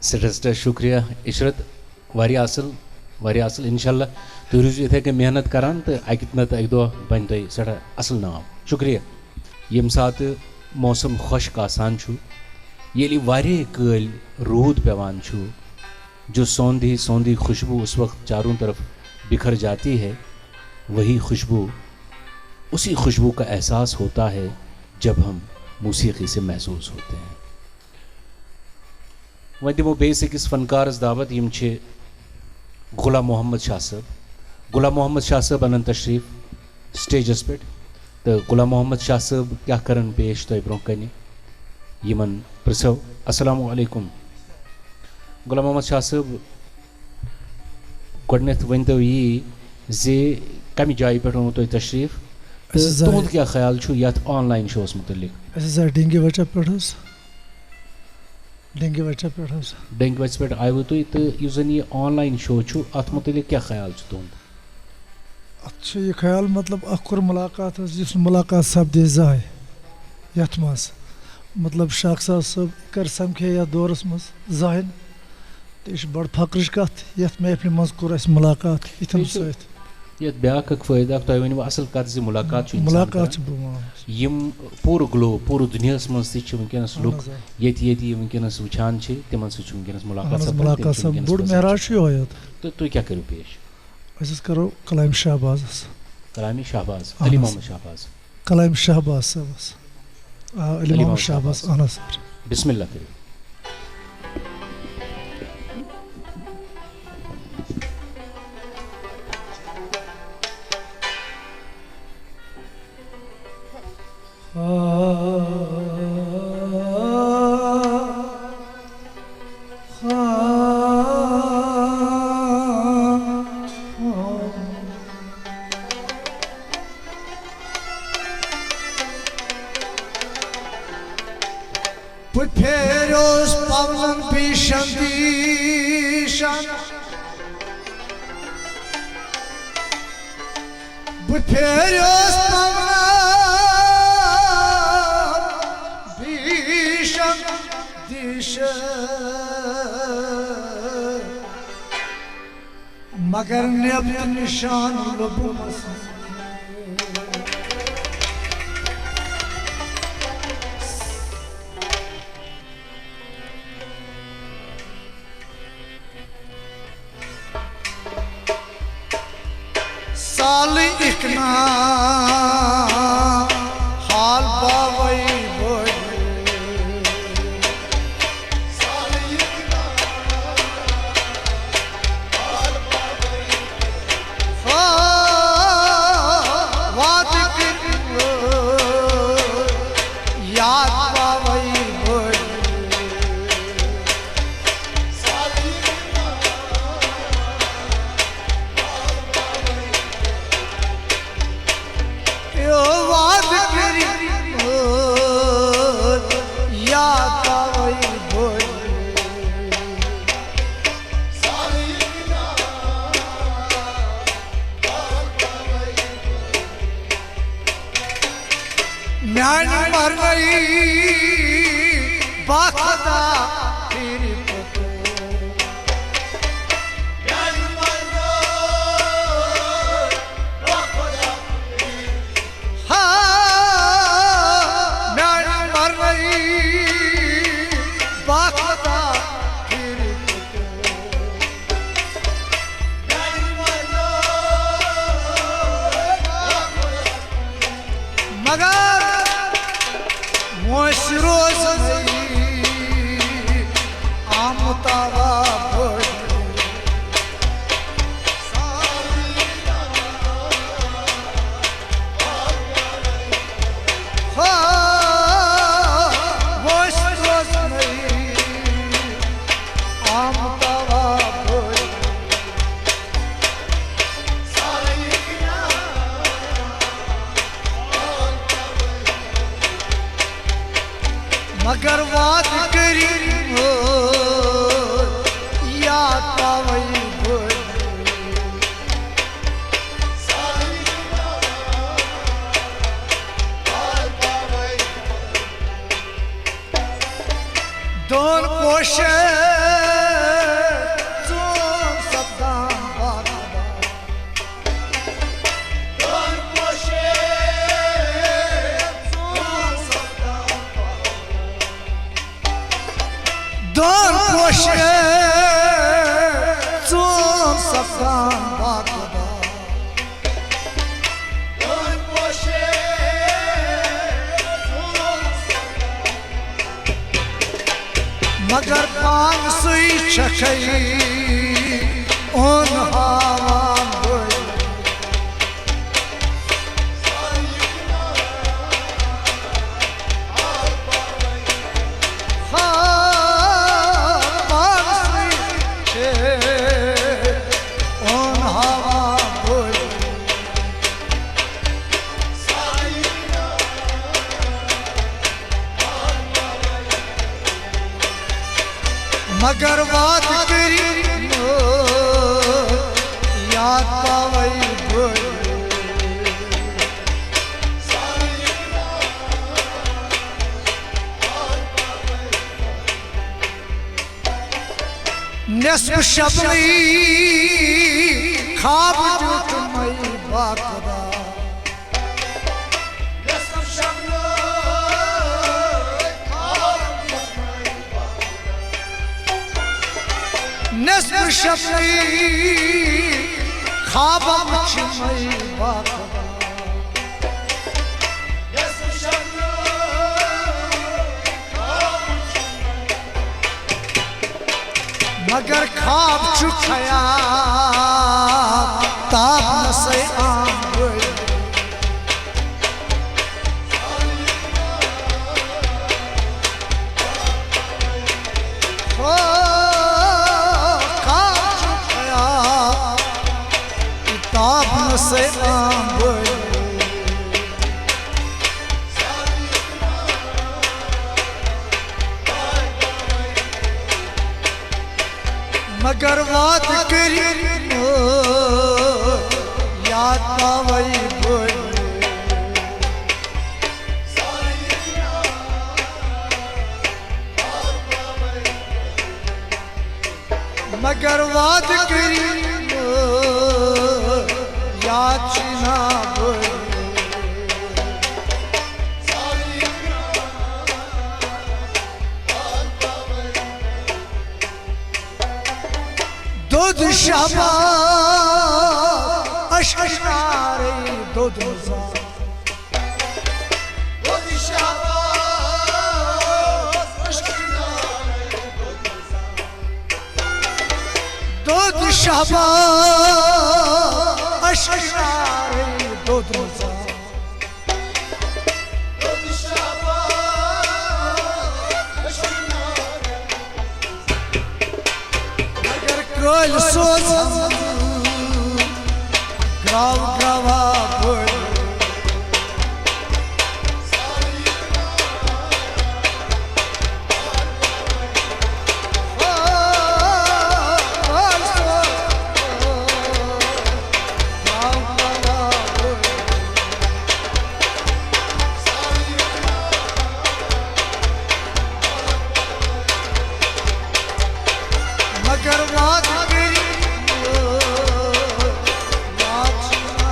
سٮ۪ٹھاہ سٮ۪ٹھاہ شُکریہ عشرت، واریاہ اَصٕل، واریاہ اَصٕل۔ اِنشاء اللہ تُہۍ روٗزِو یِتھَے کٔنۍ محنت کَران تہٕ اَکہِ نَتہٕ اَکہِ دۄہ بَنہِ تۄہہِ سٮ۪ٹھاہ اَصٕل ناو۔ شُکریہ۔ ییٚمہِ ساتہٕ موسم خۄشک آسان چھُ، ییٚلہِ واریاہ کٲلۍ روٗد پٮ۪وان چھُ، جو سوندھی سوندھی خوشبو اس وقت چاروں طرف بکھر جاتی ہے، وہی خوشبو، اسی خوشبو کا احساس ہوتا ہے جب ہم موسیقی سے محظوظ ہوتے ہیں۔ وۄنۍ دِمو بیٚیِس أکِس فنکارس دعوت، یِم چھِ غلام محمد شاہ صٲب۔ غلام محمد شاہ صٲب انن تشریف سٹیجس پٮ۪ٹھ۔ تہٕ غلام محمد شاہ صٲب کیٛاہ کرن پیش تۄہہِ برونٛہہ کنہِ، یِمن پرژھو۔ السلام علیکم۔ غلام محمد شاہ صٲب، گۄڈٕنٮ۪تھ ؤنۍتو یی زِ کمہِ جایہِ پٮ۪ٹھ اوٚنوٕ تۄہہِ تشریف أسۍ تہٕ حظ آے تُہُنٛد کیٛاہ خیال چھُ یتھ آن لاین شووس مُتعلق؟ أسۍ حظ آے ڈینگی وچہ پٮ۪ٹھ حظ۔ ڈینگی وچہ پٮ۪ٹھ حظ۔ ڈینگی وچہ پٮ۪ٹھ آیوٕ تُہۍ، تہٕ یُس زن یہِ آن لاین شو چھُ، اتھ مُتعلق کیٛاہ خیال چھُ تُہُنٛد؟ اتھ چھُ یہِ خیال، مطلب، اکھ کوٚر مُلاقات حظ، یُس نہٕ مُلاقات سپدے زانٛہہ یتھ منٛز۔ مطلب، شاہ صاحب صٲب کر سمکھے یتھ دورس منٛز زانٛہہ۔ تہٕ یہِ چھِ بڑٕ فخرٕچ کتھ، یتھ محفلہِ منٛز کوٚر اسہِ مُلاقات یِتھٮ۪ن بیٚیہِ چھُ سۭتۍ۔ یتھ بیٛاکھ اکھ فٲیدٕ اکھ، تۄہہِ ؤنِوٕ اصل کتھ زِ مُلاقات چھُ انسان مُلاقات کران۔ چھُ بہٕ وَنان۔ یِم پوٗرٕ گلوب، پوٗرٕ دُنیاہس منٛز تہِ چھِ وٕنکیٚنس اہن لُکھ حظ، آ۔ ییٚتہِ، ییٚتہِ یہِ وٕنکیٚنس وٕچھان چھِ، تِمن سۭتۍ چھُ وٕنکیٚنس مُلاقات اہن حظ، سپدان، تِم مُلاقات چھِ سپدان۔ وٕنکیٚنس بوٚڑ روزان۔ معراج چھُ یِہوٚے یوت۔ تہٕ تُہۍ کیٛاہ کٔرِو پیش؟ أسۍ حظ کرو کلام شہباز۔ کلام شہباز، اہن علی حظ۔ محمد شہباز۔ کلام شہباز صٲبس۔ آ، علی علی محمد محمد شہباز، شہباز۔ اہن حظ سر۔ بسم اللہ کٔرِو۔ بہٕ پھیریوس پونن بیشن دیشن۔ بہٕ پھیریوس پونن بیشن دیشن۔ مگر نیب تہٕ نشان لوٚبمس نہٕ۔ سالٕے اِکنا حال باوَے بٔڑۍ۔ میانہِ مرنَے باخدا پھِرِ پوٚتُے۔ ہا، میانہِ مرنَے باخدا پھِرِ پوٚتُے۔ مگر وٲنٛسہِ روزنٕے آمُت آوا بٔڑ۔ اگر وعدٕ کٔرِو یاد پاوَے بٔلۍ۔ دۄن پوشن ژوٗن سپدان باغ۔ دۄن پوشن ژوٗن سپدان باغ۔ مگر پانسٕے چھکھے اوٚن ہاوان بٔلۍ۔ ہا، پانسٕے چھے اوٚن ہاوان بٔلۍ۔ مگر وعدٕ کٔرِو یاد پاوَے بٔلۍ۔ نصف شبنٕے خواب دیُتمَے باقدا۔ نصف شبنٕے خوابم چھِ مَے باقدا۔ مگر خواب چھُ خیال تاپنَسٕے آمُت۔ او، خواب چھُ خیال تاپنَسٕے آمُت۔ مگر وعدٕ کٔرِو یاد پاوَے بٔلۍ۔ مگر وعدٕ کٔرِو یاد چھِنا بٔلۍ۔ دۄد شہباز اشکہٕ نارے دۄد مزاج۔ دۄد شہباز اشکہٕ نارے دۄد مزاج۔ مگر کٲلۍ سوزن گراو گراوا بٔلۍ۔ مگر وعدٕ کٔرِو یاد چھِنا۔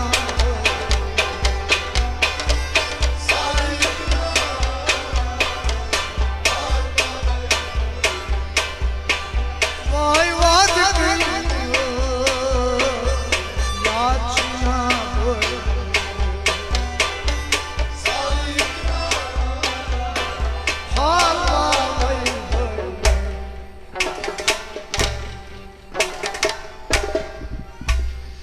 واے وعدٕ کٔرِو یاد چھِنا۔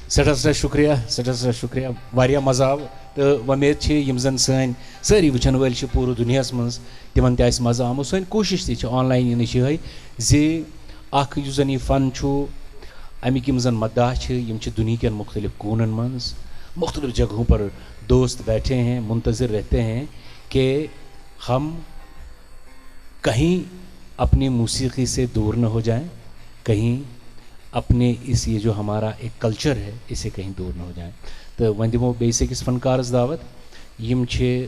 سٮ۪ٹھاہ سٮ۪ٹھاہ شُکریہ، سٮ۪ٹھاہ سٮ۪ٹھاہ شُکریہ۔ واریاہ مَزٕ آو تہٕ وۄمید چھِ یِم زَن سٲنۍ سٲری وٕچھَن وٲلۍ چھِ پوٗرٕ دُنیاہَس منٛز، تِمَن تہِ آسہِ مَزٕ آمُت۔ سٲنۍ کوٗشِش تہِ چھِ آنلاین یِنٕچ یِہوٚے زِ اَکھ یُس زَن یہِ فَن چھُ، اَمِکۍ یِم زَن مداح چھِ، یِم چھِ دُنہِکٮ۪ن مُختلِف کوٗنَن منٛز، مُختلِف جگہوں پر دوست بیٹھے ہیں، منتظر رہتے ہیں کہ ہم کہیں اپنی موسیقی سے دور نہ ہو جائیں، کہیں اپنے اس، یہ جو ہمارا ایک کلچر ہے، اسے کہیں دور نہ ہو جائیں۔ تو وۄنۍ دِمو بیٚیِس أکِس فنکارس دعوت۔ یِم چھِ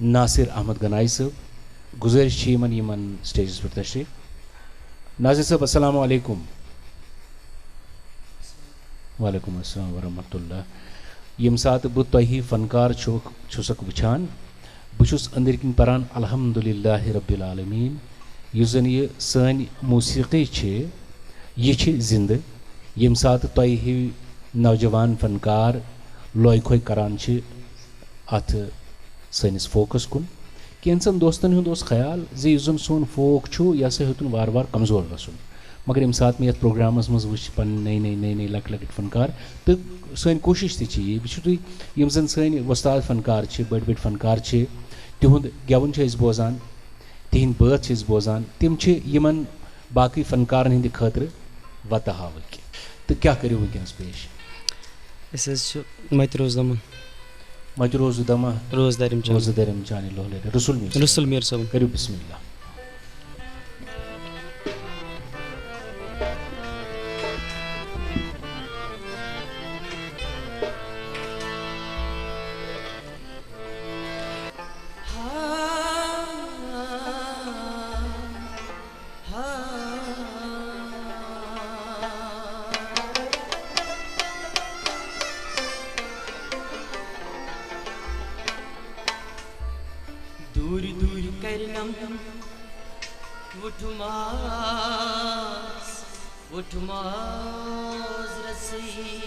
ناصر احمد گنائی صٲب۔ گُزٲرِش چھِ یِمن، یِمن سٹیجس پٮ۪ٹھ تشریف۔ ناصر صٲب، السلام علیکم۔ وعلیکم السلام ورحمۃ اللہ۔ ییٚمہِ ساتہٕ بہٕ تۄہہِ فنکار چھُکھ، چھُسکھ وٕچھان، بہٕ چھُس أنٛدٕرۍ کِنۍ پران الحمدللہ رب العالمین۔ یُس زن یہِ سٲنۍ موسیقی چھِ، یہِ چھِ زندٕ۔ ییٚمہِ ساتہٕ تۄہہِ ہِوۍ نوجوان فنکار لوے کھوے کران چھِ اتھ سٲنِس فوکس کُن، کینٛژن دوستن ہُنٛد اوس خیال زِ یُس زن سون فوک چھُ، یہِ ہسا ہیوٚتُن وارٕ وارٕ کمزور گژھُن۔ مگر ییٚمہِ ساتہٕ مےٚ یتھ پروگرامس منٛز وٕچھ پنٕنۍ نٔے نٔے، نٔے نٔے لۄکٕٹۍ لۄکٕٹۍ فنکار، تہٕ سٲنۍ کوٗشش تہِ چھِ یہِ، وٕچھِو تُہۍ، یِم زن سٲنۍ وۄستاد فنکار چھِ، بٔڑۍ بٔڑۍ فنکار چھِ، تِہُنٛد گٮ۪وُن چھِ أسۍ بوزان، تِہِنٛدۍ بٲتھ چھِ أسۍ بوزان، تِم چھِ یِمن باقٕے فنکارن ہٕنٛدِ خٲطرٕ وتہٕ ہاوٕکۍ۔ تہٕ کیٛاہ کٔرِو وٕنکیٚنس پیش؟ أسۍ حظ چھِ متہِ روز دمن۔ متہِ روز دمہ۔ روز درم چاوان۔ روز درم چانہِ لولے۔ رسول میر صٲب۔ رسول میر صٲبُن۔ کٔرِو بسم اللہ۔ دوٗرِ دوٗرِ کرنم وُٹھماس، وُٹھماس رسٕے۔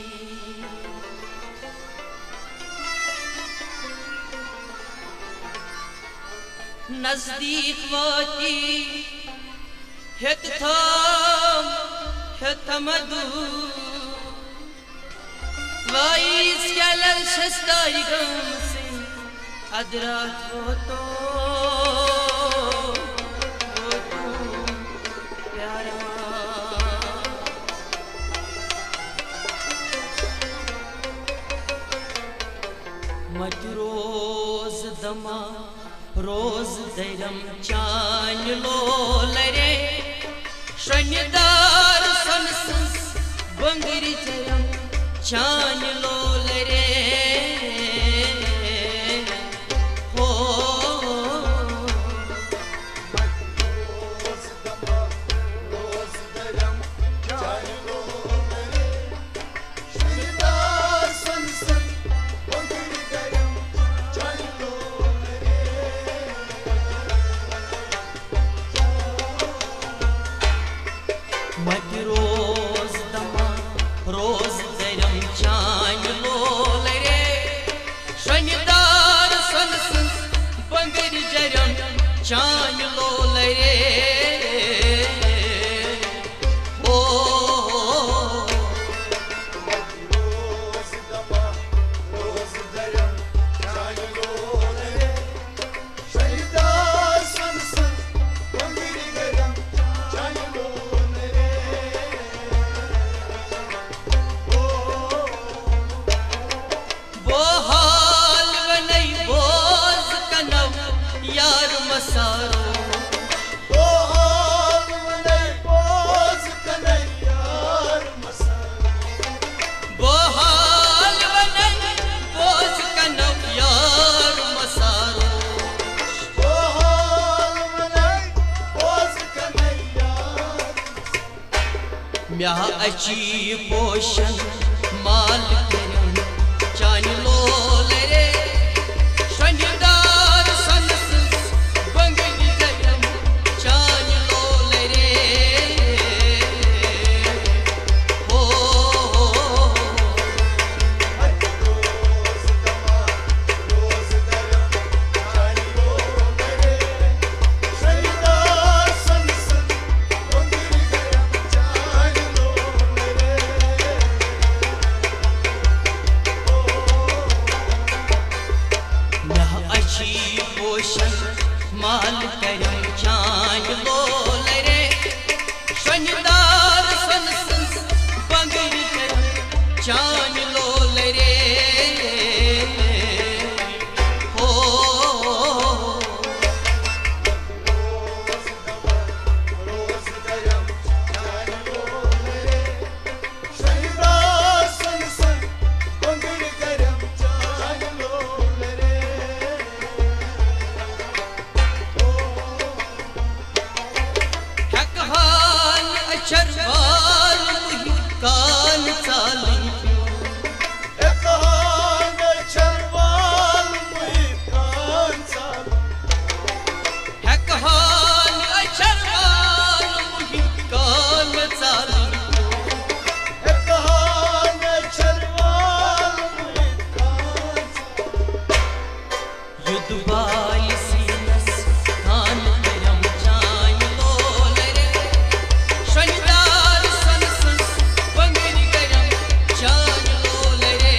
نزدیٖک واتی ہیٚتہٕ تھام، ہیٚتہٕ مدوٗر۔ وایِس کیلر شستاے گٲمسٕے ادرات ووتو، ووتو پیاران۔ متہِ روز دما روز درم چانہِ لولرے، شۄنہِ دار سۄنہٕ سٕنٛز بنگرِ جرم چانہِ لولرے۔ ہو۔ متہِ روز دما روز درم چانہِ لولرے، شۄنہِ دار سۄنہٕ سٕنٛز بنگرِ جرم چانہِ لولرے۔ او۔ بو حال ونَے بوز کنو یار مسارو۔ بو حال ونَے بوز کنو یار مسارو۔ بو حال ونَے بوز کنو یار مسارو۔ بو حال ونَے بوز کنو یار مسارو۔ مےٚ ہا اچی پوشن مال کٔرِم چانہِ لولہٕ رے، شۄنہِ دار سۄنہٕ سٕنٛز بنگرِ جرم چانہِ لولہٕ رے۔ ہو۔ چھر وال مُہِم کان ژالٕنۍ پیوٚو۔ ہٮ۪کہٕ ہا نہٕ چھر وال مُہِم کان ژالٕنۍ۔ ہٮ۪کہٕ ہا نہٕ چھر وال مُہِم کان ژالٕنۍ پیوٚو۔ ہٮ۪کہٕ ہا نہٕ چھر وال مُہِم کان ژالٕنۍ۔ یُدبایہِ سیٖنس تھانہٕ کٔرِم چانہِ لولہٕ رے۔ شۄنٛگدار سۄنہٕ سٕنٛز بۄنگٕرِ کٔرِم چانہِ لولہٕ رے۔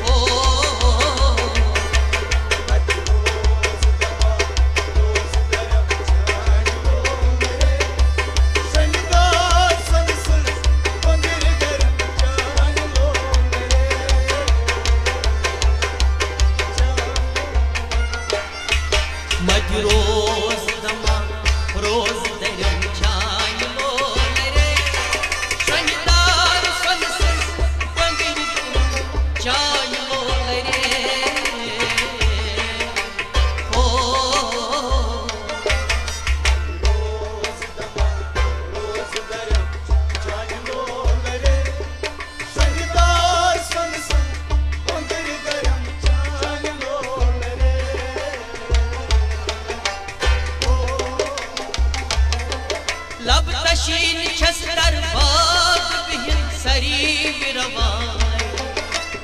او، متہِ روز دما، روز درم چانہِ لولہٕ رے۔ شۄنٛگدار سۄنہٕ سٕنٛز بۄنگٕرِ درم چانہِ لولہٕ رے۔ او، لب تشین چھس در باد بہن سری روان۔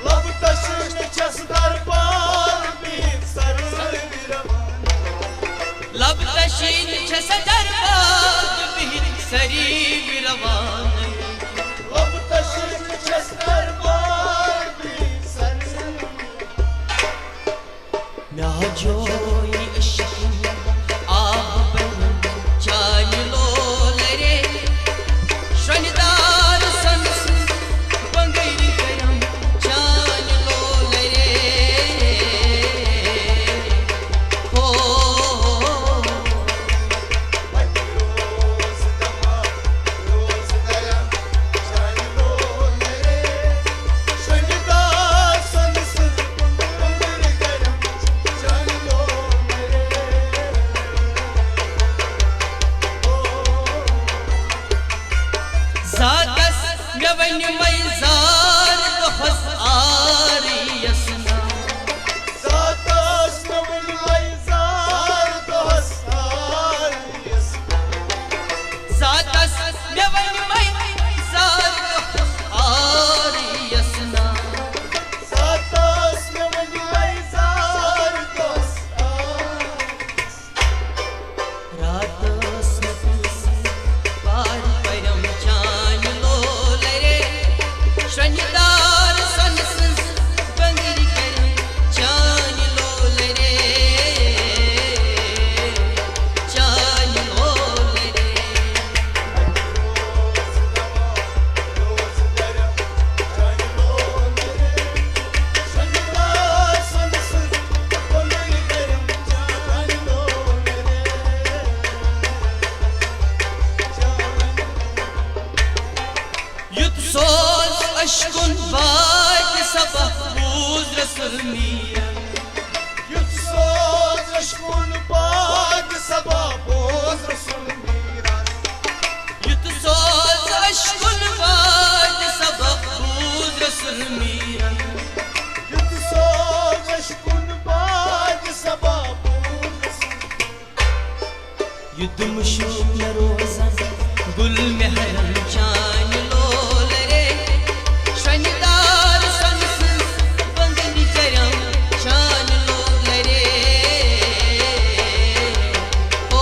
لب تشین چھس در باد بہن سری روان۔ لب تشین چھس در باد بہن سری روان۔ لب تشین چھس در باد بہن سری۔ مےٚ ہا جویہِ عشقُن آب بنُن چانہِ لولہٕ رے۔ شۄنٛگدار سۄنہٕ سٕنٛز بۄنگٕرِ کٔرِم چانہِ لولہٕ رے۔ ہو۔ زاتس مےٚ ؤنۍ مَے زار دۄہس آر یس نا۔ زاتس مےٚ ؤنۍ مَے زار دۄہس آر یس نا۔ زاتس مےٚ ؤنۍ مَے زار دۄہس آر یس نا۔ زاتس مےٚ ؤنۍ مَے زار دۄہس آر یس نا۔ راتس مےٚ پوٚز پار پرم چانہِ لولہٕ رے۔ شۄنٛگدار سۄنہٕ سٕنٛز بنگٕرِ کرم چانہِ لولہٕ رے۔ چانہِ لولہٕ رے۔ یُتھ سوز اشکُن باد سبق بوز رسول میٖرن۔ یُتھ سوز اشکُن باد سبق بوز رسول میٖرن۔ یُتھ سوز اشکُن باد سبق بوز رسول میٖرن۔ یُتھ سوز اشکُن باد سبق بوز رسول۔ یُدم شوم مےٚ روزن گُل محرم چانہِ لولہٕ رے۔ شۄنٛگدار سۄنہٕ سٕنٛز بنگٕرِ کرم چانہِ لولہٕ رے۔ او۔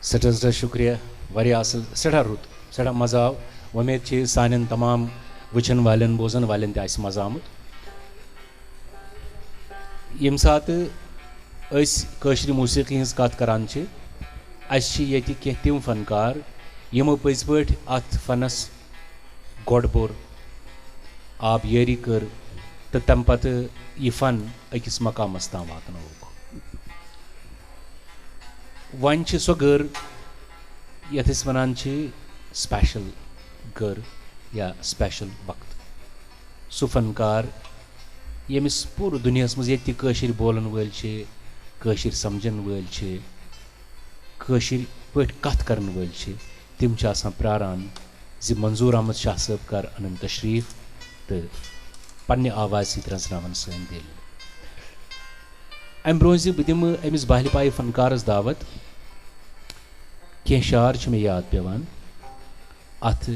سٮ۪ٹھاہ سٮ۪ٹھاہ شُکریہ۔ واریاہ اَصٕل، سٮ۪ٹھاہ رُت، سٮ۪ٹھاہ مَزٕ آو۔ وۄمید چھِ سانٮ۪ن تمام وٕچھَن والٮ۪ن، بوزَن والٮ۪ن تہِ آسہِ مَزٕ آمُت۔ ییٚمہِ ساتہٕ أسۍ کٲشرِ موسیقی ہٕنٛز کَتھ کَران چھِ، اَسہِ چھِ ییٚتہِ کینٛہہ تِم فنکار، یِمو پٔزۍ پٲٹھۍ اَتھ فنَس گۄڈٕ بوٚر، آبیٲری کٔر تہٕ تَمہِ پَتہٕ یہِ فن أکِس مقامَس تام واتنووُکھ۔ وۄنۍ چھِ سۄ گٔر، یَتھ أسۍ وَنان چھِ special گٔر یا special وقت۔ سُہ فنکار، ییٚمِس پوٗرٕ دُنیاہَس منٛز ییٚتہِ تہِ کٲشِر بولَن وٲلۍ چھِ، کٲشِر سَمجھَن وٲلۍ چھِ، کٲشِر پٲٹھۍ کَتھ کَرَن وٲلۍ چھِ، تِم چھِ آسان پرٛاران زِ منظوٗر احمد شاہ صٲب کَر اَنَن تشریٖف تہٕ پنٛنہِ آوازِ سۭتۍ رَزناوَن سٲنۍ دِل۔ اَمہِ برٛونٛہہ زِ بہٕ دِمہٕ أمِس باہلہِ پایہِ فنکارَس دعوت، کینٛہہ شعر چھِ مےٚ یاد پٮ۪وان اَتھ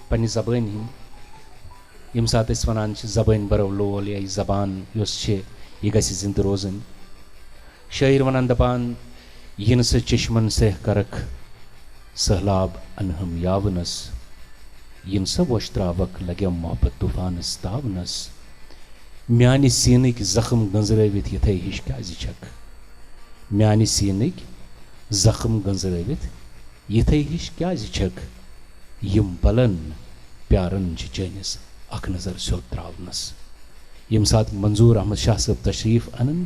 پنٛنہِ زبٲنۍ ہِنٛدۍ۔ ییٚمہِ ساتہٕ أسۍ وَنان چھِ زبٲنۍ بَرو لول یا یہِ زبان یۄس چھِ، یہِ گژھِ زِندٕ روزٕنۍ۔ شٲعر وَنان دَپان، یِنہٕ سا چشمن سیہ کرکھ سہلاب انہم یاونس، یِنہٕ سا وۄشتراوکھ لگیم محبت طوفانس تاونس۔ میانہِ سیٖنٕکۍ زخم گنزرٲوِتھ یِتھے ہِش کیازِ چھکھ؟ میانہِ سیٖنٕکۍ زخم گنزرٲوِتھ یِتھے ہِش کیازِ چھکھ؟ یِم پلن پیارن چھِ چٲنِس اکھ نظر سیوٚد تراونس۔ ییٚمہِ ساتہٕ منظوٗر احمد شاہ صٲب تشریٖف اَنَن،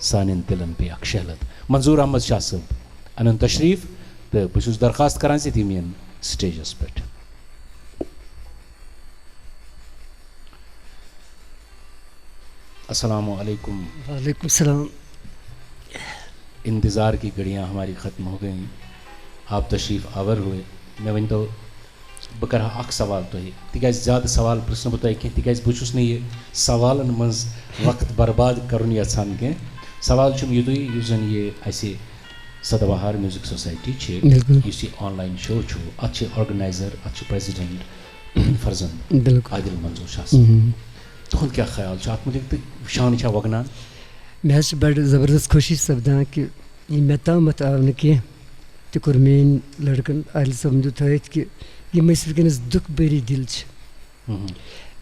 سانٮ۪ن دِلَن پیٚیہِ اکھ شہلت۔ منظوٗر احمد شاہ صٲب اَنَن تشریٖف تہٕ بہٕ چھُس درخواست کران زِ تِم یِن سٹیجَس پٮ۪ٹھ۔ السلام علیکم۔ وعلیکم السلام۔ انتظار کی گھڑیاں ہماری ختم ہو گئیں، آپ تشریف آور ہوئے۔ مےٚ ؤنۍتو، بہٕ کَرٕ ہا اَکھ سوال تۄہہِ، تِکیٛازِ زیادٕ سوال پرٛژھٕ نہٕ بہٕ تۄہہِ کینٛہہ، تِکیٛازِ بہٕ چھُس نہٕ یہِ سوالَن منٛز وقت برباد کَرُن یَژھان کینٛہہ۔ سوال چھُم یِتُے، یُس زَن یہِ اَسہِ سداوہار میوٗزک سوسایٹی چھِ، بِلکُل۔ یُس یہِ آن لاین شو چھُ، اَتھ چھِ آرگنایزر، اَتھ چھِ پریزیڈنٹ تُہُنٛد فرزند بِلکُل۔ عادل منظور شاہ صٲب۔ مہم۔ تُہُنٛد کیٛاہ خیال چھُ اَتھ مُتعلِق تہٕ وٕچھان چھا وۄگنان؟ مےٚ حظ چھِ بَڑٕ زبردست خوشی سپدان کہِ یہِ مےٚ تامَتھ آو نہٕ کینٛہہ تہِ کوٚر میٛٲنۍ لٔڑکَن عادل صٲبَن دیُت ہٲیِتھ کہِ یِم أسۍ وٕنکیٚنَس دُکھ بٔری دِل چھِ، مہم۔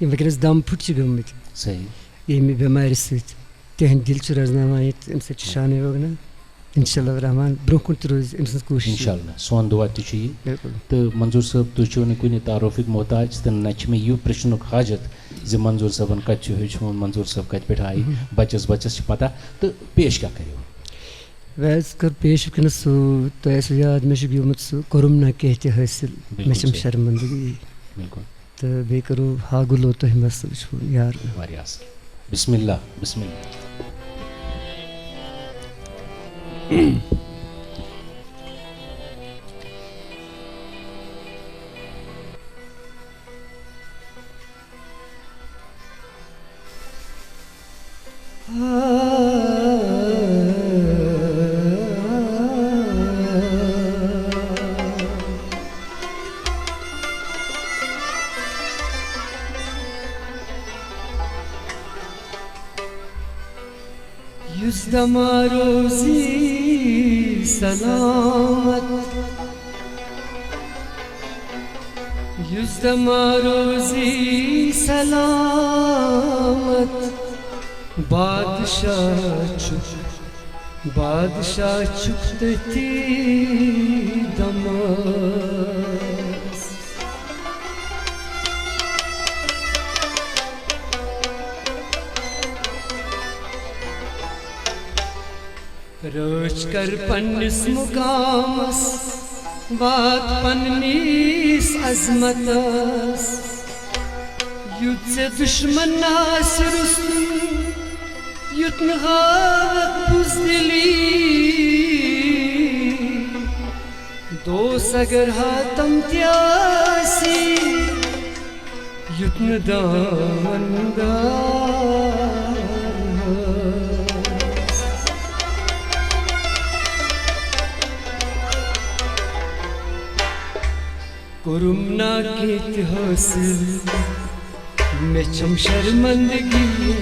یِم وٕنکیٚنَس دَم پھٕٹۍ چھِ گٔمٕتۍ صحیح۔ ییٚمہِ بٮ۪مارِ سۭتۍ، تِہِنٛدۍ دِل چھِ رَزناوان ییٚتہِ، اَمہِ سۭتۍ چھِ شانٕے وۄگنان۔ اِنشاء اللہ الرحمن برونٛہہ کُن تہِ روزِ أمۍ سٕنٛز کوٗشِش۔ انشاءاللہ، سون دُعا تہِ چھُ یی۔ بِلکُل۔ تہٕ منظوٗر صٲب، تُہۍ چھِو نہٕ کُنہِ تعارُفٕکۍ محتاج تہٕ نہ چھِ مےٚ یہِ پرٛژھنُک حاجت زِ منظوٗر صٲبَن کَتہِ چھُ ہیوٚچھمُت، منظوٗر صٲب کَتہِ پٮ۪ٹھ آیہِ، بَچَس بَچَس چھِ پَتہ۔ تہٕ پیش کیٛاہ کٔرِو؟ ویز کٔر پیش وٕنکیٚنَس سُہ، تۄہہِ آسِوٕ یاد، مےٚ چھُ گیومُت سُہ کوٚرُم نہ کینٛہہ تہِ حٲصِل، بِلکُل مےٚ چھَم صحیح۔ شرمندگی۔ بِلکُل۔ تہٕ بیٚیہِ کٔرٕو ہا گُلو تۄہہِ مَس وٕچھوُ یار۔ واریاہ اَصٕل۔ بسم اللہ، بسم اللہ۔ یُس دما روزی سلامت، یُس دما روزی سلامت، بادشاہ چھُ، بادشاہ چھُ تٔتی دمس۔ رٲچھ کر پننِس مُقامس، وات پننِس عظمتس۔ یُتھ ژےٚ دُشمن آسہِ رُستُن، یُتھ نہٕ ہاوکھ بُزدِلی۔ دوس اگر ہاتم تہِ آسی، یُتھ نہٕ دامن دار ہٲس۔ کوٚرُم نا کینٛہہ تہِ حٲصِل، مےٚ چھم شرمندگی۔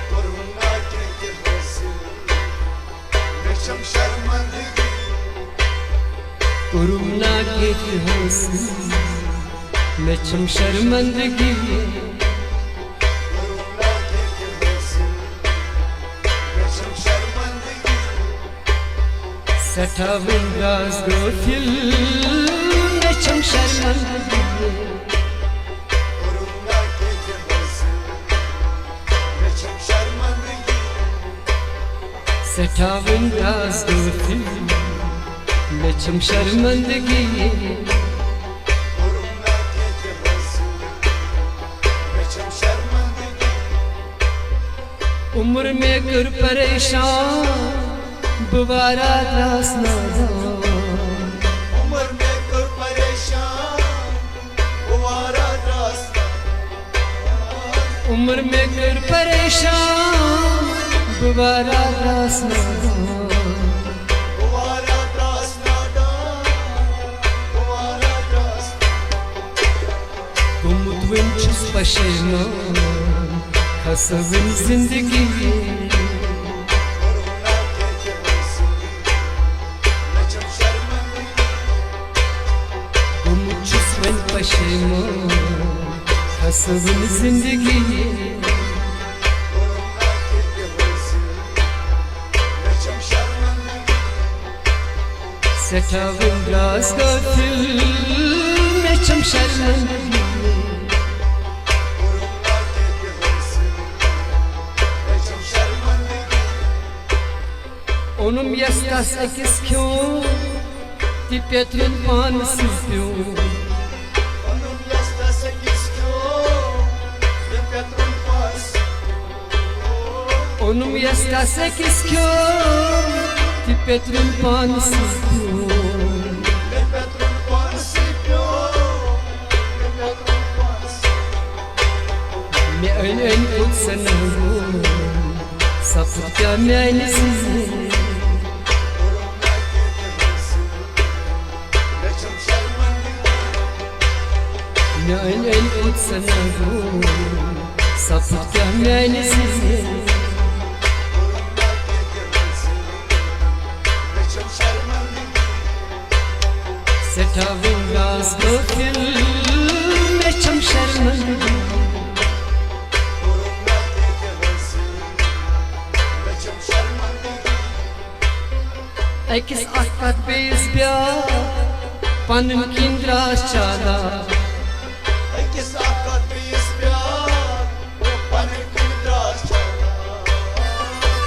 کوٚرُم نا کینٛہہ تہِ حٲصِل، مےٚ چھم شرمندگی۔ کوٚرُم نا کینٛہہ تہِ حٲصِل، مےٚ چھم شرمندگی۔ سٮ۪ٹھاہ وٕنۍ درٛاس غٲفِل، مےٚ چھم شرمندگی۔ سٮ۪ٹھاہ وٕنۍ درٛاس غٲفِل، مےٚ چھم شرمندگی۔ عمر مےٚ کٔر پریشان، بہٕ واریاہ درٛاس نادان۔ عمر مےٚ کٔر پریشان، بہٕ واریاہ درٛاس نادان۔ عمر مےٚ کٔر پریشان، بہٕ واریاہ درٛاس نادان۔ بہٕ واریاہ درٛاس نادان، بہٕ واریاہ درٛاس نادان۔ گوٚمُت وۄنۍ چھُس پشیمان، کھسہٕ وۄنۍ زندگی۔ گوٚمُت چھُس وۄنۍ پشیمان، کھسہٕ وۄنۍ زندگی۔ سٮ۪ٹھاہ وٕنۍ درٛاس غٲفِل، مےٚ چھم شرمندگی۔ اوٚنُم یَس تَس أکِس کھیوٚن، تہِ پیٚترُن پانسٕے پیوٚن۔ اوٚنُم یَس تَس أکِس کھیوٚن، تہِ پیٚترُن پانسٕے پیوٚن۔ مےٚ أنۍ أنۍ کُل سَنہٕ گوٚو، سَپُد کیٛاہ میٛانہِ زِندگی۔ مےٚ أنۍ أنۍ کُل سَنہٕ گوٚو، سَپُد کیٛاہ میٛانہِ زِندگی۔ سٮ۪ٹھاہ وٕنۍ درٛاس غٲفِل، مےٚ چھم شرمندگی۔ أکِس اکھ کتھ بیٚیِس بیٛاکھ، پنٕنۍ کِنۍ درٛاس چالاک۔ أکِس اکھ کتھ بیٚیِس بیٛاکھ، پنٕنۍ کِنۍ درٛاس چالاک۔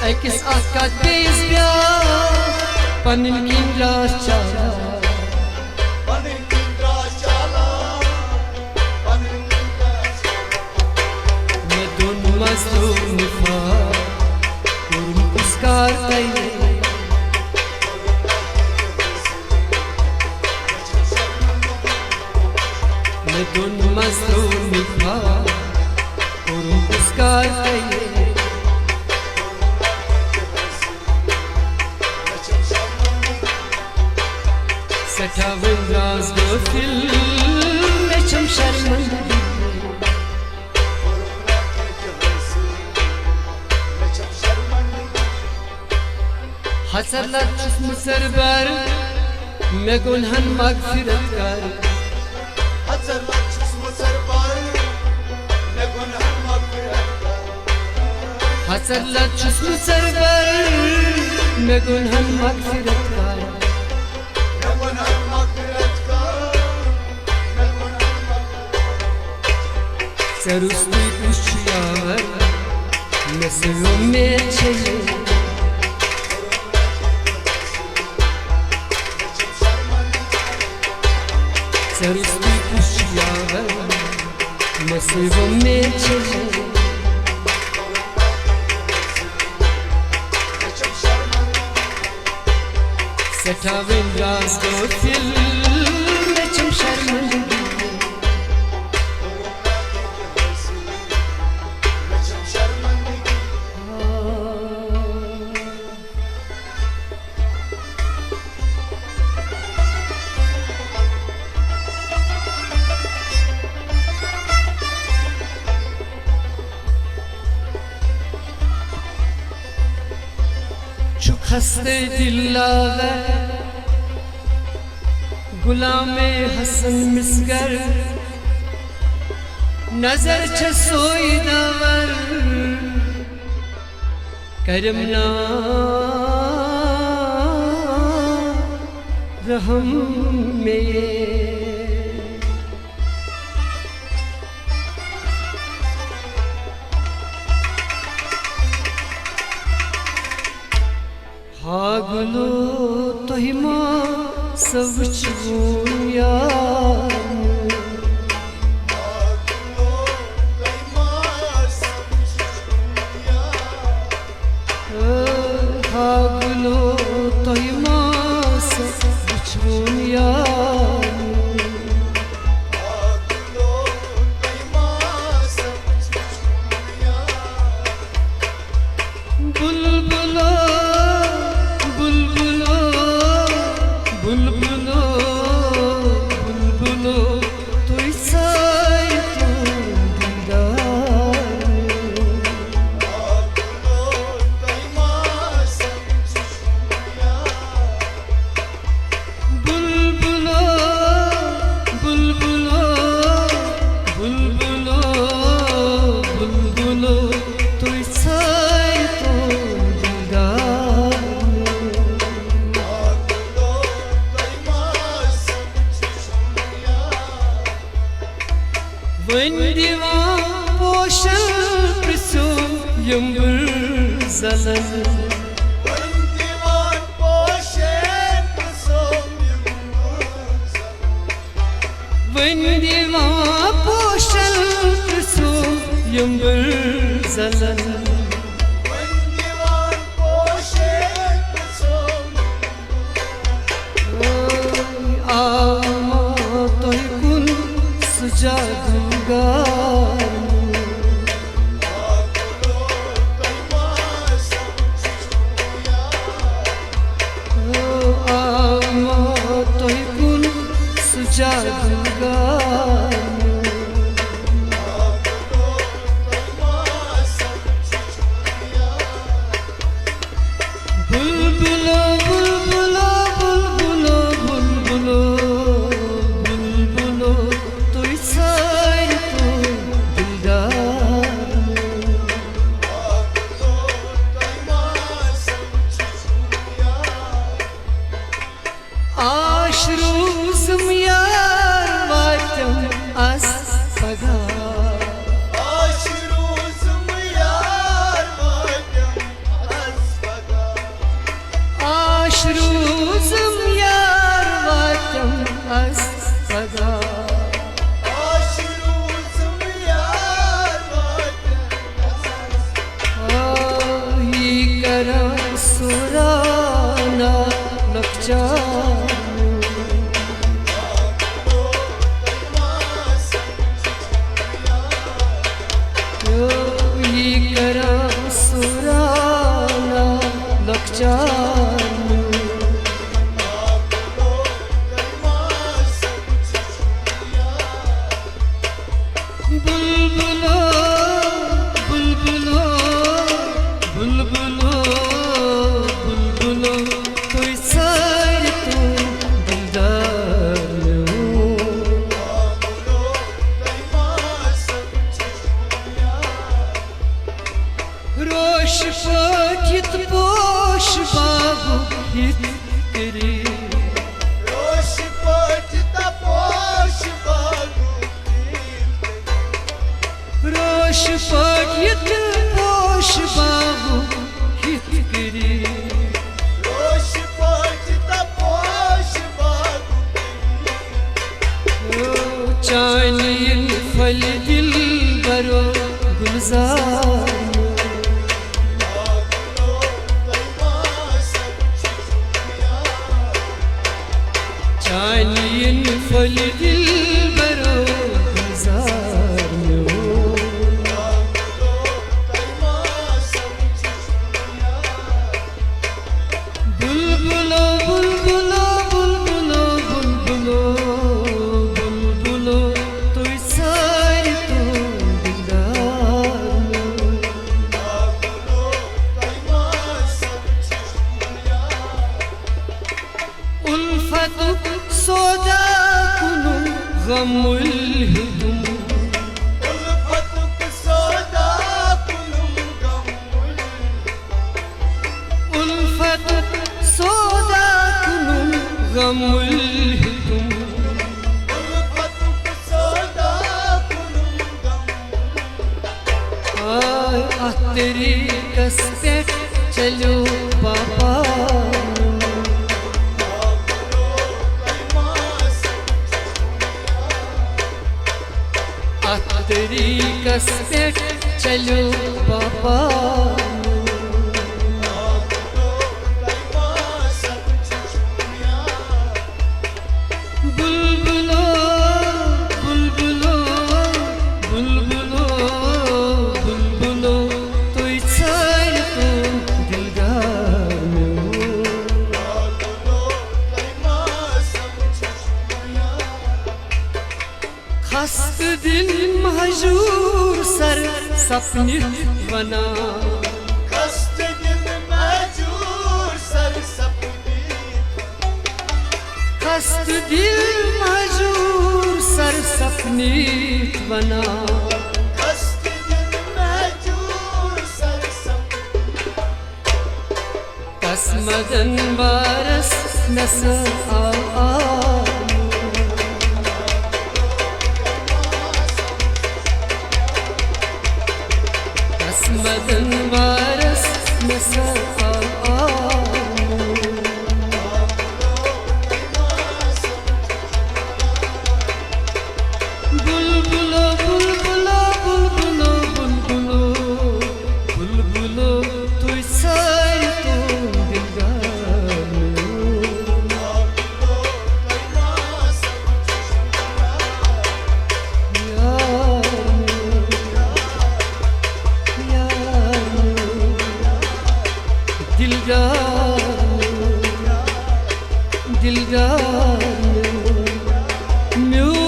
أکِس اکھ کتھ بیٚیِس بیٛاکھ، پنٕنۍ کِنۍ درٛاس چالاک۔ پنٕنۍ کِنۍ درٛاس چالاک، پنٕنۍ کِنۍ درٛاس چالاک۔ مےٚ دوٚن مزدوٗر نِفاق، کوٚرُم کُس کار تۄہہِ؟ مےٚ دوٚن مزدوٗر نِفاق، کوٚرُم کُس کار تۄہہِ؟ سٮ۪ٹھاہ وۄنۍ درٛاس غٲفِل، مےٚ چھم شرمندگی۔ ہژر لد چھُس مُژر بر، مےٚ گۄنہن مغفرت کر۔ ہژر لد چھُس مُژر بر، مےٚ گۄنہن مغفرت کر۔ ہژر لد چھُس مُژر بر، مےٚ گۄنہن مغفرت کر۔ مےٚ گۄنہن مغفرت کر، مےٚ گۄنہن مغفرت کر۔ ژےٚ روٚستُے کُس چھُ یار، مےٚ سۭتۍ وۄمید چھےٚ یہِ۔ ژےٚ روٚستُے کُس چھُ یار، مےٚ سۭتۍ وۄمید چھےٚ یہِ۔ سٮ۪ٹھاہ وۄنۍ درٛاس غٲفِل، مےٚ چھم شرمندگی۔ چھُ خستہٕ دِل لاغر، غلام حسن مسگر، نظر چھےٚ سوے داور، کرم نا رحم مے۔ ہا گُلو، تۄہہِ ما سا وٕچھوُن یار؟ ہا گُلو، تۄہہِ ما سا وٕچھوُن یار؟ بلبلو، بلبلو، بلبلو، بلبلو، تُہۍ ژھٲرِو دیدار۔ بلبلو، بلبلو، بلبلو، بلبلو، تُہۍ ژھٲرِو دیدار۔ وۄنۍ دِوان پوشن پرٛژھو یمبٕر زلن۔ وۄنۍ دِوان پوشن پرٛژھو یمبٕر زلن۔ آو ما تۄہہِ کُن سُہ جادوٗگر؟ آو ما تۄہہِ کُن سُہ جادوٗگر؟ بلبلو، بلبلو، بلبلو، بلبلو، بلبلو، تُہۍ ژھٲرِو دلدار۔ آش روٗزُم یار واتٮ۪م از پگاہ۔ آش روٗزُم یار واتٮ۪م از پگاہ۔ آش روٗزُم یار واتٮ۪م از پگاہ۔ آش روٗزُم یار واتٮ۪م آ، یی کران سُرانا لۄکچار۔ یی کران سُرانا لۄکچار۔ بلبلو، بلبلو، بلبلو، بلبلو، تُہۍ ژھٲرِو دلدار میون۔ روش پٲٹھۍ یِتھ پوش باغُک یِتھ کٔرِتھ۔ روش پٲٹھۍ تپوش باغُک یِتھ کٔرِتھ۔ روش پٲٹھۍ یِتھ پوش باغُک یِتھ کٔرِتھ۔ روش پٲٹھۍ تپوش باغُک یِتھ کٔرِتھ۔ چانہِ یِن پھلہِ دلبرو گلزار۔ چانہِ یِن پھلہِ دلبرو گلزار میون۔ بلبلو، بلبلو، بلبلو، بلبلو، بلبلو، تُہۍ ژھٲرِو دلدار میون۔ الفتُک سودا کُنُم غم مُلہِ ہیوٚتُم۔ الفتُک سودا کُنُم غم مُلہِ۔ الفتُک سودا کُنُم غم مُلہِ ہیوٚتُم۔ الفتُک سودا کُنُم غم مُلہِ۔ آے اَتھ طریٖقس پٮ۪ٹھ چلیو پاپا۔ اَتھ طریٖقس پٮ۪ٹھ چلیو پاپا۔ بلبلو، بلبلو، بلبلو، بلبلو، تُہۍ ژھٲرِو دِلدار میون۔ خستہٕ دِل مہجوٗر سر سپنِتھ ونان۔ خستہٕ دِل مہجوٗر سر سپنِتھ۔ خستہٕ دِل مہجوٗر سر سپنِتھ ونان۔ خستہٕ دِل مہجوٗر سر سپنِتھ۔ تس مدن بارس نسا آو آو۔ تس مدن بارس نسا آو آو۔ بلبلو، بلبلو، بلبلو، بلبلو، بلبلو، تُہۍ ژھٲرِو تُہُنٛد دِلدار میون۔ یار میون، یار میون، دِلدار میون۔ دِلدار میون، میون۔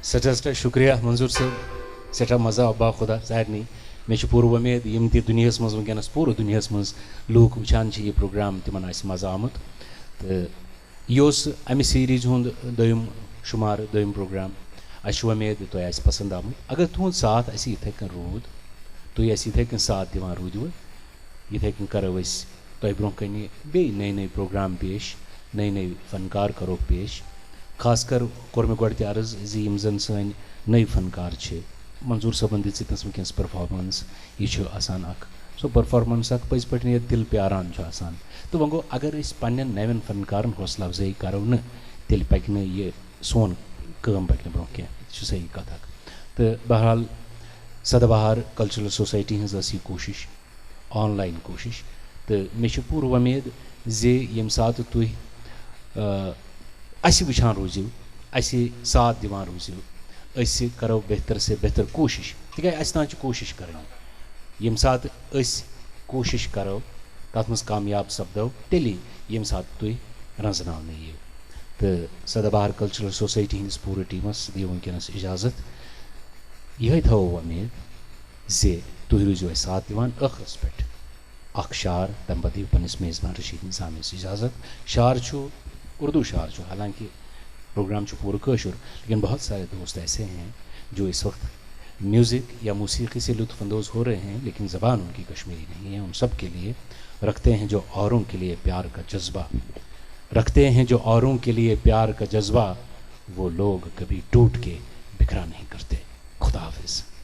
سٮ۪ٹھاہ سٮ۪ٹھاہ شُکریہ منظوٗر صٲب، سٮ۪ٹھاہ مَزٕ آو، با خۄدا سارنٕے۔ مےٚ چھِ پوٗرٕ وۄمید یِم تہِ دُنیاہَس منٛز وٕنکیٚنَس، پوٗرٕ دُنیاہَس منٛز لوٗکھ وٕچھان چھِ یہِ پروگرام، تِمَن آسہِ مَزٕ آمُت۔ تہٕ یہِ اوس اَمہِ سیٖریٖز ہُنٛد دوٚیُم شُمار، دوٚیُم پروگرام۔ اَسہِ چھُ وۄمید تۄہہِ آسہِ پَسنٛد آمُت۔ اگر تُہُنٛد ساتھ اَسہِ یِتھَے کٔنۍ روٗد، تُہۍ اَسہِ یِتھَے کٔنۍ ساتھ دِوان روٗدِوٕ، یِتھَے کٔنۍ کَرو أسۍ تۄہہِ برٛونٛہہ کَنہِ بیٚیہِ نٔے نٔے پروگرام پیش، نٔے نٔے فنکار کَرو پیش۔ خاص کر کوٚر مےٚ گۄڈٕ تہِ عرض زِ یِم زَن سٲنۍ نٔے فنکار چھِ، منظوٗر صٲبَن دِژ ییٚتنَس وٕنکیٚنَس پٔرفارمنس۔ یہِ چھُ آسان اَکھ سُہ پٔرفارمنس اَکھ پٔزۍ پٲٹھۍ یَتھ دِل پیاران چھُ آسان۔ تہٕ وۄنۍ گوٚو، اگر أسۍ پنٛنٮ۪ن نَوٮ۪ن فنکارَن حوصلہٕ اَفزٲیی کَرو نہٕ، تیٚلہِ پَکہِ نہٕ یہِ سون کٲم پَکہِ نہٕ برٛونٛہہ کینٛہہ۔ یہِ چھِ صحیح کَتھ اَکھ۔ تہٕ بہرحال، سدا بہار کلچرل سوسایٹی ہٕنٛز ٲس یہِ کوٗشِش، آن لاین کوٗشِش۔ تہٕ مےٚ چھِ پوٗرٕ وۄمید زِ ییٚمہِ ساتہٕ تُہۍ، آ، اَسہِ وٕچھان روٗزِو، اَسہِ ساتھ دِوان روٗزِو، أسۍ کَرو بہتر سے بہتر کوٗشِش، تِکیٛازِ اَسہِ تام چھِ کوٗشِش کَرٕنۍ۔ ییٚمہِ ساتہٕ أسۍ کوٗشِش کَرو، تَتھ منٛز کامیاب سَپدو، تیٚلی ییٚمہِ ساتہٕ تُہۍ رَنٛزناونہٕ یِیِو۔ تہٕ سدا بہار کلچرل سوسایٹی ہٕنٛدِس پوٗرٕ ٹیٖمَس دِیِو وٕنکیٚنَس اِجازت۔ یِہوٚے تھاوو وۄمید زِ تُہۍ روٗزِو اَسہِ ساتھ دِوان۔ ٲخرَس پٮ۪ٹھ اَکھ شعر، تَمہِ پَتہٕ دِیِو پنٛنِس میزبان رشیٖد نظامیَس اِجازت۔ شعر چھُ، اُردو شعر چھُ، حالانکہ پروگرام چھُ پوٗرٕ کٲشُر، لیکن بہت سارے دوست ایسے ہیں جو اس وقت میوزک یا موسیقی سے لطف اندوز ہو رہے ہیں، لیکن زبان ان کی کشمیری نہیں ہے۔ ان سب کے لیے، رکھتے ہیں جو اوروں کے لیے پیار کا جذبہ، رکھتے ہیں جو اوروں کے لیے پیار کا جذبہ، وہ لوگ کبھی ٹوٹ کے بکھرا نہیں کرتے۔ خدا حافظ۔